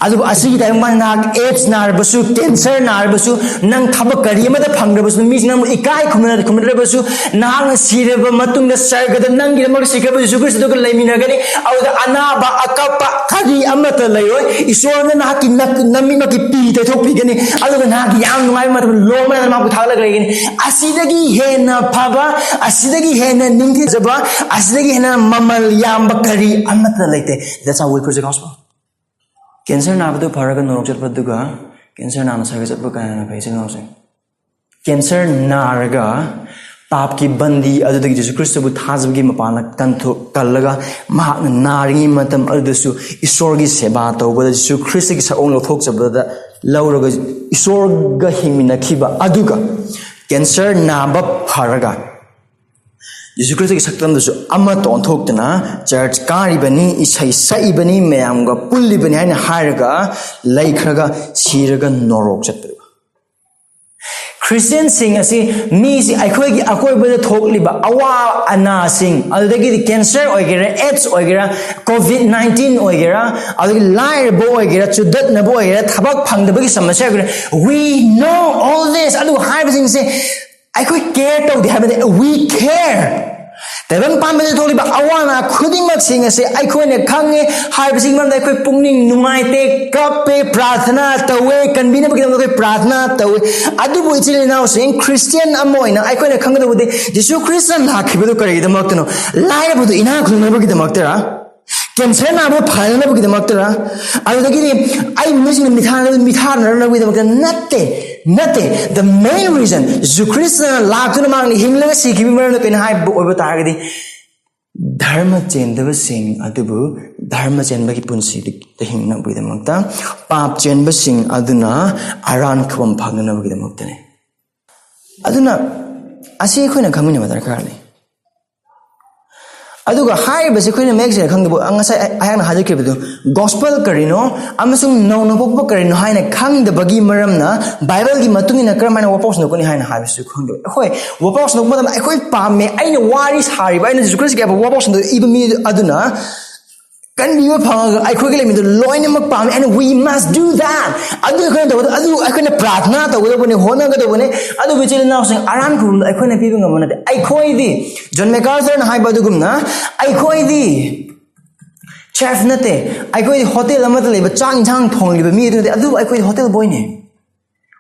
ꯑꯗꯨꯕꯨ ꯑꯁꯤꯒꯤ ꯇꯥꯏꯕꯪ ꯄꯥꯟ ꯅꯍꯥꯛ AIDS ꯅꯥꯔꯕꯁꯨ, ꯀꯦꯟꯁꯔ ꯅꯥꯔꯕꯁꯨ, ꯅꯪ ꯊꯕꯛ ꯀꯔꯤ ꯑꯃꯗ ꯐꯪꯗ꯭ꯔꯕꯁꯨ, ꯃꯤꯁꯤꯡ ꯅꯪꯕꯨ ꯏꯀꯥꯏ ꯈꯨꯝꯅ-, ꯈꯨꯝꯅꯗ꯭ꯔꯕꯁꯨ, ꯅꯍꯥꯛꯅ ꯁꯤꯔꯕ ꯃꯇꯨꯡꯗ ꯁꯔꯒꯗ ꯅꯪꯒꯤꯗꯃꯛ ꯁꯤꯈ꯭ꯔꯕ ꯖꯤꯁꯨ ꯈ꯭ꯔꯤꯁꯇꯨꯒ ꯂꯩꯃꯤꯟꯅꯒꯅꯤ꯫ ꯑꯗꯨꯗ ꯑꯅꯥꯕ, ꯑꯀꯞꯄ ꯀꯔꯤ ꯑꯃꯠꯇ ꯂꯩꯔꯣꯏ꯫ ꯏꯁꯣꯔꯅ ꯅꯍꯥꯛꯀꯤ ꯅꯛ-, ꯅꯃꯤꯠꯃꯛꯀꯤ ꯄꯤ ꯇꯩꯊꯣꯛꯄꯤꯒꯅꯤ꯫ ꯑꯗꯨꯒ ꯅꯍꯥꯛꯀꯤ ꯌꯥꯝ ꯅꯨꯡꯉꯥꯏꯕ ꯃꯇꯝꯗ ꯂꯣꯝꯕ ꯃꯥꯕꯨ ꯊꯥꯒꯠꯂꯒ ꯂꯩꯒꯅꯤ꯫ ꯑꯁꯤꯗꯒꯤ ꯍꯦꯟꯅ ꯐꯕ, ꯑꯁꯤꯗꯒꯤ ꯍꯦꯟꯅ ꯅꯤꯡꯊꯤꯖꯕ, ꯑꯁꯤꯗꯒꯤ ꯍꯦꯟꯅ ꯃꯃꯜ ꯌꯥꯝꯕ ꯀꯔꯤ ꯑꯃꯠꯇ ꯂꯩꯇꯦ꯫ That's how we preach the gospel. Cancer ꯅꯥꯕꯗꯨ ꯐꯔꯒ ꯅꯣꯔꯣꯛ ꯆꯠꯄꯗꯨꯒ ꯀꯦꯟꯁꯔ ꯅꯥꯅ ꯁꯔꯒ ꯆꯠꯄ ꯀꯅꯥꯅ ꯐꯩ, ꯏꯆꯤꯜ ꯏꯅꯥꯎꯁꯤꯡ? ꯀꯦꯟꯁꯔ ꯅꯥꯔꯒ ꯄꯥꯞꯀꯤ ꯕꯟꯗꯤ ꯑꯗꯨꯗꯒꯤ ꯖꯤꯁꯨ ꯈ꯭ꯔꯤꯁꯇꯕꯨ ꯊꯥꯖꯕꯒꯤ ꯃꯄꯥꯟꯗ ꯀꯟꯊꯣꯛ-, ꯀꯜꯂꯒ ꯃꯍꯥꯛꯅ ꯅꯥꯔꯤꯉꯩ ꯃꯇꯝ ꯑꯗꯨꯗꯁꯨ ꯏꯁꯣꯔꯒꯤ ꯁꯦꯕꯥ ꯇꯧꯕꯗ, ꯖꯤꯁꯨ ꯈ꯭ꯔꯤꯁꯇꯒꯤ ꯁꯛꯑꯣꯡ ꯂꯧꯊꯣꯛꯆꯕꯗ ꯂꯧꯔꯒ ꯏꯁꯣꯔꯒ ꯍꯤꯡꯃꯤꯟꯅꯈꯤꯕ, ꯑꯗꯨꯒ ꯀꯦꯟꯁꯔ ꯅꯥꯕ ꯐꯔꯒ ꯖꯤꯁꯨ ꯈ꯭ꯔꯤꯁꯇꯒꯤ ꯁꯛꯇꯝꯗꯁꯨ ꯑꯃꯠꯇ ꯑꯣꯟꯊꯣꯛꯇꯅ ꯆꯔꯆ ꯀꯥꯔꯤꯕꯅꯤ, ꯏꯁꯩ ꯁꯛꯏꯕꯅꯤ, ꯃꯌꯥꯝꯒ ꯄꯨꯜꯂꯤꯕꯅꯤ ꯍꯥꯏꯅ ꯍꯥꯏꯔꯒ ꯂꯩꯈ꯭ꯔꯒ ꯁꯤꯔꯒ ꯅꯣꯔꯣꯛ ꯆꯠꯄꯗꯨ꯫ ꯈ꯭ꯔꯤꯁꯇꯤꯌꯟꯁꯤꯡ ꯑꯁꯤ ꯃꯤꯁꯤ ꯑꯩꯈꯣꯏꯒꯤ ꯑꯀꯣꯏꯕꯗ ꯊꯣꯛꯂꯤꯕ ꯑꯋꯥ ꯑꯅꯥꯁꯤꯡ, ꯑꯗꯨꯗꯒꯤꯗꯤ ꯀꯦꯟꯁꯔ ꯑꯣꯏꯒꯦꯔꯥ, ꯑꯦꯠꯁ ꯑꯣꯏꯒꯦꯔꯥ, ꯀꯣꯚꯤꯗ ꯅꯥꯏꯟꯇꯤꯟ ꯑꯣꯏꯒꯦꯔꯥ, ꯑꯗꯨꯗꯒꯤ ꯂꯥꯏꯔꯕ ꯑꯣꯏꯒꯦꯔꯥ, ꯆꯨꯗꯠꯅꯕ ꯑꯣꯏꯒꯦꯔꯥ, ꯊꯕꯛ ꯐꯪꯗꯕꯒꯤ ꯁꯃꯁ꯭ꯌꯥ ꯑꯣꯏꯒꯦꯔꯥ, we know all this. ꯑꯗꯨꯕꯨ ꯍꯥꯏꯕꯁꯤꯡꯁꯦ ꯑꯩꯈꯣꯏ ꯀꯦꯌꯔ ꯇꯧꯗꯦ ꯍꯥꯏꯕꯗꯤ, we care. ꯇꯥꯏꯕꯪ ꯄꯥꯟꯕꯗ ꯊꯣꯛꯂꯤꯕ ꯑꯋꯥ ꯑꯅꯥ ꯈꯨꯗꯤꯡꯃꯛꯁꯤꯡ ꯑꯁꯤ ꯑꯩꯈꯣꯏꯅ ꯈꯪꯉꯦ ꯍꯥꯏꯕꯁꯤꯒꯤ ꯃꯔꯝꯗ ꯑꯩꯈꯣꯏ ꯄꯨꯛꯅꯤꯡ ꯅꯨꯡꯉꯥꯏꯇꯦ, ꯀꯞꯄꯦ, ꯄ꯭ꯔꯥꯔꯊꯅꯥ ꯇꯧꯋꯦ, ꯀꯟꯕꯤꯅꯕꯒꯤꯗꯃꯛꯇ ꯑꯩꯈꯣꯏ ꯄ꯭ꯔꯥꯔꯊꯅꯥ ꯇꯧꯋꯦ꯫ ꯑꯗꯨꯕꯨ ꯏꯆꯤꯜ ꯏꯅꯥꯎꯁꯤꯡ, ꯈ꯭ꯔꯤꯁꯇꯤꯌꯟ ꯑꯃ ꯑꯣꯏꯅ ꯑꯩꯈꯣꯏꯅ ꯈꯪꯒꯗꯧꯕꯗꯤ ꯖꯤꯁꯨ ꯈ꯭ꯔꯤꯁꯇꯅ ꯂꯥꯛꯈꯤꯕꯗꯨ ꯀꯔꯤꯒꯤꯗꯃꯛꯇꯅꯣ? ꯂꯥꯏꯔꯕꯗꯨ ꯏꯅꯥꯛ ꯈꯨꯟꯅꯅꯕꯒꯤꯗꯃꯛꯇꯔꯥ? ꯀꯦꯟꯁꯔ ꯅꯥꯕ ꯐꯅꯅꯕꯒꯤꯗꯃꯛꯇꯔꯥ? ꯑꯗꯨꯗꯒꯤꯗꯤ ꯑꯩ ꯃꯤꯁꯤꯡꯅ ꯃꯤꯊꯥꯅ ꯃꯤꯊꯥꯅꯅꯕꯒꯤꯗꯃꯛꯇ ꯅꯠꯇꯦ, ꯅꯠꯇꯦ꯫ The main reason, ꯖꯤꯁꯨ ꯈ꯭ꯔꯤꯁꯇꯅ ꯂꯥꯛꯇꯨꯅ ꯃꯍꯥꯛꯅ ꯍꯤꯡꯂꯒ ꯁꯤꯈꯤꯕꯒꯤ ꯃꯔꯝꯗ ꯀꯩꯅꯣ ꯍꯥꯏꯕ ꯑꯣꯏꯕ ꯇꯥꯔꯒꯗꯤ, ꯙꯔꯃ ꯆꯦꯟꯗꯕꯁꯤꯡ ꯑꯗꯨꯕꯨ ꯙꯔꯃ ꯆꯦꯟꯕꯒꯤ ꯄꯨꯟꯁꯤꯗ ꯍꯤꯡꯅꯕꯒꯤꯗꯃꯛꯇ, ꯄꯥꯞ ꯆꯦꯟꯕꯁꯤꯡ ꯑꯗꯨꯅ ꯑꯔꯥꯟ ꯈꯨꯕꯝ ꯐꯪꯅꯅꯕꯒꯤꯗꯃꯛꯇꯅꯤ꯫ ꯑꯗꯨꯅ ꯑꯁꯤ ꯑꯩꯈꯣꯏꯅ ꯈꯪꯃꯤꯟꯅꯕ ꯗꯔꯀꯥꯔ ꯂꯩ꯫ ꯑꯗꯨꯒ ꯍꯥꯏꯔꯤꯕꯁꯤ ꯑꯩꯈꯣꯏꯅ ꯃꯌꯦꯛ ꯁꯦꯡꯅ ꯈꯪꯗꯕ, ꯉꯁꯥꯏ ꯑꯩ-, ꯑꯩꯍꯥꯛꯅ ꯍꯥꯏꯖꯈꯤꯕꯗꯨ, ꯒꯣꯁꯄꯦꯜ ꯀꯔꯤꯅꯣ ꯑꯃꯁꯨꯡ ꯅꯧꯅ ꯄꯣꯛꯄ ꯀꯔꯤꯅꯣ ꯍꯥꯏꯅ ꯈꯪꯗꯕꯒꯤ ꯃꯔꯝꯅ ꯕꯥꯏꯕꯜꯒꯤ ꯃꯇꯨꯡ ꯏꯟꯅ ꯀꯔꯝ ꯍꯥꯏꯅ ꯋꯥꯐꯥꯎ ꯁꯟꯗꯣꯛꯀꯅꯤ ꯍꯥꯏꯅ ꯍꯥꯏꯕꯁꯤꯁꯨ ꯈꯪꯗꯕ꯫ ꯑꯩꯈꯣꯏ ꯋꯥꯐꯥꯎ ꯁꯟꯗꯣꯛꯄ ꯃꯇꯝꯗ ꯑꯩꯈꯣꯏ ꯄꯥꯝꯃꯦ, ꯑꯩꯅ ꯋꯥꯔꯤ ꯁꯥꯔꯤꯕ, ꯑꯩꯅ ꯖꯤꯁꯨ ꯈ꯭ꯔꯤꯁꯇꯒꯤ ꯑꯐꯕ ꯋꯥꯐꯥꯎ ꯁꯟꯗꯣꯛꯏꯕ ꯃꯤ ꯑꯗꯨꯅ ꯀꯟꯕꯤꯕ ꯐꯪꯉꯒ ꯑꯩꯈꯣꯏꯒꯤ ꯂꯩꯃꯤꯟꯗ ꯂꯣꯏꯅꯃꯛ ꯄꯥꯝꯃꯤ, and we must do that. ꯑꯗꯨ ꯑꯩꯈꯣꯏꯅ ꯇꯧꯕꯗ, ꯑꯗꯨ ꯑꯩꯈꯣꯏꯅ ꯄ꯭ꯔꯥꯔꯊꯅꯥ ꯇꯧꯒꯗꯧꯕꯅꯤ, ꯍꯣꯠꯅꯒꯗꯧꯕꯅꯤ꯫ ꯑꯗꯨꯕꯨ ꯏꯆꯤꯜ ꯏꯅꯥꯎꯁꯤꯡ, ꯑꯔꯥꯟ ꯈꯨꯕꯝꯗ ꯑꯩꯈꯣꯏꯅ ꯄꯤꯕ ꯉꯝꯕ ꯅꯠꯇꯦ꯫ ꯑꯩꯈꯣꯏꯗꯤ, ꯖꯣꯟ ꯃꯦꯀꯥꯔꯊꯔꯅ ꯍꯥꯏꯕ ꯑꯗꯨꯒꯨꯝꯅ, ꯑꯩꯈꯣꯏꯗꯤ ꯆꯦꯐ ꯅꯠꯇꯦ, ꯑꯩꯈꯣꯏꯗꯤ ꯍꯣꯇꯦꯜ ꯑꯃꯗ ꯂꯩꯕ ꯆꯥꯛ ꯏꯟꯁꯥꯡ ꯊꯣꯡꯂꯤꯕ ꯃꯤ ꯑꯗꯨ ꯅꯠꯇꯦ, ꯑꯗꯨꯕꯨ ꯑꯩꯈꯣꯏꯗꯤ ꯍꯣꯇꯦꯜ ꯕꯣꯏꯅꯦ꯫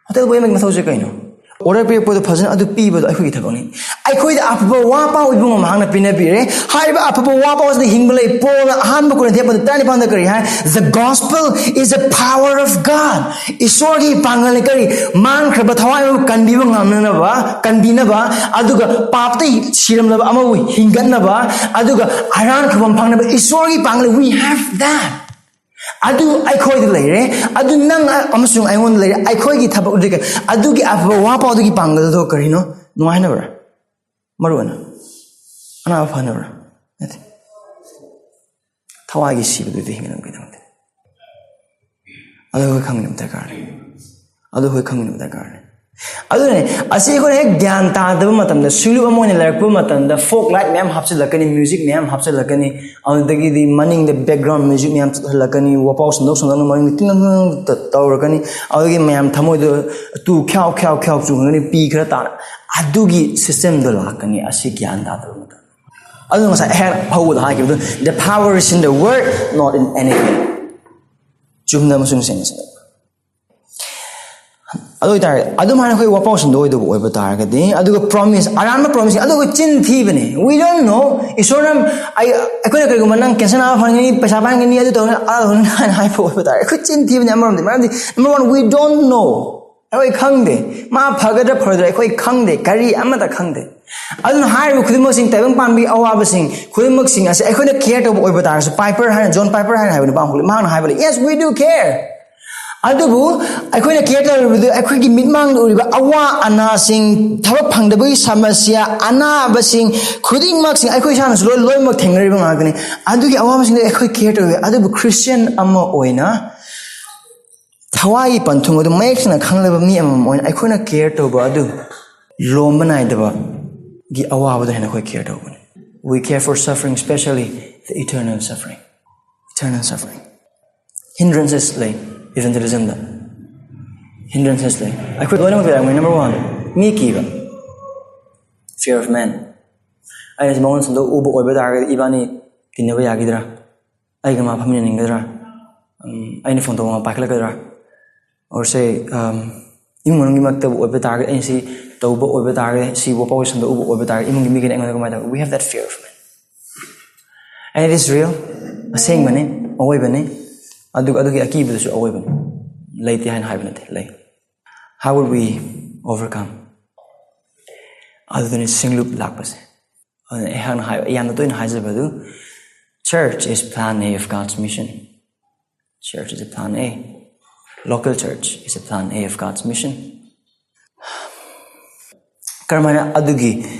ꯍꯣꯇꯦꯜ ꯕꯣꯏ ꯑꯃꯒꯤ ꯃꯊꯧꯁꯦ ꯀꯩꯅꯣ? ꯑꯣꯔꯗꯔ ꯄꯤꯔꯛꯄꯗꯣ ꯐꯖꯅ ꯑꯗꯨ ꯄꯤꯕꯗꯣ ꯑꯩꯈꯣꯏꯒꯤ ꯊꯕꯛꯅꯤ꯫ ꯑꯩꯈꯣꯏꯗ ꯑꯐꯕ ꯋꯥ ꯄꯥꯎ ꯏꯕꯨꯡ ꯑꯃ ꯃꯍꯥꯛꯅ ꯄꯤꯅꯕꯤꯔꯦ꯫ ꯍꯥꯏꯔꯤꯕ ꯑꯐꯕ ꯋꯥ ꯄꯥꯎ ꯑꯁꯤꯗ ꯍꯤꯡꯕ ꯂꯩ꯫ ꯄꯣꯜꯅ ꯑꯍꯥꯟꯕ ꯀꯣꯔꯤꯟꯊꯤꯌꯥ ꯄꯟꯗ ꯇꯔꯥꯅꯤꯄꯥꯟꯗ ꯀꯔꯤ ꯍꯥꯏ? The gospel is the power of God. ꯏꯁꯣꯔꯒꯤ ꯄꯥꯡꯒꯜꯅꯤ꯫ ꯀꯔꯤ? ꯃꯥꯡꯈ꯭ꯔꯕ ꯊꯋꯥꯏ ꯑꯃꯕꯨ ꯀꯟꯕꯤꯕ ꯉꯝꯅꯅꯕ, ꯀꯟꯕꯤꯅꯕ, ꯑꯗꯨꯒ ꯄꯥꯞꯇ ꯁꯤꯔꯝꯂꯕ ꯑꯃꯕꯨ ꯍꯤꯡꯒꯠꯅꯕ, ꯑꯗꯨꯒ ꯑꯔꯥꯟ ꯈꯨꯕꯝ ꯐꯪꯅꯕ ꯏꯁꯣꯔꯒꯤ ꯄꯥꯡꯒꯜ, we have that. ꯑꯗꯨ ꯑꯩꯈꯣꯏꯗ ꯂꯩꯔꯦ, ꯑꯗꯨ ꯅꯪ ꯑꯃꯁꯨꯡ ꯑꯩꯉꯣꯟꯗ ꯂꯩꯔꯦ꯫ ꯑꯩꯈꯣꯏꯒꯤ ꯊꯕꯛ ꯑꯗꯨꯒꯤ, ꯑꯗꯨꯒꯤ ꯑꯐꯕ ꯋꯥ ꯄꯥꯎ ꯑꯗꯨꯒꯤ ꯄꯥꯡꯒꯜꯗꯣ ꯀꯔꯤꯅꯣ? ꯅꯨꯡꯉꯥꯏꯅꯕ꯭ꯔꯥ? ꯃꯔꯨ ꯑꯣꯏꯅ ꯑꯅꯥꯕ ꯐꯅꯕ꯭ꯔꯥ? ꯅꯠꯇꯦ꯫ ꯊꯋꯥꯏꯒꯤ ꯁꯤꯕꯗꯨꯗꯤ ꯍꯤꯡꯅꯕꯒꯤꯗꯃꯛꯇ꯫ ꯑꯗꯨ ꯑꯩꯈꯣꯏ ꯈꯪꯃꯤꯟꯅꯕ ꯗꯔꯀꯥꯔ ꯂꯩ꯫ ꯑꯗꯨ ꯑꯩꯈꯣꯏ ꯈꯪꯃꯤꯟꯅꯕ ꯗꯔꯀꯥꯔ ꯂꯩ꯫ ꯑꯗꯨꯅꯅꯦ, ꯑꯁꯤ ꯑꯩꯈꯣꯏꯅ ꯍꯦꯛ ꯒ꯭ꯌꯥꯟ ꯇꯥꯗꯕ ꯃꯇꯝꯗ, ꯁꯤꯡꯂꯨꯞ ꯑꯃ ꯑꯣꯏꯅ ꯂꯩꯔꯛꯄ ꯃꯇꯝꯗ, ꯐꯣꯛ ꯂꯥꯏꯠ ꯃꯌꯥꯝ ꯍꯥꯞꯆꯤꯜꯂꯛꯀꯅꯤ, ꯃ꯭ꯌꯨꯖꯤꯛ ꯃꯌꯥꯝ ꯍꯥꯞꯆꯤꯜꯂꯛꯀꯅꯤ, ꯑꯗꯨꯗꯒꯤꯗꯤ ꯃꯅꯤꯡꯗ ꯕꯦꯛꯒ꯭ꯔꯥꯎꯟ ꯃ꯭ꯌꯨꯖꯤꯛ ꯃꯌꯥꯝ ꯆꯠꯍꯜꯂꯛꯀꯅꯤ, ꯋꯥꯄꯥꯎ ꯁꯟꯗꯣꯛ ꯁꯟꯗꯣꯛꯅ ꯃꯅꯤꯡꯗ ꯇꯤꯡ ꯇꯤꯡ ꯇꯤꯡ ꯇꯧꯔꯛꯀꯅꯤ, ꯑꯗꯨꯒꯤ ꯃꯌꯥꯝ ꯊꯃꯣꯏꯗ ꯇꯨ ꯈ꯭ꯌꯥꯎ ꯈ꯭ꯌꯥꯎ ꯈ꯭ꯌꯥꯎ ꯆꯣꯡꯒꯅꯤ, ꯄꯤ ꯈꯔ ꯇꯥꯔ, ꯑꯗꯨꯒꯤ ꯁꯤꯁꯇꯦꯝꯗꯣ ꯂꯥꯛꯀꯅꯤ, ꯑꯁꯤ ꯒ꯭ꯌꯥꯟ ꯇꯥꯗꯕ ꯃꯇꯝꯗ꯫ ꯑꯗꯨꯅ ꯉꯁꯥꯏ ꯑꯩꯍꯥꯛ ꯍꯧꯕꯗ ꯍꯥꯏꯈꯤꯕꯗꯨ, "The power is in the word, not in anything." ꯆꯨꯝꯅ ꯑꯃꯁꯨꯡ ꯁꯦꯡꯅ ꯁꯦꯡꯅ꯫ ꯑꯗꯨ ꯑꯣꯏꯇꯥꯔꯗꯤ, ꯑꯗꯨꯃꯥꯏꯅ ꯑꯩꯈꯣꯏ ꯋꯥꯄꯥꯎ ꯁꯟꯗꯣꯛꯑꯣꯏꯗꯕ ꯑꯣꯏꯕ ꯇꯥꯔꯒꯗꯤ, ꯑꯗꯨꯒ ꯄ꯭ꯔꯣꯃꯤꯁ, ꯑꯔꯥꯟꯕ ꯄ꯭ꯔꯣꯃꯤꯁ, ꯑꯗꯨꯒ ꯆꯤꯟ ꯊꯤꯕꯅꯦ꯫ We don't know. ꯏꯁꯣꯔꯅ ꯑꯩ, ꯑꯩꯈꯣꯏꯅ ꯀꯔꯤꯒꯨꯝꯕ, "ꯅꯪ ꯀꯦꯟꯁꯔ ꯅꯥꯕ ꯐꯍꯟꯒꯅꯤ, ꯄꯩꯁꯥ ꯄꯥꯏꯍꯟꯒꯅꯤ, ꯑꯗꯨ ꯇꯧꯒꯅꯤ, ꯑꯗꯥ ꯇꯧꯒꯅꯤ" ꯍꯥꯏꯅ ꯍꯥꯏꯕ ꯑꯣꯏꯕ ꯇꯥꯔꯦ, ꯑꯩꯈꯣꯏ ꯆꯤꯟ ꯊꯤꯕꯅꯦ꯫ ꯑꯃꯔꯣꯝꯗ, ꯃꯔꯝꯗꯤ, number one, we don't know. ꯑꯩꯈꯣꯏ ꯈꯪꯗꯦ, ꯃꯥ ꯐꯒꯗ꯭ꯔꯥ ꯐꯔꯣꯏꯗ꯭ꯔꯥ ꯑꯩꯈꯣꯏ ꯈꯪꯗꯦ, ꯀꯔꯤ ꯑꯃꯠꯇ ꯈꯪꯗꯦ꯫ ꯑꯗꯨꯅ ꯍꯥꯏꯔꯤꯕ ꯈꯨꯗꯤꯡꯃꯛꯁꯤꯡ, ꯇꯥꯏꯕꯪ ꯄꯥꯟꯕꯒꯤ ꯑꯋꯥꯕꯁꯤꯡ ꯈꯨꯗꯤꯡꯃꯛꯁꯤꯡ ꯑꯁꯤ ꯑꯩꯈꯣꯏꯅ ꯀꯦꯌꯔ ꯇꯧꯕ ꯑꯣꯏꯕ ꯇꯥꯔꯁꯨ, ꯄꯥꯏꯄꯔ ꯍꯥꯏꯅ, ꯖꯣꯟ ꯄꯥꯏꯄꯔ ꯍꯥꯏꯅ ꯍꯥꯏꯕ ꯅꯨꯄꯥ ꯑꯃꯈꯛ ꯂꯩ, ꯃꯍꯥꯛꯅ ꯍꯥꯏꯕ ꯂꯩ, "Yes, we do care." ꯑꯗꯨꯕꯨ ꯑꯩꯈꯣꯏꯅ ꯀꯦꯌꯔ ꯇꯧꯔꯤꯕꯗꯨ ꯑꯩꯈꯣꯏꯒꯤ ꯃꯤꯠꯃꯥꯡꯗ ꯎꯔꯤꯕ ꯑꯋꯥ ꯑꯅꯥꯁꯤꯡ, ꯊꯕꯛ ꯐꯪꯗꯕꯒꯤ ꯁꯃꯁ꯭ꯌꯥ, ꯑꯅꯥꯕꯁꯤꯡ ꯈꯨꯗꯤꯡꯃꯛꯁꯤꯡ ꯑꯩꯈꯣꯏ ꯏꯁꯥꯅꯁꯨ ꯂꯣꯏ, ꯂꯣꯏꯅꯃꯛ ꯊꯦꯡꯅꯔꯤꯕ ꯉꯥꯛꯇꯅꯤ꯫ ꯑꯗꯨꯒꯤ ꯑꯋꯥꯕꯁꯤꯡꯗꯨ ꯑꯩꯈꯣꯏ ꯀꯦꯌꯔ ꯇꯧꯏ꯫ ꯑꯗꯨꯕꯨ ꯈ꯭ꯔꯤꯁꯇꯤꯌꯟ ꯑꯃ ꯑꯣꯏꯅ ꯊꯋꯥꯏꯒꯤ ꯄꯟꯊꯨꯡ ꯑꯗꯨ ꯃꯌꯦꯛ ꯁꯦꯡꯅ ꯈꯪꯂꯕ ꯃꯤ ꯑꯃꯃꯝ ꯑꯣꯏꯅ ꯑꯩꯈꯣꯏꯅ ꯀꯦꯌꯔ ꯇꯧꯕ ꯑꯗꯨ ꯂꯣꯝꯕ ꯅꯥꯏꯗꯕꯒꯤ ꯑꯋꯥꯕꯗ ꯍꯦꯟꯅ ꯑꯩꯈꯣꯏ ꯀꯦꯌꯔ ꯇꯧꯕꯅꯤ꯫ We care for suffering, especially the eternal suffering. Eternal suffering. Hindrances ꯂꯩ, evangelismꯗ hindrances ꯂꯩ꯫ ꯑꯩꯈꯣꯏ ꯂꯣꯏꯅꯃꯛ ꯂꯩꯔꯝꯒꯅꯤ꯫ Number one, ꯃꯤ ꯀꯤꯕ, fear of man. ꯑꯩꯅ ꯃꯉꯣꯟꯗ ꯁꯟꯗꯣꯛ ꯎꯕ ꯑꯣꯏꯕ ꯇꯥꯔꯒꯗꯤ ꯏꯕꯥꯅꯤ ꯇꯤꯟꯅꯕ ꯌꯥꯈꯤꯗ꯭ꯔꯥ? ꯑꯩꯒ ꯃꯥ ꯐꯝꯃꯤꯟꯅꯅꯤꯡꯒꯗ꯭ꯔꯥ? ꯎꯝ, ꯑꯩꯅ ꯐꯣꯟ ꯇꯧꯕ ꯃꯥ ꯄꯥꯏꯈꯠꯂꯛꯀꯗ꯭ꯔꯥ? Or say, um, ꯏꯃꯨꯡ ꯃꯅꯨꯡꯒꯤ ꯃꯔꯛꯇꯕꯨ ꯑꯣꯏꯕ ꯇꯥꯔꯒꯗꯤ, ꯑꯩꯅ ꯁꯤ ꯇꯧꯕ ꯑꯣꯏꯕ ꯇꯥꯔꯒꯗꯤ, ꯁꯤ ꯋꯥꯄꯥꯎ ꯁꯟꯗꯣꯛ ꯎꯕ ꯑꯣꯏꯕ ꯇꯥꯔꯒꯗꯤ, ꯏꯃꯨꯡꯒꯤ ꯃꯤꯒꯤꯅ ꯑꯩꯉꯣꯟꯗ ꯀꯃꯥꯏꯅ ꯇꯧ? We have that fear of man. And it is real. ꯑꯁꯦꯡꯕꯅꯤ, ꯑꯑꯣꯏꯕꯅꯤ꯫ ꯑꯗꯨꯒ ꯑꯗꯨꯒꯤ ꯑꯀꯤꯕꯗꯨꯁꯨ ꯑꯑꯣꯏꯕꯅꯤ꯫ ꯂꯩꯇꯦ ꯍꯥꯏꯅ ꯍꯥꯏꯕ ꯅꯠꯇꯦ, ꯂꯩ꯫ How will we overcome? ꯑꯗꯨꯗꯅꯤ ꯁꯤꯡꯂꯨꯞ ꯂꯥꯛꯄꯁꯦ꯫ ꯑꯗꯨꯅ ꯑꯩꯍꯥꯛꯅ ꯍꯥꯏ-, ꯌꯥꯝꯅ ꯇꯣꯏꯅ ꯍꯥꯏꯖꯕ ꯑꯗꯨ, church is plan A of God's mission. Church is a plan A. Local church is a plan A of God's mission. ꯀꯔꯝꯍꯥꯏꯅ ꯑꯗꯨꯒꯤ,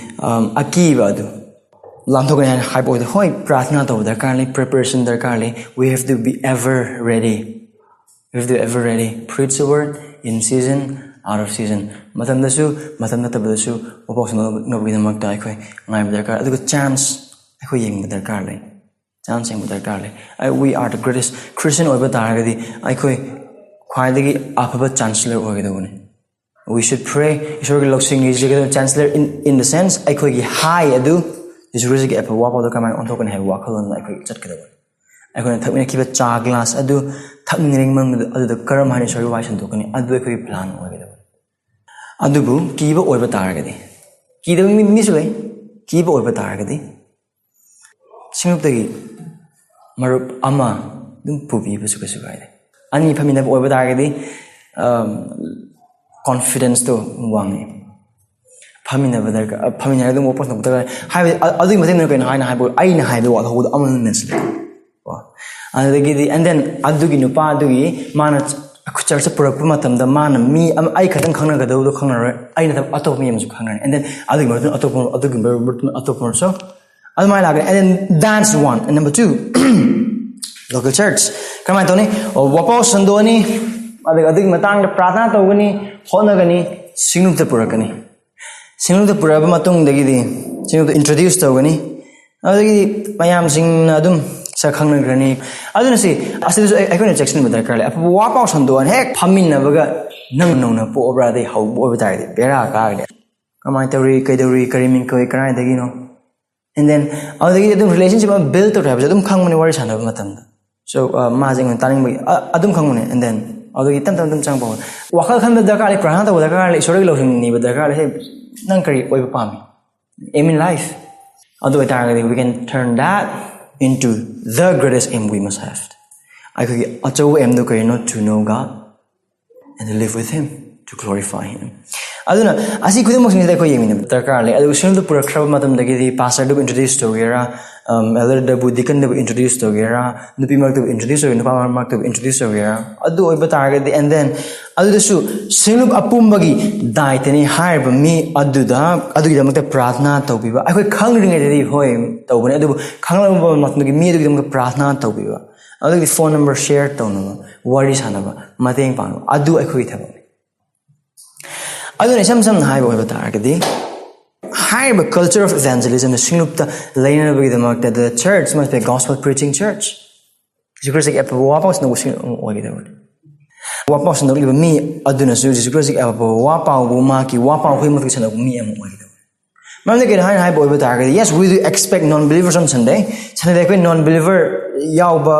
um, ꯑꯀꯤꯕ ꯑꯗꯨ, ꯂꯥꯟꯊꯣꯛꯀꯅꯤ ꯍꯥꯏꯅ ꯍꯥꯏꯕ ꯑꯣꯏꯗꯦ꯫ ꯍꯣꯏ, ꯄ꯭ꯔꯥꯊꯅꯥ ꯇꯧꯕ ꯗꯔꯀꯥꯔ ꯂꯩ, preparation ꯗꯔꯀꯥꯔ ꯂꯩ, we have to be ever ready, we have to ever ready, preach the word in season, out of season, ꯃꯇꯝꯗꯁꯨ ꯃꯇꯝ ꯅꯠꯇꯕꯗꯁꯨ ꯋꯥꯄꯥꯎ ꯁꯟꯗꯣꯛꯅꯕꯒꯤꯗꯃꯛꯇ ꯑꯩꯈꯣꯏ ꯉꯥꯏꯕ ꯗꯔꯀꯥꯔ, ꯑꯗꯨꯒ chance ꯑꯩꯈꯣꯏ ꯌꯦꯡꯕ ꯗꯔꯀꯥꯔ ꯂꯩ, chance ꯌꯦꯡꯕ ꯗꯔꯀꯥꯔ ꯂꯩ꯫ ꯑꯩ, we are the greatest Christian ꯑꯣꯏꯕ ꯇꯥꯔꯒꯗꯤ ꯑꯩꯈꯣꯏ ꯈ꯭ꯋꯥꯏꯗꯒꯤ ꯑꯐꯕ chancellor ꯑꯣꯏꯒꯗꯧꯕꯅꯤ꯫ We should pray, ꯏꯁꯣꯔꯒꯤ ꯂꯧꯁꯤꯡ ꯅꯤꯖꯒꯗꯕ chancellor in, in the sense ꯑꯩꯈꯣꯏꯒꯤ ꯍꯥꯏ ꯑꯗꯨ ꯖꯤꯁꯨ ꯈ꯭ꯔꯤꯁꯇꯒꯤ ꯑꯐꯕ ꯋꯥꯐꯥꯎꯗ ꯀꯃꯥꯏꯅ ꯑꯣꯟꯊꯣꯛꯀꯅꯤ ꯍꯥꯏꯕ ꯋꯥꯈꯜꯂꯣꯟꯗ ꯑꯩꯈꯣꯏ ꯆꯠꯀꯗꯕꯅꯤ꯫ ꯑꯩꯈꯣꯏꯅ ꯊꯛꯃꯤꯟꯅꯈꯤꯕ ꯆꯥ glass ꯑꯗꯨ ꯊꯛꯃꯤꯟꯅꯅꯤꯡꯕ ꯑꯗꯨꯗ ꯀꯔꯝ ꯍꯥꯏꯅ ꯏꯁꯣꯔꯒꯤ ꯋꯥꯍꯩ ꯁꯟꯗꯣꯛꯀꯅꯤ, ꯑꯗꯨ ꯑꯩꯈꯣꯏꯒꯤ plan ꯑꯣꯏꯒꯗꯕꯅꯤ꯫ ꯑꯗꯨꯕꯨ ꯀꯤꯕ ꯑꯣꯏꯕ ꯇꯥꯔꯒꯗꯤ, ꯀꯤꯗꯕ ꯃꯤ, ꯃꯤꯁꯨ ꯂꯩ, ꯀꯤꯕ ꯑꯣꯏꯕ ꯇꯥꯔꯒꯗꯤ ꯁꯤꯡꯂꯨꯞꯇꯒꯤ ꯃꯔꯨꯞ ꯑꯃ ꯑꯗꯨꯝ ꯄꯨꯕꯤꯕꯁꯨ ꯀꯩꯁꯨ ꯀꯥꯏꯗꯦ꯫ ꯑꯅꯤ ꯐꯝꯃꯤꯟꯅꯕ ꯑꯣꯏꯕ ꯇꯥꯔꯒꯗꯤ, ꯑꯝ, confidenceꯇꯣ ꯋꯥꯡꯉꯤ꯫ ꯐꯝꯃꯤꯟꯅꯕ ꯗꯔꯀꯥꯔ, ꯐꯝꯃꯤꯟꯅꯔꯒ ꯑꯗꯨꯝ ꯋꯥꯄꯣꯠ ꯁꯟꯗꯣꯛꯄ ꯗꯔꯀꯥꯔ꯫ ꯍꯥꯏꯕꯗꯤ ꯑ-, ꯑꯗꯨꯒꯤ ꯃꯇꯨꯡꯗ ꯀꯩꯅꯣ ꯍꯥꯏꯅ ꯍꯥꯏꯕ, ꯑꯩꯅ ꯍꯥꯏꯕ ꯋꯥꯍꯧꯕꯗꯣ ꯑꯃꯅ ꯃꯦꯟꯁꯤꯜꯂꯦ꯫ ꯀꯣ? ꯑꯗꯨꯗꯒꯤꯗꯤ, and then ꯑꯗꯨꯒꯤ ꯅꯨꯄꯥ ꯑꯗꯨꯒꯤ ꯃꯥꯅ ꯆ-, ꯆꯔꯆꯇ ꯄꯨꯔꯛꯄ ꯃꯇꯝꯗ ꯃꯥꯅ ꯃꯤ ꯑꯃ, ꯑꯩ ꯈꯛꯇꯪ ꯈꯪꯅꯒꯗꯕꯗꯣ ꯈꯪꯅꯔꯣꯏ, ꯑꯩ ꯅꯠꯇꯕ ꯑꯇꯣꯞꯄ ꯃꯤ ꯑꯃꯁꯨ ꯈꯪꯅꯔꯅꯤ꯫ And then ꯑꯗꯨꯒꯤ ꯃꯇꯨꯡꯗ ꯑꯇꯣꯞꯄ, ꯑꯗꯨꯒꯤ ꯃꯇꯨꯡꯗ ꯑꯇꯣꯞꯄ ꯑꯃꯁꯨ ꯑꯗꯨꯃꯥꯏꯅ ꯂꯥꯛꯀꯅꯤ꯫ And then that's one. And number two, local church. ꯀꯃꯥꯏꯅ ꯇꯧꯅꯤ? ꯑꯣ, ꯋꯥꯄꯥꯎ ꯁꯟꯗꯣꯛꯑꯅꯤ, ꯑꯗꯨꯒ ꯑꯗꯨꯒꯤ ꯃꯇꯥꯡꯗ ꯄ꯭ꯔꯥꯊꯅꯥ ꯇꯧꯒꯅꯤ, ꯍꯣꯠꯅꯒꯅꯤ, ꯁꯤꯡꯂꯨꯞꯇ ꯄꯨꯔꯛꯀꯅꯤ꯫ ꯁꯤꯡꯂꯨꯞꯇ ꯄꯨꯔꯛꯑꯕ ꯃꯇꯨꯡꯗꯒꯤꯗꯤ ꯁꯤꯡꯂꯨꯞꯇ introduce ꯇꯧꯒꯅꯤ꯫ ꯑꯗꯨꯗꯒꯤꯗꯤ ꯃꯌꯥꯝꯁꯤꯡꯅ ꯑꯗꯨꯝ ꯁꯛ ꯈꯪꯅꯈ꯭ꯔꯅꯤ꯫ ꯑꯗꯨꯅ ꯁꯤ, ꯑꯁꯤꯗꯁꯨ ꯑꯩ-, ꯑꯩꯈꯣꯏꯅ ꯆꯦꯛꯁꯤꯟꯕ ꯗꯔꯀꯥꯔ ꯂꯩ꯫ ꯑꯐꯕ ꯋꯥ ꯄꯥꯎ ꯁꯟꯗꯣꯛꯑꯅꯤ, ꯍꯦꯛ ꯐꯝꯃꯤꯟꯅꯕꯒ ꯅꯪ ꯅꯧꯅ ꯄꯣꯛꯑꯕ꯭ꯔꯥ, ꯑꯗꯩ ꯍꯧꯕ ꯑꯣꯏꯕ ꯇꯥꯔꯗꯤ ꯕꯦꯔꯥ ꯀꯥꯒꯅꯤ꯫ ꯀꯃꯥꯏꯅ ꯇꯧꯔꯤ, ꯀꯩꯗꯧꯔꯤ, ꯀꯔꯤ ꯃꯤꯡ ꯀꯧꯏ, ꯀꯗꯥꯏꯗꯒꯤꯅꯣ? And then ꯑꯗꯨꯗꯒꯤꯗꯤ ꯑꯗꯨꯝ relationship ꯑꯃ build ꯇꯧꯔꯦ ꯍꯥꯏꯕꯁꯦ ꯑꯗꯨꯝ ꯈꯪꯕꯅꯤ ꯋꯥꯔꯤ ꯁꯥꯟꯅꯕ ꯃꯇꯝꯗ꯫ So, ꯑ, ꯃꯥꯁꯦ ꯑꯩꯉꯣꯟꯗ ꯇꯥꯅꯤꯡꯕꯒꯤ, ꯑ, ꯑꯗꯨꯝ ꯈꯪꯕꯅꯦ꯫ And then ꯑꯗꯨꯗꯒꯤ ꯇꯞ ꯇꯞ ꯇꯞ ꯆꯪꯉꯛꯄ ꯍꯧꯔꯦ꯫ ꯋꯥꯈꯜ ꯈꯟꯕ ꯗꯔꯀꯥꯔ ꯂꯩ, ꯄ꯭ꯔꯥꯊꯅꯥ ꯇꯧꯕ ꯗꯔꯀꯥꯔ ꯂꯩ, ꯏꯁꯣꯔꯒꯤ ꯂꯧꯁꯤꯡ ꯅꯤꯕ ꯗꯔꯀꯥꯔ ꯂꯩ꯫ ꯍꯦ, ꯅꯪ ꯀꯔꯤ ꯑꯣꯏꯕ ꯄꯥꯝꯃꯤ? Aim in life. ꯑꯗꯨ ꯑꯣꯏꯇꯥꯔꯒꯗꯤ we can turn that into the greatest aim we must have. ꯑꯩꯈꯣꯏꯒꯤ ꯑꯆꯧꯕ aimꯗꯨ ꯀꯔꯤꯅꯣ? To know God and to live with Him, to glorify Him. ꯑꯗꯨꯅ ꯑꯁꯤ ꯈꯨꯗꯤꯡꯃꯛꯁꯤꯡꯁꯤꯗ ꯑꯩꯈꯣꯏ ꯌꯦꯡꯃꯤꯟꯅꯕ ꯗꯔꯀꯥꯔ ꯂꯩ꯫ ꯑꯗꯨꯒ ꯁꯤꯡꯂꯨꯞꯇ ꯄꯨꯔꯛꯈ꯭ꯔꯕ ꯃꯇꯝꯗꯒꯤꯗꯤ ꯄꯥꯁꯇꯔꯗꯨꯕꯨ ꯏꯟꯇ꯭ꯔꯣꯗ꯭ꯌꯨꯁ ꯇꯧꯒꯦꯔꯥ, ꯑꯦꯜꯗꯔꯗꯕꯨ, ꯗꯤꯀꯟꯗꯕꯨ ꯏꯟꯇ꯭ꯔꯣꯗ꯭ꯌꯨꯁ ꯇꯧꯒꯦꯔꯥ, ꯅꯨꯄꯤ ꯃꯔꯛꯇꯕꯨ ꯏꯟꯇ꯭ꯔꯣꯗ꯭ꯌꯨꯁ ꯇꯧꯒꯦꯔꯥ, ꯅꯨꯄꯥ ꯃꯔꯛꯇꯕꯨ ꯏꯟꯇ꯭ꯔꯣꯗ꯭ꯌꯨꯁ ꯇꯧꯒꯦꯔꯥ, ꯑꯗꯨ ꯑꯣꯏꯕ ꯇꯥꯔꯒꯗꯤ, and then ꯑꯗꯨꯗꯁꯨ ꯁꯤꯡꯂꯨꯞ ꯑꯄꯨꯝꯕꯒꯤ ꯗꯥꯏꯇꯅꯤ ꯍꯥꯏꯔꯤꯕ ꯃꯤ ꯑꯗꯨꯗ, ꯑꯗꯨꯒꯤꯗꯃꯛꯇ ꯄ꯭ꯔꯥꯊꯅꯥ ꯇꯧꯕꯤꯕ꯫ ꯑꯩꯈꯣꯏ ꯈꯪꯗ꯭ꯔꯤꯉꯩꯗꯗꯤ ꯍꯣꯏ ꯇꯧꯕꯅꯦ, ꯑꯗꯨꯕꯨ ꯈꯪꯂꯕ ꯃꯇꯨꯡꯗꯒꯤ ꯃꯤ ꯑꯗꯨꯒꯤꯗꯃꯛꯇ ꯄ꯭ꯔꯥꯊꯅꯥ ꯇꯧꯕꯤꯕ, ꯑꯗꯨꯒꯤ ꯐꯣꯟ ꯅꯝꯕꯔ ꯁꯤꯌꯔ ꯇꯧꯅꯕ, ꯋꯥꯔꯤ ꯁꯥꯟꯅꯕ, ꯃꯇꯦꯡ ꯄꯥꯡꯅꯕ, ꯑꯗꯨ ꯑꯩꯈꯣꯏꯒꯤ ꯊꯕꯛꯅꯤ꯫ ꯑꯗꯨꯅ ꯏꯁꯝ ꯁꯝꯅ ꯍꯥꯏꯕ ꯑꯣꯏꯕ ꯇꯥꯔꯒꯗꯤ, ꯍꯥꯏꯔꯤꯕ culture of evangelism ꯁꯤꯡꯂꯨꯞꯇ ꯂꯩꯅꯅꯕꯒꯤꯗꯃꯛꯇ, the church must be a gospel preaching church. ꯖꯤꯁꯨ ꯈ꯭ꯔꯤꯁꯇꯒꯤ ꯑꯐꯕ ꯋꯥ ꯄꯥꯎ ꯁꯟꯗꯣꯛꯄ ꯁꯤꯡꯂꯨꯞ ꯑꯃ ꯑꯣꯏꯒꯗꯕꯅꯤ꯫ ꯋꯥ ꯄꯥꯎ ꯁꯟꯗꯣꯛꯂꯤꯕ ꯃꯤ ꯑꯗꯨꯅꯁꯨ ꯖꯤꯁꯨ ꯈ꯭ꯔꯤꯁꯇꯒꯤ ꯑꯐꯕ ꯋꯥ ꯄꯥꯎꯕꯨ ꯃꯍꯥꯛꯀꯤ ꯋꯥ ꯄꯥꯎ ꯈꯨꯗꯤꯡꯃꯛꯇꯒꯤ ꯁꯟꯗꯣꯛꯄ ꯃꯤ ꯑꯃ ꯑꯣꯏꯒꯗꯕꯅꯤ꯫ ꯃꯔꯝꯗꯤ ꯀꯩꯅꯣ ꯍꯥꯏꯅ ꯍꯥꯏꯕ ꯑꯣꯏꯕ ꯇꯥꯔꯒꯗꯤ, yes, we do expect non believers on Sunday. Sundayꯗ ꯑꯩꯈꯣꯏ non believer ꯌꯥꯎꯕ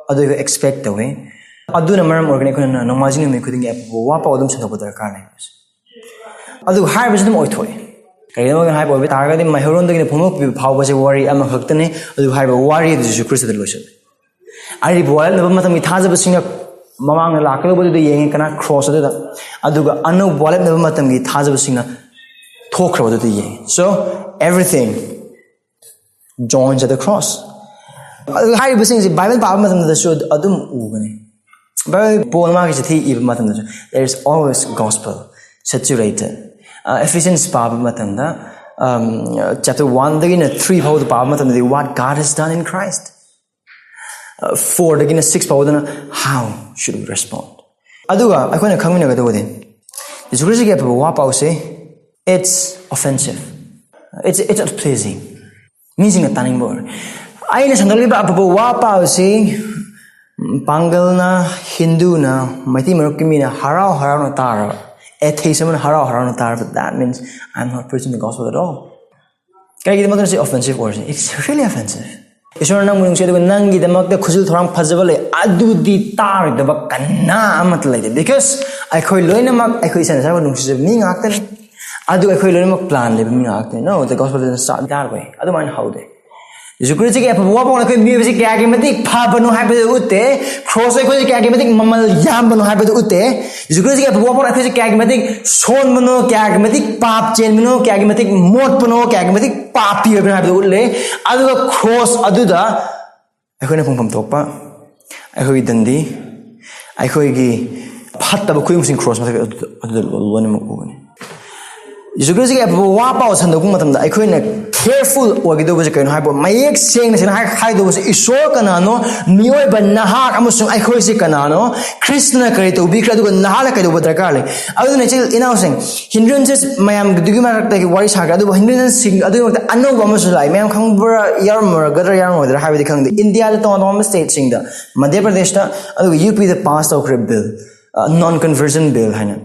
ꯑꯗꯨ ꯑꯩꯈꯣꯏ expect ꯇꯧꯋꯤ꯫ ꯑꯗꯨꯅ ꯃꯔꯝ ꯑꯣꯏꯔꯒꯅꯤ ꯑꯩꯈꯣꯏꯅ ꯅꯣꯡꯃꯥꯏꯖꯤꯡ ꯅꯨꯃꯤꯠ ꯈꯨꯗꯤꯡꯒꯤ ꯑꯐꯕ ꯋꯥ ꯄꯥꯎ ꯑꯗꯨꯝ ꯁꯟꯗꯣꯛꯄ ꯗꯔꯀꯥꯔ ꯂꯩ꯫ ꯑꯗꯨ ꯍꯥꯏꯔꯤꯕꯁꯤ ꯑꯗꯨꯝ ꯑꯣꯏꯊꯣꯛꯏ꯫ ꯀꯔꯤꯒꯤꯅꯣ ꯍꯥꯏꯕ ꯑꯣꯏꯕ ꯇꯥꯔꯒꯗꯤ, ꯃꯩꯍꯧꯔꯣꯟꯗꯒꯤꯅ ꯐꯨꯝꯂꯣꯛꯄꯤꯕ ꯐꯥꯎꯕꯁꯦ ꯋꯥꯔꯤ ꯑꯃꯈꯛꯇꯅꯤ꯫ ꯑꯗꯨ ꯍꯥꯏꯔꯤꯕ ꯋꯥꯔꯤ ꯑꯗꯨꯁꯨ ꯈ꯭ꯔꯤꯁꯇꯗ ꯂꯣꯏꯁꯤꯜꯂꯤ꯫ ꯑꯔꯤꯕ ꯋꯥꯔꯦꯞꯅꯕ ꯃꯇꯝꯒꯤ ꯊꯥꯖꯕꯁꯤꯡꯅ ꯃꯃꯥꯡꯗ ꯂꯥꯛꯀꯗꯧꯕꯗꯨꯗ ꯌꯦꯡꯉꯤ, ꯀꯅꯥ ꯀ꯭ꯔꯣꯁ ꯑꯗꯨꯗ, ꯑꯗꯨꯒ ꯑꯅꯧꯕ ꯋꯥꯔꯦꯞꯅꯕ ꯃꯇꯝꯒꯤ ꯊꯥꯖꯕꯁꯤꯡꯅ ꯊꯣꯛꯈ꯭ꯔꯕꯗꯨꯗ ꯌꯦꯡꯉꯤ꯫ So everything joins at the cross. ꯑꯗꯨ ꯍꯥꯏꯔꯤꯕꯁꯤꯡꯁꯤ ꯕꯥꯏꯕꯜ ꯄꯥꯕ ꯃꯇꯝꯗꯁꯨ ꯑꯗꯨꯝ ꯎꯒꯅꯤ꯫ ꯕꯥꯏꯕꯜ ꯄꯣꯜ ꯃꯥꯒꯤ ꯆꯤꯊꯤ ꯏꯕ ꯃꯇꯝꯗꯁꯨ, there is always gospel saturated. Ephesians ꯄꯥꯕ ꯃꯇꯝꯗ, ꯆꯦꯞꯇꯔ ꯋꯥꯟꯗꯒꯤꯅ ꯊ꯭ꯔꯤ ꯐꯥꯎꯗ ꯄꯥꯕ ꯃꯇꯝꯗꯗꯤ, what God has done in Christ. ꯐꯣꯔꯗꯒꯤꯅ ꯁꯤꯛꯁ ꯐꯥꯎꯗꯅ, how should we respond? ꯑꯗꯨꯒ ꯑꯩꯈꯣꯏꯅ ꯈꯪꯃꯤꯟꯅꯒꯗꯧꯕꯗꯤ, ꯖꯤꯁꯨ ꯈ꯭ꯔꯤꯁꯇꯒꯤ ꯑꯐꯕ ꯋꯥ ꯄꯥꯎꯁꯦ, it's offensive, it's, it's not pleasing. ꯃꯤꯁꯤꯡꯅ ꯇꯥꯅꯤꯡꯕ ꯑꯣꯏꯔꯣꯏ꯫ ꯑꯩꯅ ꯁꯟꯗꯣꯛꯂꯤꯕ ꯑꯐꯕ ꯋꯥ ꯄꯥꯎꯁꯤ ꯄꯥꯡꯒꯜꯅ, ꯍꯤꯟꯗꯨꯅ, ꯃꯩꯇꯩ ꯃꯔꯨꯞꯀꯤ ꯃꯤꯅ ꯍꯔꯥꯎ ꯍꯔꯥꯎꯅ ꯇꯥꯔꯕ, atheist ꯑꯃꯅ ꯍꯔꯥꯎ ꯍꯔꯥꯎꯅ ꯇꯥꯔꯕ, that means I'm not preaching the gospel at all. ꯀꯩꯒꯤꯗꯃꯛꯇ ꯁꯤ offensive ꯑꯣꯏꯔꯤꯁꯦ? It's really offensive. ꯏꯁꯣꯔꯅ ꯅꯪꯕꯨ ꯅꯨꯡꯁꯤ, ꯑꯗꯨꯒ ꯅꯪꯒꯤꯗꯃꯛꯇ ꯈꯨꯖꯤꯜ ꯊꯧꯔꯥꯡ ꯐꯖꯕ ꯂꯩ, ꯑꯗꯨꯗꯤ ꯇꯥꯔꯣꯏꯗꯕ ꯀꯅꯥ ꯑꯃꯠꯇ ꯂꯩꯇꯦ꯫ Because ꯑꯩꯈꯣꯏ ꯂꯣꯏꯅꯃꯛ ꯑꯩꯈꯣꯏ ꯏꯁꯥꯅ ꯏꯁꯥꯕꯨ ꯅꯨꯡꯁꯤꯖꯕ ꯃꯤ ꯉꯥꯛꯇꯅꯤ꯫ ꯑꯗꯨꯒ ꯑꯩꯈꯣꯏ ꯂꯣꯏꯅꯃꯛ plan ꯂꯩꯕ ꯃꯤ ꯉꯥꯛꯇꯅꯤ꯫ No, the gospel doesn't start that way. ꯑꯗꯨꯃꯥꯏꯅ ꯍꯧꯗꯦ꯫ ꯌꯦꯁꯨ ꯈ꯭ꯔꯤꯁꯇꯒꯤ ꯑꯐꯕ ꯋꯥꯐꯝꯅ ꯑꯩꯈꯣꯏ ꯃꯤꯑꯣꯏꯕꯁꯤ ꯀꯌꯥꯒꯤ ꯃꯇꯤꯛ ꯐꯕꯅꯣ ꯍꯥꯏꯕꯗꯨ ꯎꯠꯇꯦ꯫ ꯀ꯭ꯔꯣꯁꯇ ꯑꯩꯈꯣꯏꯁꯤ ꯀꯌꯥꯒꯤ ꯃꯇꯤꯛ ꯃꯃꯜ ꯌꯥꯝꯕꯅꯣ ꯍꯥꯏꯕꯗꯨ ꯎꯠꯇꯦ꯫ ꯌꯦꯁꯨ ꯈ꯭ꯔꯤꯁꯇꯒꯤ ꯑꯐꯕ ꯋꯥꯐꯝꯅ ꯑꯩꯈꯣꯏꯁꯤ ꯀꯌꯥꯒꯤ ꯃꯇꯤꯛ ꯁꯣꯟꯕꯅꯣ, ꯀꯌꯥꯒꯤ ꯃꯇꯤꯛ ꯄꯥꯞ ꯆꯦꯟꯕꯅꯣ, ꯀꯌꯥꯒꯤ ꯃꯇꯤꯛ ꯃꯣꯠꯄꯅꯣ, ꯀꯌꯥꯒꯤ ꯃꯇꯤꯛ ꯄꯥꯄꯤ ꯑꯣꯏꯕꯅꯣ ꯍꯥꯏꯕꯗꯨ ꯎꯠꯂꯦ꯫ ꯑꯗꯨꯒ ꯀ꯭ꯔꯣꯁ ꯑꯗꯨꯗ ꯑꯩꯈꯣꯏꯅ ꯐꯪꯐꯝ ꯊꯣꯛꯄ, ꯑꯩꯈꯣꯏꯒꯤ ꯗꯟꯗꯤ, ꯑꯩꯈꯣꯏꯒꯤ ꯐꯠꯇꯕ ꯈꯨꯗꯤꯡꯃꯛꯁꯤꯡ ꯀ꯭ꯔꯣꯁ ꯃꯊꯛꯇ ꯑꯗꯨꯗ, ꯑꯗꯨꯗ ꯂꯣꯏꯅꯃꯛ ꯎꯒꯅꯤ꯫ ꯌꯦꯁꯨ ꯈ꯭ꯔꯤꯁꯇꯒꯤ ꯑꯐꯕ ꯋꯥ ꯄꯥꯎ ꯁꯟꯗꯣꯛꯄ ꯃꯇꯝꯗ ꯑꯩꯈꯣꯏꯅ ꯀꯦꯌꯔꯐꯨꯜ ꯑꯣꯏꯒꯗꯧꯕꯁꯦ ꯀꯩꯅꯣ ꯍꯥꯏꯕ, ꯃꯌꯦꯛ ꯁꯦꯡꯅ ꯁꯦꯡꯅ ꯍꯥꯏ-, ꯍꯥꯏꯗꯧꯕꯁꯦ, ꯏꯁꯣꯔ ꯀꯅꯥꯅꯣ, ꯃꯤꯑꯣꯏꯕ ꯅꯍꯥꯛ ꯑꯃꯁꯨꯡ ꯑꯩꯈꯣꯏꯁꯦ ꯀꯅꯥꯅꯣ, ꯈ꯭ꯔꯤꯁꯇꯅ ꯀꯔꯤ ꯇꯧꯕꯤꯈ꯭ꯔꯦ, ꯑꯗꯨꯒ ꯅꯍꯥꯛꯅ ꯀꯩꯗꯧꯕ ꯗꯔꯀꯥꯔ ꯂꯩ? ꯑꯗꯨꯅ ꯏꯆꯤꯜ ꯏꯅꯥꯎꯁꯤꯡ, ꯍꯤꯟꯗꯨꯏꯖꯝꯁ ꯃꯌꯥꯝꯒꯤꯗꯨꯒꯤ ꯃꯔꯛꯇꯒꯤ ꯋꯥꯔꯤ ꯁꯥꯈ꯭ꯔꯦ, ꯑꯗꯨꯕꯨ ꯍꯤꯟꯗꯨꯏꯖꯝꯁꯤꯡ ꯑꯗꯨꯒꯤ ꯃꯔꯛꯇ ꯑꯅꯧꯕ ꯑꯃꯁꯨ ꯂꯥꯛꯑꯦ꯫ ꯃꯌꯥꯝ ꯈꯪꯕ꯭ꯔꯥ, ꯌꯥꯎꯔꯝꯒꯗ꯭ꯔꯥ ꯌꯥꯎꯔꯝꯃꯣꯏꯗ꯭ꯔꯥ ꯍꯥꯏꯕꯗꯤ ꯈꯪꯗꯦ꯫ ꯏꯟꯗꯤꯌꯥꯗ ꯇꯣꯉꯥꯟ ꯇꯣꯉꯥꯟꯕ ꯁ꯭ꯇꯦꯠꯁꯤꯡꯗ, ꯃꯙ꯭ꯌ ꯄ꯭ꯔꯗꯦꯁꯇ, ꯑꯗꯨꯒ ꯌꯨ ꯄꯤꯗ ꯄꯥꯁ ꯇꯧꯈ꯭ꯔꯦ ꯕꯤꯜ, ꯅꯣꯟ ꯀꯟꯚꯔꯖꯟ ꯕꯤꯜ ꯍꯥꯏꯅ꯫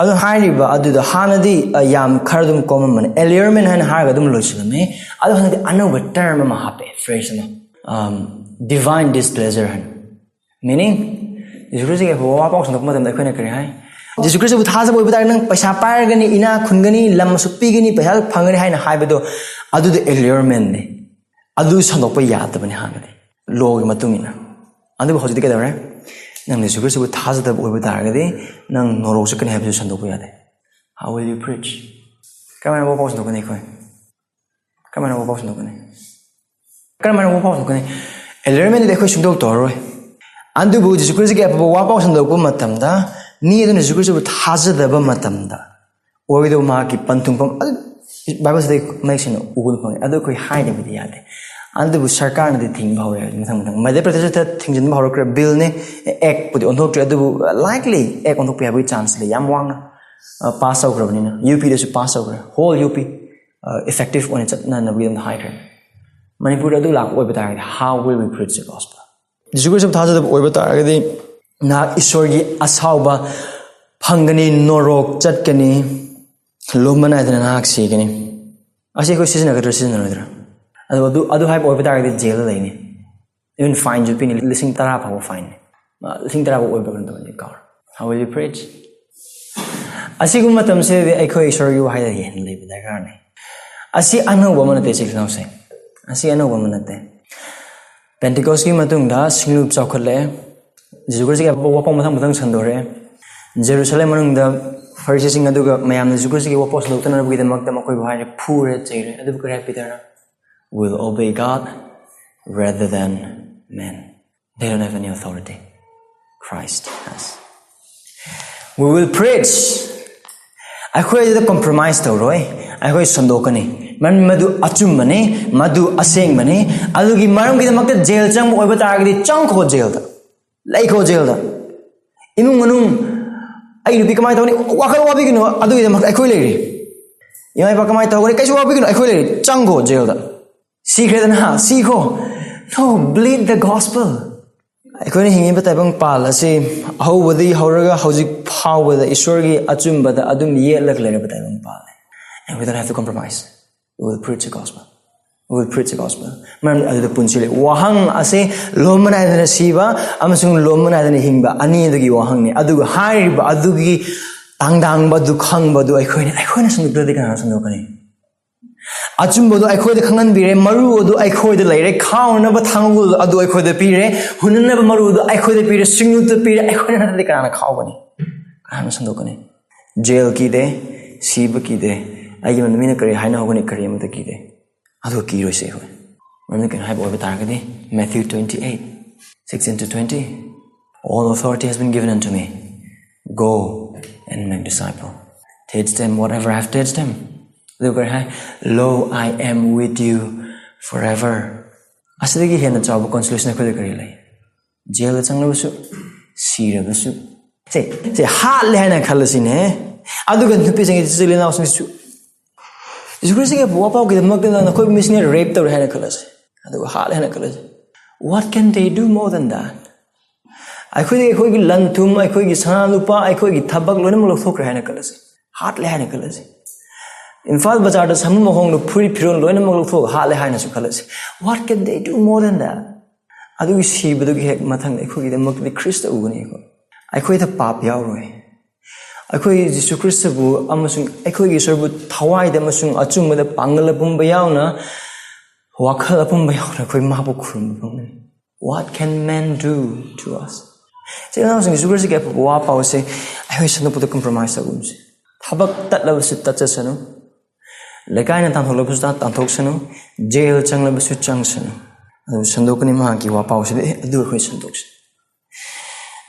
ꯑꯗꯨ ꯍꯥꯏꯔꯤꯕ ꯑꯗꯨꯗ ꯍꯥꯟꯅꯗꯤ, ꯑ, ꯌꯥꯝ ꯈꯔ ꯑꯗꯨꯝ ꯀꯣꯝꯃꯝꯕꯅꯦ, ꯑꯦꯂꯤꯌꯔꯃꯦꯟ ꯍꯥꯏꯅ ꯍꯥꯏꯔꯒ ꯑꯗꯨꯝ ꯂꯣꯏꯁꯤꯜꯂꯝꯃꯤ꯫ ꯑꯗꯣ ꯍꯟꯗꯛꯇꯤ ꯑꯅꯧꯕ ꯇꯔꯝ ꯑꯃ ꯍꯥꯞꯄꯦ, ꯐ꯭ꯔꯦꯖ ꯑꯃ, ꯗꯤꯚꯥꯏꯟ ꯗꯤꯁꯄ꯭ꯂꯦꯖꯔ ꯍꯥꯏꯅ꯫ ꯃꯤꯅꯤꯡ, ꯖꯤꯁꯨ ꯈ꯭ꯔꯤꯁꯇꯒꯤ ꯑꯐꯕ ꯋꯥ ꯄꯥꯎ ꯁꯟꯗꯣꯛꯄ ꯃꯇꯝꯗ ꯑꯩꯈꯣꯏꯅ ꯀꯔꯤ ꯍꯥꯏ? ꯖꯤꯁꯨ ꯈ꯭ꯔꯤꯁꯇꯕꯨ ꯊꯥꯖꯕ ꯑꯣꯏꯕ ꯇꯥꯔꯒꯗꯤ ꯅꯪ ꯄꯩꯁꯥ ꯄꯥꯏꯔꯒꯅꯤ, ꯏꯅꯥ ꯈꯨꯟꯒꯅꯤ, ꯂꯝ ꯑꯁꯨꯛ ꯄꯤꯒꯅꯤ, ꯄꯩꯁꯥ ꯐꯪꯒꯅꯤ ꯍꯥꯏꯅ ꯍꯥꯏꯕꯗꯣ, ꯑꯗꯨꯗꯣ ꯑꯦꯂꯤꯌꯔꯃꯦꯟꯅꯤ꯫ ꯑꯗꯨ ꯁꯟꯗꯣꯛꯄ ꯌꯥꯗꯕꯅꯤ ꯍꯥꯟꯅꯗꯤ, ꯂꯣꯒꯤ ꯃꯇꯨꯡ ꯏꯟꯅ꯫ ꯑꯗꯨꯕꯨ ꯍꯧꯖꯤꯛꯇꯤ ꯀꯩꯗꯧꯔꯦ? ꯅꯪ ꯖꯤꯁꯨ ꯈ꯭ꯔꯤꯁꯇꯕꯨ ꯊꯥꯖꯗꯕ ꯑꯣꯏꯕ ꯇꯥꯔꯒꯗꯤ ꯅꯪ ꯅꯣꯔꯣꯛ ꯆꯠꯀꯅꯤ ꯍꯥꯏꯕꯁꯨ ꯁꯟꯗꯣꯛꯄ ꯌꯥꯗꯦ꯫ How will you preach? ꯀꯔꯝꯍꯥꯏꯅ ꯋꯥ ꯄꯥꯎ ꯁꯟꯗꯣꯛꯀꯅꯤ ꯑꯩꯈꯣꯏ? ꯀꯔꯝꯍꯥꯏꯅ ꯋꯥ ꯄꯥꯎ ꯁꯟꯗꯣꯛꯀꯅꯤ? ꯀꯔꯝꯍꯥꯏꯅ ꯋꯥ ꯄꯥꯎ ꯁꯟꯗꯣꯛꯀꯅꯤ? ꯑꯦꯂꯤꯌꯔꯃꯦꯟꯗꯨꯗꯤ ꯑꯩꯈꯣꯏ ꯁꯨꯡꯇꯧ ꯇꯧꯔꯔꯣꯏ꯫ ꯑꯗꯨꯕꯨ ꯖꯤꯁꯨ ꯈ꯭ꯔꯤꯁꯇꯒꯤ ꯑꯐꯕ ꯋꯥ ꯄꯥꯎ ꯁꯟꯗꯣꯛꯄ ꯃꯇꯝꯗ, ꯃꯤ ꯑꯗꯨꯅ ꯖꯤꯁꯨ ꯈ꯭ꯔꯤꯁꯇꯕꯨ ꯊꯥꯖꯗꯕ ꯃꯇꯝꯗ, ꯑꯣꯏꯒꯗꯧꯕ ꯃꯍꯥꯛꯀꯤ ꯄꯟꯊꯨꯡꯐꯝ ꯑꯗꯨ ꯕꯥꯏꯕꯜꯁꯤꯗ ꯃꯌꯦꯛ ꯁꯦꯡꯅ ꯎꯕ ꯐꯪꯉꯤ꯫ ꯑꯗꯨ ꯑꯩꯈꯣꯏ ꯍꯥꯏꯗꯕꯗꯤ ꯌꯥꯗꯦ꯫ ꯑꯗꯨꯕꯨ ꯁꯔꯀꯥꯔꯅꯗꯤ ꯊꯤꯡꯕ ꯍꯧꯔꯦ ꯃꯊꯪ ꯃꯊꯪ꯫ ꯃꯙ꯭ꯌ ꯄ꯭ꯔꯗꯦꯁꯇ ꯊꯤꯡꯖꯤꯟꯕ ꯍꯧꯔꯛꯈ꯭ꯔꯦ, ꯕꯤꯜꯅꯤ, ꯑꯦꯛꯄꯨꯗꯤ ꯑꯣꯟꯊꯣꯛꯇ꯭ꯔꯤ, ꯑꯗꯨꯕꯨ ꯂꯥꯏꯛꯂꯤ ꯑꯦꯛ ꯑꯣꯟꯊꯣꯛꯄ ꯌꯥꯕꯒꯤ ꯆꯥꯟꯁ ꯂꯩ, ꯌꯥꯝ ꯋꯥꯡꯅ꯫ ꯑ, ꯄꯥꯁ ꯇꯧꯈ꯭ꯔꯕꯅꯤꯅ, ꯌꯨ ꯄꯤꯗꯁꯨ ꯄꯥꯁ ꯇꯧꯈ꯭ꯔꯦ, ꯍꯣꯜ ꯌꯨ ꯄꯤ, ꯑ, ꯏꯐꯦꯛꯇꯤꯞ ꯑꯣꯏꯅ ꯆꯠꯅꯅꯕꯒꯤꯗꯃꯛ ꯍꯥꯏꯈ꯭ꯔꯦ꯫ ꯃꯅꯤꯄꯨꯔꯗ ꯑꯗꯨ ꯂꯥꯛꯄ ꯑꯣꯏꯕ ꯇꯥꯔꯒꯗꯤ, how will we preach the gospel? ꯖꯤꯁꯨ ꯈ꯭ꯔꯤꯁꯇꯕꯨ ꯊꯥꯖꯗꯕ ꯑꯣꯏꯕ ꯇꯥꯔꯒꯗꯤ ꯅꯍꯥꯛ ꯏꯁꯣꯔꯒꯤ ꯑꯁꯥꯎꯕ ꯐꯪꯒꯅꯤ, ꯅꯣꯔꯣꯛ ꯆꯠꯀꯅꯤ, ꯂꯨꯝꯕ ꯅꯥꯏꯗꯅ ꯅꯍꯥꯛ ꯁꯤꯒꯅꯤ꯫ ꯑꯁꯤ ꯑꯩꯈꯣꯏ ꯁꯤꯖꯤꯟꯅꯒꯗ꯭ꯔꯥ ꯁꯤꯖꯤꯟꯅꯔꯣꯏꯗ꯭ꯔꯥ? ꯑꯗꯨ, ꯑꯗꯨ, ꯑꯗꯨ ꯍꯥꯏꯕ ꯑꯣꯏꯕ ꯇꯥꯔꯒꯗꯤ ꯖꯦꯜꯗ ꯂꯩꯅꯤ꯫ ꯏꯚꯟ ꯐꯥꯏꯟꯁꯨ ꯄꯤꯅꯤ, ꯂꯤꯁꯤꯡ ꯇꯔꯥ ꯐꯥꯎꯕ ꯐꯥꯏꯟꯅꯤ꯫ ꯑ, ꯂꯤꯁꯤꯡ ꯇꯔꯥ ꯐꯥꯎꯕ ꯑꯣꯏꯕ꯭ꯔꯥ ꯀꯩꯅꯣ ꯇꯧꯕꯅꯤ, ꯀꯥꯎꯔꯦ꯫ How will you preach? ꯑꯁꯤꯒꯨꯝꯕ ꯃꯇꯝꯁꯤꯗꯗꯤ ꯑꯩꯈꯣꯏ ꯏꯁꯣꯔꯒꯤ ꯋꯥꯍꯩꯗ ꯌꯦꯡꯍꯟ ꯂꯩꯕ ꯗꯔꯀꯥꯔꯅꯤ꯫ ꯑꯁꯤ ꯑꯅꯧꯕ ꯑꯃ ꯅꯠꯇꯦ, ꯏꯆꯤꯜ ꯏꯅꯥꯎꯁꯤꯡ꯫ ꯑꯁꯤ ꯑꯅꯧꯕ ꯑꯃ ꯅꯠꯇꯦ꯫ ꯄꯦꯟꯇꯤꯀꯣꯁꯀꯤ ꯃꯇꯨꯡꯗ ꯁꯤꯡꯂꯨꯞ ꯆꯥꯎꯈꯠꯂꯛꯑꯦ꯫ ꯖꯤꯁꯨ ꯈ꯭ꯔꯤꯁꯇꯒꯤ ꯋꯥꯐꯝ ꯃꯊꯪ ꯃꯊꯪ ꯁꯟꯗꯣꯔꯛꯑꯦ꯫ ꯖꯦꯔꯨꯁꯂꯦꯝ ꯃꯅꯨꯡꯗ ꯐꯔꯤꯁꯤꯁꯤꯡ ꯑꯗꯨꯒ ꯃꯌꯥꯝꯅ ꯖꯤꯁꯨ ꯈ꯭ꯔꯤꯁꯇꯒꯤ ꯋꯥꯐꯝ ꯁꯟꯗꯣꯛꯇꯅꯕꯒꯤꯗꯃꯛꯇ ꯃꯈꯣꯏꯕꯨ ꯍꯥꯏꯔꯦ, ꯐꯨꯔꯦ, ꯆꯩꯔꯦ꯫ ꯑꯗꯨꯕꯨ ꯀꯔꯤ ꯍꯥꯏ ꯄꯤꯇꯔꯅ? "Will obey God rather than men." They don't have any authority. Christ has. We will preach. ꯑꯩꯈꯣꯏ ꯑꯗꯨꯗ ꯀꯣꯝꯄ꯭ꯔꯣꯃꯥꯏꯁ ꯇꯧꯔꯣꯏ꯫ ꯑꯩꯈꯣꯏ ꯁꯟꯗꯣꯛꯀꯅꯤ꯫ ꯃꯔꯝꯗꯤ ꯃꯗꯨ ꯑꯆꯨꯝꯕꯅꯤ, ꯃꯗꯨ ꯑꯁꯦꯡꯕꯅꯤ꯫ ꯑꯗꯨꯒꯤ ꯃꯔꯝꯒꯤꯗꯃꯛꯇ ꯖꯦꯜ ꯆꯪꯕ ꯑꯣꯏꯕ ꯇꯥꯔꯒꯗꯤ ꯆꯪꯈꯣ ꯖꯦꯜꯗ, ꯂꯩꯈꯣ ꯖꯦꯜꯗ꯫ ꯏꯃꯨꯡ ꯃꯅꯨꯡ, "ꯑꯩ ꯅꯨꯄꯤ ꯀꯃꯥꯏꯅ ꯇꯧꯅꯤ?" ꯋꯥꯈꯜ ꯋꯥꯕꯤꯒꯅꯨ꯫ ꯑꯗꯨꯒꯤꯗꯃꯛꯇ ꯑꯩꯈꯣꯏ ꯂꯩꯔꯤ꯫ "ꯏꯃꯥ ꯏꯄꯥ ꯀꯃꯥꯏꯅ ꯇꯧꯒꯅꯤ?" ꯀꯩꯁꯨ ꯋꯥꯕꯤꯒꯅꯨ, ꯑꯩꯈꯣꯏ ꯂꯩꯔꯤ꯫ ꯆꯪꯈꯣ ꯖꯦꯜꯗ꯫ ꯁꯤꯈ꯭ꯔꯦꯗꯅ, ꯁꯤꯈꯣ꯫ No, bleed the gospel. ꯑꯩꯈꯣꯏꯅ ꯍꯤꯡꯉꯤꯕ ꯇꯥꯏꯕꯪ ꯄꯥꯜ ꯑꯁꯤ ꯑꯍꯧꯕꯗꯒꯤ ꯍꯧꯔꯒ ꯍꯧꯖꯤꯛ ꯐꯥꯎꯕꯗ ꯏꯁꯣꯔꯒꯤ ꯑꯆꯨꯝꯕꯗ ꯑꯗꯨꯝ ꯌꯦꯠꯂꯒ ꯂꯩꯔꯕ ꯇꯥꯏꯕꯪ ꯄꯥꯜꯅꯤ꯫ And we don't have to compromise. We will preach the gospel. We will preach the gospel. ꯃꯔꯝꯗꯤ ꯑꯗꯨꯗ ꯄꯨꯟꯁꯤ ꯂꯩ꯫ ꯋꯥꯍꯪ ꯑꯁꯤ ꯂꯣꯝꯕ ꯅꯥꯏꯗꯅ ꯁꯤꯕ ꯑꯃꯁꯨꯡ ꯂꯣꯝꯕ ꯅꯥꯏꯗꯅ ꯍꯤꯡꯕ ꯑꯅꯤ ꯑꯗꯨꯒꯤ ꯋꯥꯍꯪꯅꯤ꯫ ꯑꯗꯨꯒ ꯍꯥꯏꯔꯤꯕ ꯑꯗꯨꯒꯤ ꯇꯥꯡꯗꯥꯡꯕ ꯑꯗꯨ ꯈꯪꯕ ꯑꯗꯨ ꯑꯩꯈꯣꯏꯅ, ꯑꯩꯈꯣꯏꯅ ꯁꯟꯗꯣꯛꯇ꯭ꯔꯗꯤ ꯀꯅꯥꯅ ꯁꯟꯗꯣꯛꯀꯅꯤ? ꯑꯆꯨꯝꯕꯗꯨ ꯑꯩꯈꯣꯏꯗ ꯈꯪꯍꯟꯕꯤꯔꯦ, ꯃꯔꯨ ꯑꯗꯨ ꯑꯩꯈꯣꯏꯗ ꯂꯩꯔꯦ, ꯈꯥꯎꯅꯕ ꯊꯥꯡꯒꯨꯜ ꯑꯗꯨ ꯑꯩꯈꯣꯏꯗ ꯄꯤꯔꯦ, ꯍꯨꯟꯅꯅꯕ ꯃꯔꯨ ꯑꯗꯨ ꯑꯩꯈꯣꯏꯗ ꯄꯤꯔꯦ, ꯁꯤꯡꯂꯨꯞꯇ ꯄꯤꯔꯦ꯫ ꯑꯩꯈꯣꯏꯅ ꯅꯠꯇ꯭ꯔꯗꯤ ꯀꯅꯥꯅ ꯈꯥꯎꯒꯅꯤ? ꯀꯅꯥꯅ ꯁꯟꯗꯣꯛꯀꯅꯤ? ꯖꯦꯜ ꯀꯤꯗꯦ, ꯁꯤꯕ ꯀꯤꯗꯦ, ꯑꯩꯒꯤ ꯃꯔꯝꯗ ꯃꯤꯅ ꯀꯔꯤ ꯍꯥꯏꯅꯍꯧꯒꯅꯤ, ꯀꯔꯤ ꯑꯃꯠꯇ ꯀꯤꯗꯦ꯫ ꯑꯗꯨ ꯀꯤꯔꯣꯏꯁꯦ ꯑꯩꯈꯣꯏ꯫ ꯃꯔꯝꯗꯤ ꯀꯩꯅꯣ ꯍꯥꯏꯕ ꯑꯣꯏꯕ ꯇꯥꯔꯒꯗꯤ, Matthew twenty-eight, sixteen to twenty, "All authority has been given unto me. Go and make disciple. Teach them whatever I have taught them." ꯑꯗꯨꯒ ꯀꯔꯤ ꯍꯥꯏ? "Lo, I am with you forever." ꯑꯁꯤꯗꯒꯤ ꯍꯦꯟꯅ ꯆꯥꯎꯕ ꯀꯣꯟꯁꯣꯂꯦꯁꯟ ꯑꯩꯈꯣꯏꯗ ꯀꯔꯤ ꯂꯩ? ꯖꯦꯜꯗ ꯆꯪꯂꯕꯁꯨ, ꯁꯤꯔꯕꯁꯨ꯫ ꯁꯦ, ꯁꯦ ꯍꯥꯠꯂꯦ ꯍꯥꯏꯅ ꯈꯜꯂꯁꯤꯅꯦ꯫ ꯑꯗꯨꯒ ꯅꯨꯄꯤꯁꯤꯡꯒꯤ, ꯏꯆꯤꯜ ꯏꯅꯥꯎꯁꯤꯡꯁꯨ, ꯖꯤꯁꯨ ꯈ꯭ꯔꯤꯁꯇꯒꯤ ꯋꯥꯄꯥꯎꯒꯤꯗꯃꯛꯇ ꯅꯈꯣꯏ ꯃꯤꯁꯤꯅ ꯔꯦꯞ ꯇꯧꯔꯦ ꯍꯥꯏꯅ ꯈꯜꯂꯁꯤ, ꯑꯗꯨꯒ ꯍꯥꯠꯂꯦ ꯍꯥꯏꯅ ꯈꯜꯂꯁꯤ꯫ What can they do more than that? ꯑꯩꯈꯣꯏꯗꯒꯤ ꯑꯩꯈꯣꯏꯒꯤ ꯂꯟ ꯊꯨꯝ, ꯑꯩꯈꯣꯏꯒꯤ ꯁꯅꯥ ꯂꯨꯄꯥ, ꯑꯩꯈꯣꯏꯒꯤ ꯊꯕꯛ ꯂꯣꯏꯅꯃꯛ ꯂꯧꯊꯣꯛꯈ꯭ꯔꯦ ꯍꯥꯏꯅ ꯈꯜꯂꯁꯤ, ꯍꯥꯠꯂꯦ ꯍꯥꯏꯅ ꯈꯜꯂꯁꯤ꯫ ꯏꯝꯐꯥꯜ ꯕꯖꯥꯔꯗ ꯁꯥꯃꯨ ꯃꯈꯣꯡꯗ ꯐꯨꯔꯤꯠ ꯐꯤꯔꯣꯜ ꯂꯣꯏꯅꯃꯛ ꯂꯧꯊꯣꯛꯑꯒ ꯍꯥꯠꯂꯦ ꯍꯥꯏꯅꯁꯨ ꯈꯜꯂꯁꯤ꯫ What can they do more than that? ꯑꯗꯨꯒꯤ ꯁꯤꯕꯗꯨꯒꯤ ꯍꯦꯛ ꯃꯊꯪꯗ ꯑꯩꯈꯣꯏꯒꯤꯗꯃꯛꯇꯗꯤ ꯈ꯭ꯔꯤꯁꯇ ꯎꯒꯅꯤ ꯑꯩꯈꯣꯏ꯫ ꯑꯩꯈꯣꯏꯗ ꯄꯥꯞ ꯌꯥꯎꯔꯣꯏ꯫ ꯑꯩꯈꯣꯏ ꯖꯤꯁꯨ ꯈ꯭ꯔꯤꯁꯇꯕꯨ ꯑꯃꯁꯨꯡ ꯑꯩꯈꯣꯏꯒꯤ ꯏꯁꯣꯔꯕꯨ ꯊꯋꯥꯏꯗ ꯑꯃꯁꯨꯡ ꯑꯆꯨꯝꯕꯗ ꯄꯥꯡꯒꯜ ꯑꯄꯨꯝꯕ ꯌꯥꯎꯅ ꯋꯥꯈꯜ ꯑꯄꯨꯝꯕ ꯌꯥꯎꯅ ꯑꯩꯈꯣꯏ ꯃꯥꯕꯨ ꯈꯨꯔꯨꯝꯕ ꯐꯪꯒꯅꯤ꯫ What can man do to us? ꯏꯆꯤꯜ ꯏꯅꯥꯎꯁꯤꯡ, ꯖꯤꯁꯨ ꯈ꯭ꯔꯤꯁꯇꯒꯤ ꯑꯐꯕ ꯋꯥ ꯄꯥꯎꯁꯦ ꯑꯩꯈꯣꯏ ꯁꯟꯗꯣꯛꯄꯗ ꯀꯝꯄ꯭ꯔꯣꯃꯥꯏꯁ ꯇꯧꯒꯨꯝꯁꯦ꯫ ꯊꯕꯛ ꯇꯠꯂꯕꯁꯨ ꯇꯠꯆꯁꯅꯨ, ꯂꯩꯀꯥꯏꯅ ꯇꯥꯟꯊꯣꯛꯂꯕꯁꯨ ꯇꯥꯟꯊꯣꯛꯁꯅꯨ, ꯖꯦꯜ ꯆꯪꯂꯕꯁꯨ ꯆꯪꯁꯅꯨ, ꯑꯗꯨ ꯁꯟꯗꯣꯛꯀꯅꯤ ꯃꯍꯥꯛꯀꯤ ꯋꯥ ꯄꯥꯎꯁꯤꯗꯤ꯫ ꯑꯦ, ꯑꯗꯨ ꯑꯩꯈꯣꯏ ꯁꯟꯗꯣꯛꯁꯤ꯫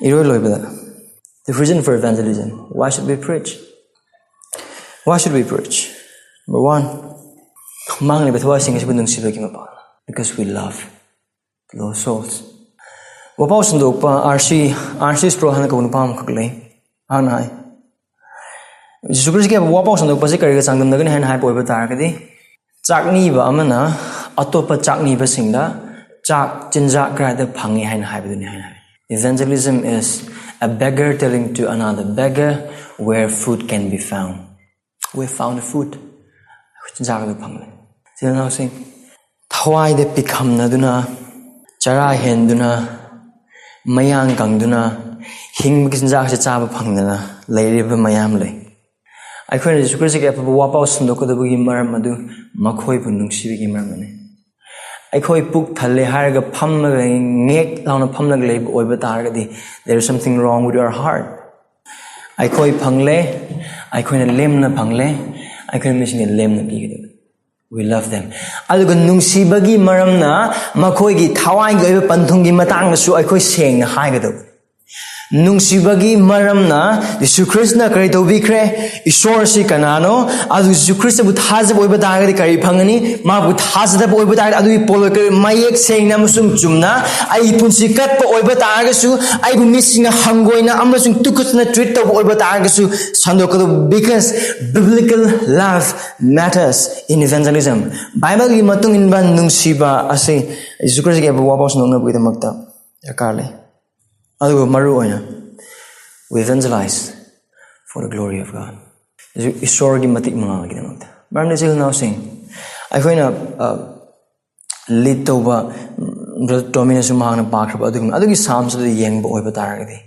ꯏꯔꯣꯏ ꯂꯣꯏꯕꯗ, the reason for evangelism. Why should we preach? Why should we preach? Number one, ꯃꯥꯡꯂꯤꯕ ꯊꯋꯥꯏꯁꯤꯡ ꯑꯁꯤꯕꯨ ꯅꯨꯡꯁꯤꯕꯒꯤ ꯃꯄꯥꯜ꯫ Because we love lost souls. ꯋꯥꯄꯥꯎ ꯁꯟꯗꯣꯛꯄ R C, R C Sproul ꯍꯥꯏꯅ ꯀꯧꯕ ꯅꯨꯄꯥ ꯑꯃꯈꯛ ꯂꯩ꯫ ꯃꯍꯥꯛꯅ ꯍꯥꯏ, ꯖꯤꯁꯨ ꯈ꯭ꯔꯤꯁꯇꯒꯤ ꯋꯥꯄꯥꯎ ꯁꯟꯗꯣꯛꯄꯁꯦ ꯀꯔꯤꯒ ꯆꯥꯡꯗꯝꯅꯒꯅꯤ ꯍꯥꯏꯅ ꯍꯥꯏꯕ ꯑꯣꯏꯕ ꯇꯥꯔꯒꯗꯤ, ꯆꯥꯛꯅꯤꯕ ꯑꯃꯅ ꯑꯇꯣꯞꯄ ꯆꯥꯛꯅꯤꯕꯁꯤꯡꯗ ꯆꯥꯛ ꯆꯤꯟꯖꯥꯛ ꯀꯗꯥꯏꯗ ꯐꯪꯉꯤ ꯍꯥꯏꯅ ꯍꯥꯏꯕꯗꯨꯅꯤ ꯍꯥꯏꯅ ꯍꯥꯏ꯫ Evangelism is a beggar telling to another beggar where food can be found. We found food. ꯆꯤꯟꯖꯥꯛ ꯑꯗꯨ ꯐꯪꯂꯦ꯫ ꯏꯆꯤꯜ ꯏꯅꯥꯎꯁꯤꯡ, ꯊꯋꯥꯏꯗ ꯄꯤꯈꯝꯅꯗꯨꯅ, ꯆꯔꯥ ꯍꯦꯟꯗꯨꯅ, ꯃꯌꯥꯡ ꯀꯪꯗꯨꯅ, ꯍꯤꯡꯕꯒꯤ ꯆꯤꯟꯖꯥꯛꯁꯦ ꯆꯥꯕ ꯐꯪꯗꯅ ꯂꯩꯔꯤꯕ ꯃꯌꯥꯝ ꯂꯩ꯫ ꯑꯩꯈꯣꯏꯅ ꯖꯤꯁꯨ ꯈ꯭ꯔꯤꯁꯇꯒꯤ ꯑꯐꯕ ꯋꯥꯄꯥꯎ ꯁꯟꯗꯣꯛꯀꯗꯕꯒꯤ ꯃꯔꯝ ꯑꯗꯨ ꯃꯈꯣꯏꯕꯨ ꯅꯨꯡꯁꯤꯕꯒꯤ ꯃꯔꯝꯅꯤ꯫ ꯑꯩꯈꯣꯏ ꯄꯨꯛ ꯊꯜꯂꯦ ꯍꯥꯏꯔꯒ ꯐꯝꯂꯒ, ꯉꯦꯛ ꯂꯥꯎꯅ ꯐꯝꯂꯒ ꯂꯩꯕ ꯑꯣꯏꯕ ꯇꯥꯔꯒꯗꯤ, there is something wrong with your heart. ꯑꯩꯈꯣꯏ ꯐꯪꯂꯦ, ꯑꯩꯈꯣꯏꯅ ꯂꯦꯝꯅ ꯐꯪꯂꯦ, ꯑꯩꯈꯣꯏ ꯃꯤꯁꯤꯡꯅ ꯂꯦꯝꯅ ꯄꯤꯒꯗꯕꯅꯤ꯫ We love them. ꯑꯗꯨꯒ ꯅꯨꯡꯁꯤꯕꯒꯤ ꯃꯔꯝꯅ ꯃꯈꯣꯏꯒꯤ ꯊꯋꯥꯏꯒꯤ ꯑꯣꯏꯕ ꯄꯟꯊꯨꯡꯒꯤ ꯃꯇꯥꯡꯗꯁꯨ ꯑꯩꯈꯣꯏ ꯁꯦꯡꯅ ꯍꯥꯏꯒꯗꯕꯅꯤ꯫ ꯅꯨꯡꯁꯤꯕꯒꯤ ꯃꯔꯝꯅ ꯖꯤꯁꯨ ꯈ꯭ꯔꯤꯁꯇꯅ ꯀꯔꯤ ꯇꯧꯕꯤꯈ꯭ꯔꯦ? ꯏꯁꯣꯔꯁꯤ ꯀꯅꯥꯅꯣ? ꯑꯗꯨ ꯖꯤꯁꯨ ꯈ꯭ꯔꯤꯁꯇꯕꯨ ꯊꯥꯖꯕ ꯑꯣꯏꯕ ꯇꯥꯔꯒꯗꯤ ꯀꯔꯤ ꯐꯪꯒꯅꯤ? ꯃꯥꯕꯨ ꯊꯥꯖꯗꯕ ꯑꯣꯏꯕ ꯇꯥꯔꯒꯗꯤ ꯑꯗꯨꯒꯤ ꯄꯣꯠꯂꯣꯏ ꯀꯔꯤ? ꯃꯌꯦꯛ ꯁꯦꯡꯅ ꯑꯃꯁꯨꯡ ꯆꯨꯝꯅ, ꯑꯩꯒꯤ ꯄꯨꯟꯁꯤ ꯀꯠꯄ ꯑꯣꯏꯕ ꯇꯥꯔꯒꯁꯨ, ꯑꯩꯕꯨ ꯃꯤꯁꯤꯡꯅ ꯍꯪꯒꯣꯏꯅ ꯑꯃꯁꯨꯡ ꯇꯨꯀꯠꯇꯅ treat ꯇꯧꯕ ꯑꯣꯏꯕ ꯇꯥꯔꯒꯁꯨ ꯁꯟꯗꯣꯛꯀꯗꯕ, because biblical love matters in evangelism. ꯕꯥꯏꯕꯜꯒꯤ ꯃꯇꯨꯡ ꯏꯟꯕ ꯅꯨꯡꯁꯤꯕ ꯑꯁꯤ ꯖꯤꯁꯨ ꯈ꯭ꯔꯤꯁꯇꯒꯤ ꯑꯣꯏꯕ ꯋꯥꯄꯥꯎ ꯁꯟꯗꯣꯛꯅꯕꯒꯤꯗꯃꯛꯇ ꯗꯔꯀꯥꯔ ꯂꯩ꯫ ꯑꯗꯨꯒ ꯃꯔꯨ ꯑꯣꯏꯅ, we evangelize for the glory of God. ꯏꯁꯣꯔꯒꯤ ꯃꯇꯤꯛ ꯃꯉꯥꯜꯒꯤꯗꯃꯛꯇ꯫ ꯃꯔꯝꯗꯤ ꯏꯆꯤꯜ ꯏꯅꯥꯎꯁꯤꯡ, ꯑꯩꯈꯣꯏꯅ, ꯑ, ꯂꯤꯠ ꯇꯧꯕ, ꯎꯝ, ꯕ꯭ꯔꯗꯔ ꯇꯣꯃꯤꯅꯁꯨ ꯃꯍꯥꯛꯅ ꯄꯥꯈ꯭ꯔꯕ ꯑꯗꯨꯒꯨꯝꯕ, ꯑꯗꯨꯒꯤ ꯁꯥꯝꯁ ꯑꯗꯨ ꯌꯦꯡꯕ ꯑꯣꯏꯕ ꯇꯥꯔꯒꯗꯤ,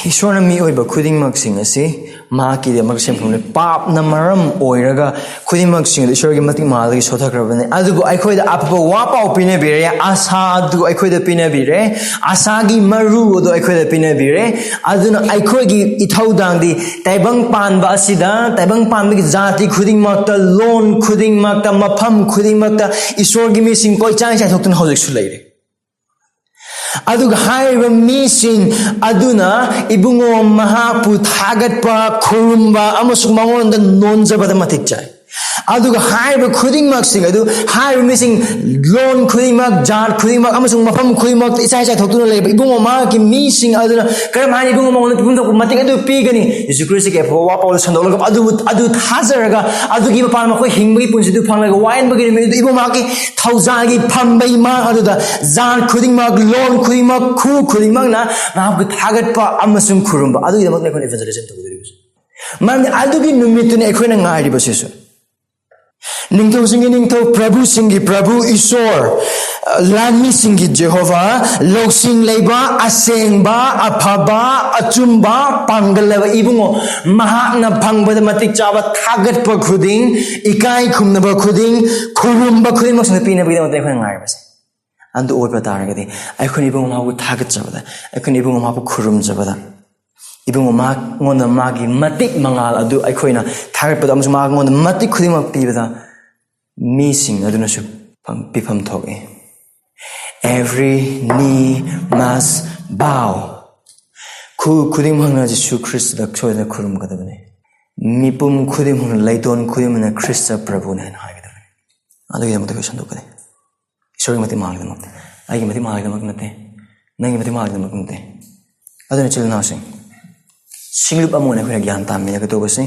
ꯏꯁꯣꯔꯅ ꯃꯤꯑꯣꯏꯕ ꯈꯨꯗꯤꯡꯃꯛꯁꯤꯡ ꯑꯁꯤ ꯃꯍꯥꯛꯀꯤꯗꯃꯛ ꯁꯦꯝꯈ꯭ꯔꯕꯅꯤ꯫ ꯄꯥꯞꯅ ꯃꯔꯝ ꯑꯣꯏꯔꯒ ꯈꯨꯗꯤꯡꯃꯛꯁꯤꯡ ꯑꯗꯨ ꯏꯁꯣꯔꯒꯤ ꯃꯇꯤꯛ ꯃꯉꯥꯜꯗꯒꯤ ꯁꯣꯊꯈ꯭ꯔꯕꯅꯤ꯫ ꯑꯗꯨꯕꯨ ꯑꯩꯈꯣꯏꯗ ꯑꯐꯕ ꯋꯥ ꯄꯥꯎ ꯄꯤꯅꯕꯤꯔꯦ, ꯑꯁꯥ ꯑꯗꯨ ꯑꯩꯈꯣꯏꯗ ꯄꯤꯅꯕꯤꯔꯦ, ꯑꯁꯥꯒꯤ ꯃꯔꯨ ꯑꯗꯨ ꯑꯩꯈꯣꯏꯗ ꯄꯤꯅꯕꯤꯔꯦ꯫ ꯑꯗꯨꯅ ꯑꯩꯈꯣꯏꯒꯤ ꯏꯊꯧꯗꯥꯡꯗꯤ ꯇꯥꯏꯕꯪ ꯄꯥꯟꯕ ꯑꯁꯤꯗ, ꯇꯥꯏꯕꯪ ꯄꯥꯟꯕꯒꯤ ꯖꯥꯇꯤ ꯈꯨꯗꯤꯡꯃꯛꯇ, ꯂꯣꯟ ꯈꯨꯗꯤꯡꯃꯛꯇ, ꯃꯐꯝ ꯈꯨꯗꯤꯡꯃꯛꯇ ꯏꯁꯣꯔꯒꯤ ꯃꯤꯁꯤꯡ ꯀꯣꯏꯆꯥꯏ ꯆꯥꯏꯊꯣꯛꯇꯨꯅ ꯍꯧꯖꯤꯛꯁꯨ ꯂꯩꯔꯦ꯫ ꯑꯗꯨꯒ ꯍꯥꯏꯔꯤꯕ ꯃꯤꯁꯤꯡ ꯑꯗꯨꯅ ꯏꯕꯨꯡꯉꯣ ꯃꯍꯥꯛꯄꯨ ꯊꯥꯒꯠꯄ, ꯈꯨꯔꯨꯝꯕ ꯑꯃꯁꯨꯡ ꯃꯉꯣꯟꯗ ꯅꯣꯟꯖꯕꯗ ꯃꯇꯤꯛ ꯆꯥꯏ꯫ ꯑꯗꯨꯒ ꯍꯥꯏꯔꯤꯕ ꯈꯨꯗꯤꯡꯃꯛꯁꯤꯡ ꯑꯗꯨ, ꯍꯥꯏꯔꯤꯕ ꯃꯤꯁꯤꯡ, ꯂꯣꯟ ꯈꯨꯗꯤꯡꯃꯛ, ꯖꯥꯠ ꯈꯨꯗꯤꯡꯃꯛ ꯑꯃꯁꯨꯡ ꯃꯐꯝ ꯈꯨꯗꯤꯡꯃꯛꯇ ꯏꯆꯥꯏ ꯆꯥꯏꯊꯣꯛꯇꯨꯅ ꯂꯩꯕ ꯏꯕꯨꯡꯉꯣ ꯃꯍꯥꯛꯀꯤ ꯃꯤꯁꯤꯡ ꯑꯗꯨꯅ ꯀꯔꯝ ꯍꯥꯏꯅ ꯏꯕꯨꯡꯉꯣ ꯃꯉꯣꯟꯗ ꯄꯤꯐꯝ ꯊꯣꯛꯄ ꯃꯇꯤꯛ ꯑꯗꯨ ꯄꯤꯒꯅꯤ? ꯌꯦꯁꯨ ꯈ꯭ꯔꯤꯁꯇꯒꯤ ꯑꯐꯕ ꯋꯥ ꯄꯥꯎꯗ ꯁꯟꯗꯣꯛꯂꯒ ꯑꯗꯨꯕꯨ, ꯑꯗꯨ ꯊꯥꯖꯔꯒ ꯑꯗꯨꯒꯤ ꯃꯄꯥꯟ ꯃꯈꯣꯏ ꯍꯤꯡꯕꯒꯤ ꯄꯨꯟꯁꯤꯗꯨ ꯐꯪꯂꯒ ꯋꯥꯌꯦꯟꯕꯒꯤ ꯅꯨꯃꯤꯠ ꯑꯗꯨ ꯏꯕꯨꯡꯉꯣ ꯃꯍꯥꯛꯀꯤ ꯊꯧꯖꯥꯜꯒꯤ ꯐꯝꯕꯩ ꯃꯥꯡ ꯑꯗꯨꯗ ꯖꯥꯠ ꯈꯨꯗꯤꯡꯃꯛ, ꯂꯣꯟ ꯈꯨꯗꯤꯡꯃꯛ, ꯈꯨ ꯈꯨꯗꯤꯡꯃꯛꯅ ꯃꯍꯥꯛꯄꯨ ꯊꯥꯒꯠꯄ ꯑꯃꯁꯨꯡ ꯈꯨꯔꯨꯝꯕ꯫ ꯑꯗꯨꯒꯤꯗꯃꯛꯇ ꯑꯩꯈꯣꯏꯅ evangelism ꯇꯧꯒꯗꯧꯔꯤꯕꯁꯦ꯫ ꯃꯔꯝꯗꯤ ꯑꯗꯨꯒꯤ ꯅꯨꯃꯤꯠꯇꯨꯅꯤ ꯑꯩꯈꯣꯏꯅ ꯉꯥꯏꯔꯤꯕꯁꯤꯁꯨ꯫ ꯅꯤꯡꯊꯧꯁꯤꯡꯒꯤ ꯅꯤꯡꯊꯧ, ꯄ꯭ꯔꯚꯨꯁꯤꯡꯒꯤ ꯄ꯭ꯔꯚꯨ, ꯏꯁꯣꯔ, ꯂꯥꯟꯃꯤꯁꯤꯡꯒꯤ ꯖꯦꯍꯣꯚꯥ, ꯂꯧꯁꯤꯡ ꯂꯩꯕ, ꯑꯁꯦꯡꯕ, ꯑꯐꯕ, ꯑꯆꯨꯝꯕ, ꯄꯥꯡꯒꯜ ꯂꯩꯕ ꯏꯕꯨꯡꯉꯣ, ꯃꯍꯥꯛꯅ ꯐꯪꯕꯗ ꯃꯇꯤꯛ ꯆꯥꯕ ꯊꯥꯒꯠꯄ ꯈꯨꯗꯤꯡ, ꯏꯀꯥꯏ ꯈꯨꯝꯅꯕ ꯈꯨꯗꯤꯡ, ꯈꯨꯔꯨꯝꯕ ꯈꯨꯗꯤꯡꯃꯛꯁꯤꯡꯗ ꯄꯤꯅꯕꯒꯤꯗꯃꯛꯇ ꯑꯩꯈꯣꯏꯅ ꯉꯥꯏꯔꯤꯕꯁꯦ꯫ ꯑꯗꯨ ꯑꯣꯏꯕ ꯇꯥꯔꯒꯗꯤ ꯑꯩꯈꯣꯏꯅ ꯏꯕꯨꯡꯉꯣ ꯃꯍꯥꯛꯄꯨ ꯊꯥꯒꯠꯆꯕꯗ, ꯑꯩꯈꯣꯏꯅ ꯏꯕꯨꯡꯉꯣ ꯃꯍꯥꯛꯄꯨ ꯈꯨꯔꯨꯝꯖꯕꯗ, ꯏꯕꯨꯡꯉꯣ ꯃꯉꯣꯟꯗ ꯃꯥꯒꯤ ꯃꯇꯤꯛ ꯃꯉꯥꯜ ꯑꯗꯨ ꯑꯩꯈꯣꯏꯅ ꯊꯥꯒꯠꯄꯗ ꯑꯃꯁꯨꯡ ꯃꯉꯣꯟꯗ ꯃꯇꯤꯛ ꯈꯨꯗꯤꯡꯃꯛ ꯄꯤꯕꯗ ꯃꯤꯁꯤꯡ ꯑꯗꯨꯅꯁꯨ ꯐꯪ-, ꯄꯤꯐꯝ ꯊꯣꯛꯏ꯫ Every knee must bow. ꯈꯨ ꯈꯨꯗꯤꯡꯃꯛꯅ ꯖꯤꯁꯨ ꯈ꯭ꯔꯤꯁꯇꯗ ꯁꯣꯏꯗꯅ ꯈꯨꯔꯨꯝꯒꯗꯕꯅꯤ꯫ ꯃꯤꯄꯨꯝ ꯈꯨꯗꯤꯡꯃꯛꯅ, ꯂꯩꯗꯣꯟ ꯈꯨꯗꯤꯡꯃꯛꯅ ꯈ꯭ꯔꯤꯁꯇ ꯄ꯭ꯔꯚꯨꯅꯤ ꯍꯥꯏꯅ ꯍꯥꯏꯒꯗꯕꯅꯤ꯫ ꯑꯗꯨꯒꯤꯗꯃꯛꯇ ꯑꯩꯈꯣꯏ ꯁꯟꯗꯣꯛꯀꯅꯤ꯫ ꯏꯁꯣꯔꯒꯤ ꯃꯇꯤꯛ ꯃꯥꯡꯒꯤꯗꯃꯛꯇ, ꯑꯩꯒꯤ ꯃꯇꯤꯛ ꯃꯥꯡꯒꯤꯗꯃꯛ ꯅꯠꯇꯦ, ꯅꯪꯒꯤ ꯃꯇꯤꯛ ꯃꯥꯡꯒꯤꯗꯃꯛ ꯅꯠꯇꯦ꯫ ꯑꯗꯨꯅ ꯏꯆꯤꯜ ꯏꯅꯥꯎꯁꯤꯡ, ꯁꯤꯡꯂꯨꯞ ꯑꯃ ꯑꯣꯏꯅ ꯑꯩꯈꯣꯏꯅ ꯒ꯭ꯌꯥꯟ ꯇꯥꯃꯤꯟꯅꯒꯗꯧꯕꯁꯤ,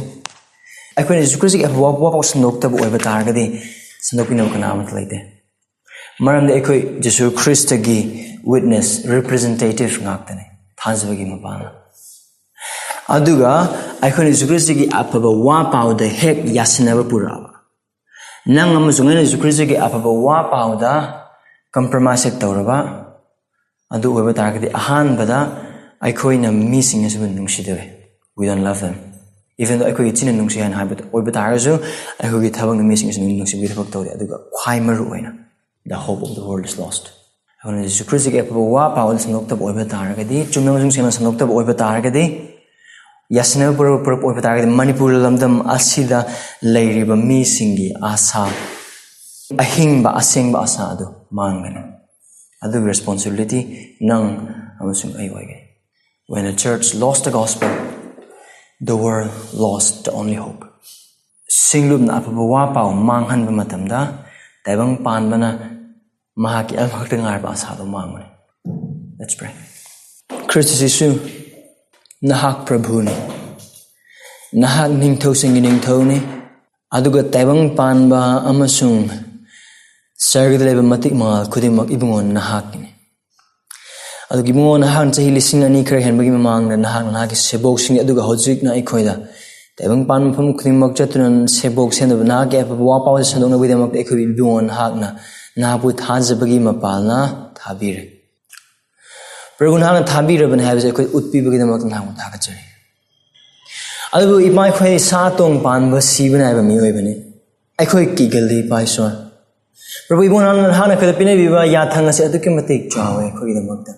ꯑꯩꯈꯣꯏꯅ ꯖꯤꯁꯨ ꯈ꯭ꯔꯤꯁꯇꯒꯤ ꯑꯐꯕ ꯋꯥ-, ꯋꯥꯐꯥꯎ ꯁꯟꯗꯣꯛꯇꯕ ꯑꯣꯏꯕ ꯇꯥꯔꯒꯗꯤ, ꯁꯟꯗꯣꯛꯄꯤꯅꯕ ꯀꯅꯥ ꯑꯃꯠꯇ ꯂꯩꯇꯦ꯫ ꯃꯔꯝꯗꯤ ꯑꯩꯈꯣꯏ ꯖꯤꯁꯨ ꯈ꯭ꯔꯤꯁꯇꯒꯤ witness, representative ꯉꯥꯛꯇꯅꯤ, ꯊꯥꯖꯕꯒꯤ ꯃꯄꯥꯅ꯫ ꯑꯗꯨꯒ ꯑꯩꯈꯣꯏꯅ ꯖꯤꯁꯨ ꯈ꯭ꯔꯤꯁꯇꯒꯤ ꯑꯐꯕ ꯋꯥ ꯄꯥꯎꯗ ꯍꯦꯛ ꯌꯥꯁꯤꯟꯅꯕ ꯄꯨꯔꯛꯑꯕ, ꯅꯪ ꯑꯃꯁꯨꯡ ꯑꯩꯅ ꯖꯤꯁꯨ ꯈ꯭ꯔꯤꯁꯇꯒꯤ ꯑꯐꯕ ꯋꯥ ꯄꯥꯎꯗ compromise ꯍꯦꯛ ꯇꯧꯔꯕ, ꯑꯗꯨ ꯑꯣꯏꯕ ꯇꯥꯔꯒꯗꯤ ꯑꯍꯥꯟꯕꯗ ꯑꯩꯈꯣꯏꯅ ꯃꯤꯁꯤꯡ ꯑꯁꯤꯕꯨ ꯅꯨꯡꯁꯤꯗꯕ, we don't love them. Even though ꯑꯩꯈꯣꯏꯒꯤ ꯆꯤꯟꯅ ꯅꯨꯡꯁꯤ ꯍꯥꯏꯅ ꯍꯥꯏꯕ ꯑꯣꯏꯕ ꯇꯥꯔꯒꯁꯨ, ꯑꯩꯈꯣꯏꯒꯤ ꯊꯕꯛꯅ ꯃꯤꯁꯤꯡ ꯑꯁꯤꯕꯨ ꯅꯨꯡꯁꯤꯕꯒꯤ ꯊꯕꯛ ꯇꯧꯗꯦ꯫ ꯑꯗꯨꯒ ꯈ꯭ꯋꯥꯏ ꯃꯔꯨ ꯑꯣꯏꯅ, the hope of the world is lost. ꯑꯩꯈꯣꯏꯅ ꯖꯤꯁꯨ ꯈ꯭ꯔꯤꯁꯇꯒꯤ ꯑꯐꯕ ꯋꯥ ꯄꯥꯎ ꯑꯗꯨ ꯁꯟꯗꯣꯛꯇꯕ ꯑꯣꯏꯕ ꯇꯥꯔꯒꯗꯤ, ꯆꯨꯝꯅ ꯑꯃꯁꯨꯡ ꯁꯦꯡꯅ ꯁꯟꯗꯣꯛꯇꯕ ꯑꯣꯏꯕ ꯇꯥꯔꯒꯗꯤ, ꯌꯥꯁꯤꯟꯅꯕ ꯄꯨꯔꯛ-, ꯄꯨꯔꯛꯄ ꯑꯣꯏꯕ ꯇꯥꯔꯒꯗꯤ, ꯃꯅꯤꯄꯨꯔ ꯂꯝꯗꯝ ꯑꯁꯤꯗ ꯂꯩꯔꯤꯕ ꯃꯤꯁꯤꯡꯒꯤ ꯑꯥꯁꯥ, ꯑꯍꯤꯡꯕ ꯑꯁꯦꯡꯕ ꯑꯥꯁꯥ ꯑꯗꯨ ꯃꯥꯡꯒꯅꯤ꯫ ꯑꯗꯨꯒꯤ responsibility ꯅꯪ ꯑꯃꯁꯨꯡ ꯑꯩ ꯑꯣꯏꯒꯅꯤ꯫ When a church lost the gospel, the world lost the only hope. ꯁꯤꯡꯂꯨꯞꯅ ꯑꯐꯕ ꯋꯥ ꯄꯥꯎ ꯃꯥꯡꯍꯟꯕ ꯃꯇꯝꯗ, ꯇꯥꯏꯕꯪ ꯄꯥꯟꯕꯅ ꯃꯍꯥꯛꯀꯤ ꯑꯃꯈꯛꯇ ꯉꯥꯏꯔꯕ ꯑꯁꯥꯗꯣ ꯃꯥꯡꯕꯅꯤ꯫ Let's pray. ꯈ꯭ꯔꯤꯁꯇ ꯖꯤꯁꯨ, ꯅꯍꯥꯛ ꯄ꯭ꯔꯚꯨꯅꯤ, ꯅꯍꯥꯛ ꯅꯤꯡꯊꯧꯁꯤꯡꯒꯤ ꯅꯤꯡꯊꯧꯅꯤ, ꯑꯗꯨꯒ ꯇꯥꯏꯕꯪ ꯄꯥꯟꯕ ꯑꯃꯁꯨꯡ ꯁꯔꯒꯗ ꯂꯩꯕ ꯃꯇꯤꯛ ꯃꯉꯥꯜ ꯈꯨꯗꯤꯡꯃꯛ ꯏꯕꯨꯡꯉꯣ ꯅꯍꯥꯛꯀꯤꯅꯤ꯫ ꯑꯗꯨꯒ ꯏꯕꯨꯡꯉꯣ, ꯅꯍꯥꯛꯅ ꯆꯍꯤ ꯂꯤꯁꯤꯡ ꯑꯅꯤ ꯈꯔ ꯍꯦꯟꯕꯒꯤ ꯃꯃꯥꯡꯗ ꯅꯍꯥꯛꯅ ꯅꯍꯥꯛꯀꯤ ꯁꯦꯕꯣꯛꯁꯤꯡ, ꯑꯗꯨꯒ ꯍꯧꯖꯤꯛꯅ ꯑꯩꯈꯣꯏꯗ ꯇꯥꯏꯕꯪ ꯄꯥꯟꯕ ꯃꯐꯝ ꯈꯨꯗꯤꯡꯃꯛ ꯆꯠꯇꯨꯅ ꯁꯦꯕꯣꯛ ꯁꯦꯝꯅꯕ, ꯅꯍꯥꯛꯀꯤ ꯑꯐꯕ ꯋꯥ ꯄꯥꯎꯁꯦ ꯁꯟꯗꯣꯛꯅꯕꯒꯤꯗꯃꯛꯇ ꯑꯩꯈꯣꯏꯕꯨ ꯏꯕꯨꯡꯉꯣ ꯅꯍꯥꯛꯅ ꯅꯍꯥꯛꯄꯨ ꯊꯥꯖꯕꯒꯤ ꯃꯄꯥꯜꯅ ꯊꯥꯕꯤꯔꯦ꯫ ꯄ꯭ꯔꯚꯨ, ꯅꯍꯥꯛꯅ ꯊꯥꯕꯤꯔꯕꯅꯤ ꯍꯥꯏꯕꯁꯦ ꯑꯩꯈꯣꯏ ꯎꯠꯄꯤꯕꯒꯤꯗꯃꯛꯇ ꯅꯍꯥꯛꯄꯨ ꯊꯥꯒꯠꯆꯔꯤ꯫ ꯑꯗꯨꯕꯨ ꯏꯄꯥ, ꯑꯩꯈꯣꯏ ꯁꯥ ꯇꯣꯡ ꯄꯥꯟꯕ ꯁꯤꯕ ꯅꯥꯏꯕ ꯃꯤꯑꯣꯏꯕꯅꯤ꯫ ꯑꯩꯈꯣꯏ ꯀꯤꯒꯜꯂꯤ, ꯏꯄꯥ ꯏꯁꯣꯔ꯫ ꯄ꯭ꯔꯚꯨ, ꯏꯕꯨꯡꯉꯣ, ꯅꯍꯥꯛꯅ ꯑꯩꯈꯣꯏꯗ ꯄꯤꯅꯕꯤꯕ ꯌꯥꯊꯪ ꯑꯁꯤ ꯑꯗꯨꯛꯀꯤ ꯃꯇꯤꯛ ꯆꯥꯎꯋꯦ ꯑꯩꯈꯣꯏꯒꯤꯗꯃꯛꯇ꯫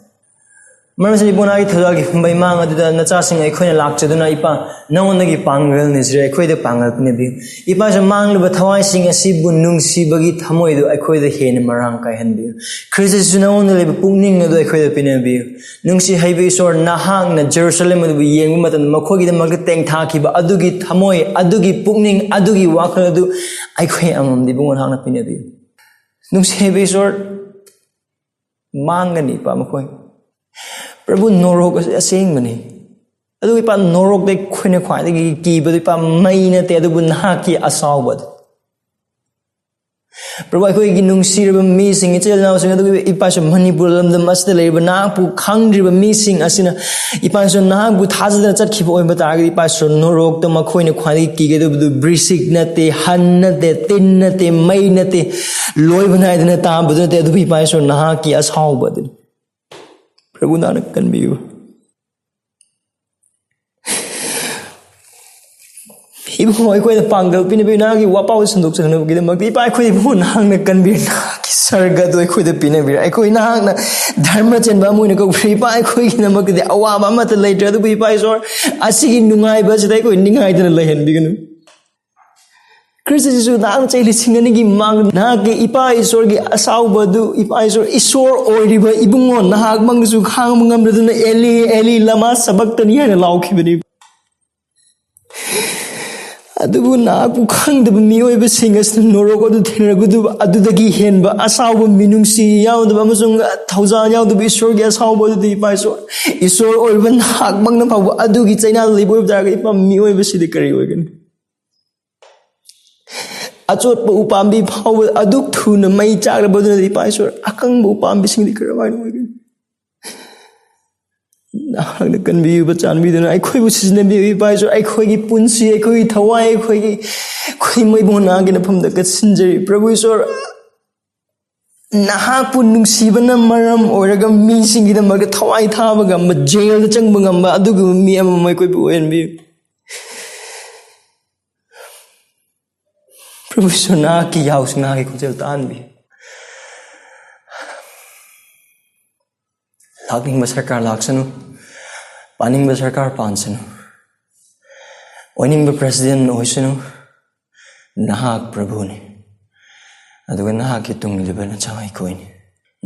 ꯃꯔꯝ ꯑꯁꯤꯅ ꯏꯕꯨꯡꯉꯣ, ꯅꯍꯥꯛꯀꯤ ꯊꯧꯖꯥꯜꯒꯤ ꯐꯨꯝꯕꯩ ꯃꯥꯡ ꯑꯗꯨꯗ ꯅꯆꯥꯁꯤꯡ ꯑꯩꯈꯣꯏꯅ ꯂꯥꯛꯆꯗꯨꯅ, ꯏꯄꯥ, ꯅꯉꯣꯟꯗꯒꯤ ꯄꯥꯡꯒꯜ ꯅꯤꯖꯔꯦ, ꯑꯩꯈꯣꯏꯗ ꯄꯥꯡꯒꯜ ꯄꯤꯅꯕꯤꯌꯨ꯫ ꯏꯄꯥꯁꯨ, ꯃꯥꯡꯂꯤꯕ ꯊꯋꯥꯏꯁꯤꯡ ꯑꯁꯤꯕꯨ ꯅꯨꯡꯁꯤꯕꯒꯤ ꯊꯃꯣꯏꯗꯨ ꯑꯩꯈꯣꯏꯗ ꯍꯦꯟꯅ ꯃꯔꯥꯡ ꯀꯥꯏꯍꯟꯕꯤꯌꯨ꯫ ꯈ꯭ꯔꯤꯁꯇ ꯖꯤꯁꯨ, ꯅꯉꯣꯟꯗ ꯂꯩꯕ ꯄꯨꯛꯅꯤꯡ ꯑꯗꯨ ꯑꯩꯈꯣꯏꯗ ꯄꯤꯅꯕꯤꯌꯨ꯫ ꯅꯨꯡꯁꯤ ꯍꯩꯕ ꯏꯁꯣꯔ, ꯅꯍꯥꯛꯅ ꯖꯦꯔꯨꯁꯂꯦꯝ ꯑꯗꯨꯕꯨ ꯌꯦꯡꯕ ꯃꯇꯝꯗ ꯃꯈꯣꯏꯒꯤꯗꯃꯛꯇ ꯇꯦꯡꯊꯥꯈꯤꯕ ꯑꯗꯨꯒꯤ ꯊꯃꯣꯏ, ꯑꯗꯨꯒꯤ ꯄꯨꯛꯅꯤꯡ, ꯑꯗꯨꯒꯤ ꯋꯥꯈꯜ ꯑꯗꯨ ꯑꯩꯈꯣꯏ ꯑꯃꯃꯝꯗ ꯏꯕꯨꯡꯉꯣ ꯅꯍꯥꯛꯅ ꯄꯤꯅꯕꯤꯌꯨ꯫ ꯅꯨꯡꯁꯤ ꯍꯩꯕ ꯏꯁꯣꯔ, ꯃꯥꯡꯒꯅꯤ ꯏꯄꯥ ꯃꯈꯣꯏ꯫ ꯄ꯭ꯔꯚꯨ, ꯅꯣꯔꯣꯛ ꯑꯁꯤ ꯑꯁꯦꯡꯕꯅꯤ꯫ ꯑꯗꯨ ꯏꯄꯥ, ꯅꯣꯔꯣꯛꯇ ꯑꯩꯈꯣꯏꯅ ꯈ꯭ꯋꯥꯏꯗꯒꯤ ꯀꯤꯕꯗꯨ ꯏꯄꯥ ꯃꯩ ꯅꯠꯇꯦ, ꯑꯗꯨꯕꯨ ꯅꯍꯥꯛꯀꯤ ꯑꯁꯥꯎꯕꯗꯨ꯫ ꯄ꯭ꯔꯚꯨ, ꯑꯩꯈꯣꯏꯒꯤ ꯅꯨꯡꯁꯤꯔꯕ ꯃꯤꯁꯤꯡ, ꯏꯆꯤꯜ ꯏꯅꯥꯎꯁꯤꯡ, ꯑꯗꯨꯒ ꯏꯄꯥꯁꯨ ꯃꯅꯤꯄꯨꯔ ꯂꯝꯗꯝ ꯑꯁꯤꯗ ꯂꯩꯔꯤꯕ ꯅꯍꯥꯛꯄꯨ ꯈꯪꯗ꯭ꯔꯤꯕ ꯃꯤꯁꯤꯡ ꯑꯁꯤꯅ, ꯏꯄꯥꯁꯨ ꯅꯍꯥꯛꯄꯨ ꯊꯥꯖꯗꯅ ꯆꯠꯈꯤꯕ ꯑꯣꯏꯕ ꯇꯥꯔꯒꯗꯤ, ꯏꯄꯥꯁꯨ ꯅꯣꯔꯣꯛꯇ ꯃꯈꯣꯏꯅ ꯈ꯭ꯋꯥꯏꯗꯒꯤ ꯀꯤꯒꯗꯕꯗꯨ ꯕ꯭ꯔꯤꯁꯤꯛ ꯅꯠꯇꯦ, ꯍꯟ ꯅꯠꯇꯦ, ꯇꯤꯟ ꯅꯠꯇꯦ, ꯃꯩ ꯅꯠꯇꯦ, ꯂꯣꯏꯕ ꯅꯥꯏꯗꯅ ꯇꯥꯕꯗꯨ ꯅꯠꯇꯦ, ꯑꯗꯨꯕꯨ ꯏꯄꯥꯁꯨ ꯅꯍꯥꯛꯀꯤ ꯑꯁꯥꯎꯕ ꯑꯗꯨꯅꯤ꯫ ꯄ꯭ꯔꯚꯨ, ꯅꯍꯥꯛꯅ ꯀꯟꯕꯤꯌꯨ꯫ ꯏꯕꯨꯡꯉꯣ, ꯑꯩꯈꯣꯏꯗ ꯄꯥꯡꯒꯜ ꯄꯤꯅꯕꯤꯌꯨ, ꯅꯍꯥꯛꯀꯤ ꯋꯥꯄꯥꯎ ꯁꯟꯗꯣꯛꯆꯅꯕꯒꯤꯗꯃꯛꯇ꯫ ꯏꯄꯥ, ꯑꯩꯈꯣꯏ ꯏꯕꯨꯡꯉꯣ, ꯅꯍꯥꯛꯅ ꯀꯟꯕꯤꯔ, ꯅꯍꯥꯛꯀꯤ ꯁꯔꯒ ꯑꯗꯨ ꯑꯩꯈꯣꯏꯗ ꯄꯤꯅꯕꯤꯔ꯫ ꯑꯩꯈꯣꯏ ꯅꯍꯥꯛꯅ ꯙꯔꯃ ꯆꯦꯟꯕ ꯑꯃ ꯑꯣꯏꯅ ꯀꯧꯕꯤꯔ꯫ ꯏꯄꯥ, ꯑꯩꯈꯣꯏꯒꯤꯗꯃꯛꯇꯗꯤ ꯑꯋꯥꯕ ꯑꯃꯠꯇ ꯂꯩꯇ꯭ꯔꯦ, ꯑꯗꯨꯕꯨ ꯏꯄꯥ ꯏꯁꯣꯔ, ꯑꯁꯤꯒꯤ ꯅꯨꯡꯉꯥꯏꯕ ꯑꯁꯤꯗ ꯑꯩꯈꯣꯏ ꯅꯤꯡꯉꯥꯏꯗꯅ ꯂꯩꯍꯟꯕꯤꯒꯅꯨ꯫ ꯈ꯭ꯔꯤꯁꯇ ꯖꯤꯁꯨ, ꯅꯍꯥꯛꯅ ꯆꯍꯤ ꯂꯤꯁꯤꯡ ꯑꯅꯤꯒꯤ ꯃꯃꯥꯡꯗ ꯅꯍꯥꯛꯀꯤ ꯏꯄꯥ ꯏꯁꯣꯔꯒꯤ ꯑꯁꯥꯎꯕ ꯑꯗꯨ, ꯏꯄꯥ ꯏꯁꯣꯔ, ꯏꯁꯣꯔ ꯑꯣꯏꯔꯤꯕ ꯏꯕꯨꯡꯉꯣ ꯅꯍꯥꯛꯃꯛꯅꯁꯨ ꯈꯥꯡꯕ ꯉꯝꯗꯗꯨꯅ, "ꯑꯦꯂꯤ, ꯑꯦꯂꯤ, ꯂꯃꯥ ꯁꯕꯛꯇꯅꯤ?" ꯍꯥꯏꯅ ꯂꯥꯎꯈꯤꯕꯅꯤ꯫ ꯑꯗꯨꯕꯨ ꯅꯍꯥꯛꯄꯨ ꯈꯪꯗꯕ ꯃꯤꯑꯣꯏꯕꯁꯤꯡ ꯑꯁꯤꯅ ꯅꯣꯔꯣꯛ ꯑꯗꯨ ꯊꯦꯡꯅꯔꯒꯗꯕ ꯑꯗꯨꯗꯒꯤ ꯍꯦꯟꯕ ꯑꯁꯥꯎꯕ, ꯃꯤꯅꯨꯡꯁꯤ ꯌꯥꯎꯗꯕ ꯑꯃꯁꯨꯡ ꯊꯧꯖꯥꯜ ꯌꯥꯎꯗꯕ ꯏꯁꯣꯔꯒꯤ ꯑꯁꯥꯎꯕ ꯑꯗꯨꯗꯤ, ꯏꯄꯥ ꯏꯁꯣꯔ, ꯏꯁꯣꯔ ꯑꯣꯏꯔꯤꯕ ꯅꯍꯥꯛꯃꯛꯅ ꯐꯥꯎꯕ ꯑꯗꯨꯒꯤ ꯆꯩꯅꯥꯗ ꯂꯩꯕ ꯑꯣꯏꯕ ꯇꯥꯔꯒꯗꯤ, ꯏꯄꯥ, ꯃꯤꯑꯣꯏꯕꯁꯤꯗꯤ ꯀꯔꯤ ꯑꯣꯏꯒꯅꯤ? ꯑꯆꯣꯠꯄ ꯎꯄꯥꯝꯕꯤ ꯐꯥꯎꯕ ꯑꯗꯨꯛ ꯊꯨꯅ ꯃꯩ ꯆꯥꯛꯂꯕ ꯑꯗꯨꯅꯗꯤ, ꯏꯄꯥ ꯏꯁꯣꯔ, ꯑꯀꯪꯕ ꯎꯄꯥꯝꯕꯤꯁꯤꯡꯗꯤ ꯀꯔꯝꯍꯥꯏꯅ ꯑꯣꯏꯒꯅꯤ? ꯅꯍꯥꯛꯅ ꯀꯟꯕꯤꯌꯨꯕ, ꯆꯥꯟꯕꯤꯗꯨꯅ ꯑꯩꯈꯣꯏꯕꯨ ꯁꯤꯖꯤꯟꯅꯕꯤꯌꯨ, ꯏꯄꯥ ꯏꯁꯣꯔ꯫ ꯑꯩꯈꯣꯏꯒꯤ ꯄꯨꯟꯁꯤ, ꯑꯩꯈꯣꯏꯒꯤ ꯊꯋꯥꯏ, ꯑꯩꯈꯣꯏꯒꯤ, ꯑꯩꯈꯣꯏ ꯃꯩꯕꯨ ꯅꯍꯥꯛꯀꯤ ꯅꯐꯝꯗ ꯀꯠꯁꯤꯟꯖꯔꯤ꯫ ꯄ꯭ꯔꯚꯨ ꯏꯁꯣꯔ, ꯅꯍꯥꯛꯄꯨ ꯅꯨꯡꯁꯤꯕꯅ ꯃꯔꯝ ꯑꯣꯏꯔꯒ ꯃꯤꯁꯤꯡꯒꯤꯗꯃꯛꯇ ꯊꯋꯥꯏ ꯊꯥꯕ ꯉꯝꯕ, ꯖꯦꯜꯗ ꯆꯪꯕ ꯉꯝꯕ ꯑꯗꯨꯒꯨꯝꯕ ꯃꯤ ꯑꯃꯃꯝ ꯑꯩꯈꯣꯏꯕꯨ ꯑꯣꯏꯍꯟꯕꯤꯌꯨ꯫ ꯄ꯭ꯔꯚꯨ ꯏꯁꯣꯔ, ꯅꯍꯥꯛꯀꯤ ꯌꯥꯎꯁꯪ, ꯅꯍꯥꯛꯀꯤ ꯈꯣꯟꯖꯦꯜ ꯇꯥꯍꯟꯕꯤꯌꯨ꯫ ꯂꯥꯛꯅꯤꯡꯕ ꯁꯔꯀꯥꯔ ꯂꯥꯛꯁꯅꯨ, ꯄꯥꯅꯤꯡꯕ ꯁꯔꯀꯥꯔ ꯄꯥꯟꯁꯅꯨ, ꯑꯣꯏꯅꯤꯡꯕ ꯄ꯭ꯔꯦꯁꯤꯗꯦꯟ ꯑꯣꯏꯁꯅꯨ, ꯅꯍꯥꯛ ꯄ꯭ꯔꯚꯨꯅꯤ, ꯑꯗꯨꯒ ꯅꯍꯥꯛꯀꯤ ꯇꯨꯡ ꯏꯜꯂꯤꯕ ꯅꯆꯥ ꯑꯩꯈꯣꯏꯅꯤ꯫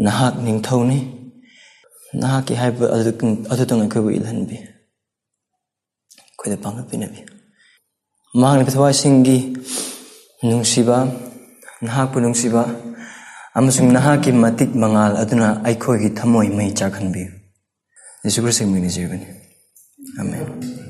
ꯅꯍꯥꯛ ꯅꯤꯡꯊꯧꯅꯤ, ꯅꯍꯥꯛꯀꯤ ꯍꯥꯏꯕ ꯑꯗꯨ-, ꯑꯗꯨꯇꯪ ꯑꯩꯈꯣꯏꯕꯨ ꯏꯜꯍꯟꯕꯤ, ꯑꯩꯈꯣꯏꯗ ꯄꯥꯡꯒꯜ ꯄꯤꯅꯕꯤ꯫ ꯃꯥꯡꯂꯤꯕ ꯊꯋꯥꯏꯁꯤꯡꯒꯤ ꯅꯨꯡꯁꯤꯕ, ꯅꯍꯥꯛꯄꯨ ꯅꯨꯡꯁꯤꯕ ꯑꯃꯁꯨꯡ ꯅꯍꯥꯛꯀꯤ ꯃꯇꯤꯛ ꯃꯉꯥꯜ ꯑꯗꯨꯅ ꯑꯩꯈꯣꯏꯒꯤ ꯊꯃꯣꯏ ꯃꯩ ꯆꯥꯛꯍꯟꯕꯤꯌꯨ꯫ ꯌꯦꯁꯨ ꯈ꯭ꯔꯤꯁꯇꯒꯤ ꯃꯤꯡ ꯅꯤꯖꯔꯤꯕꯅꯤ꯫ ꯑꯥꯃꯦꯟ꯫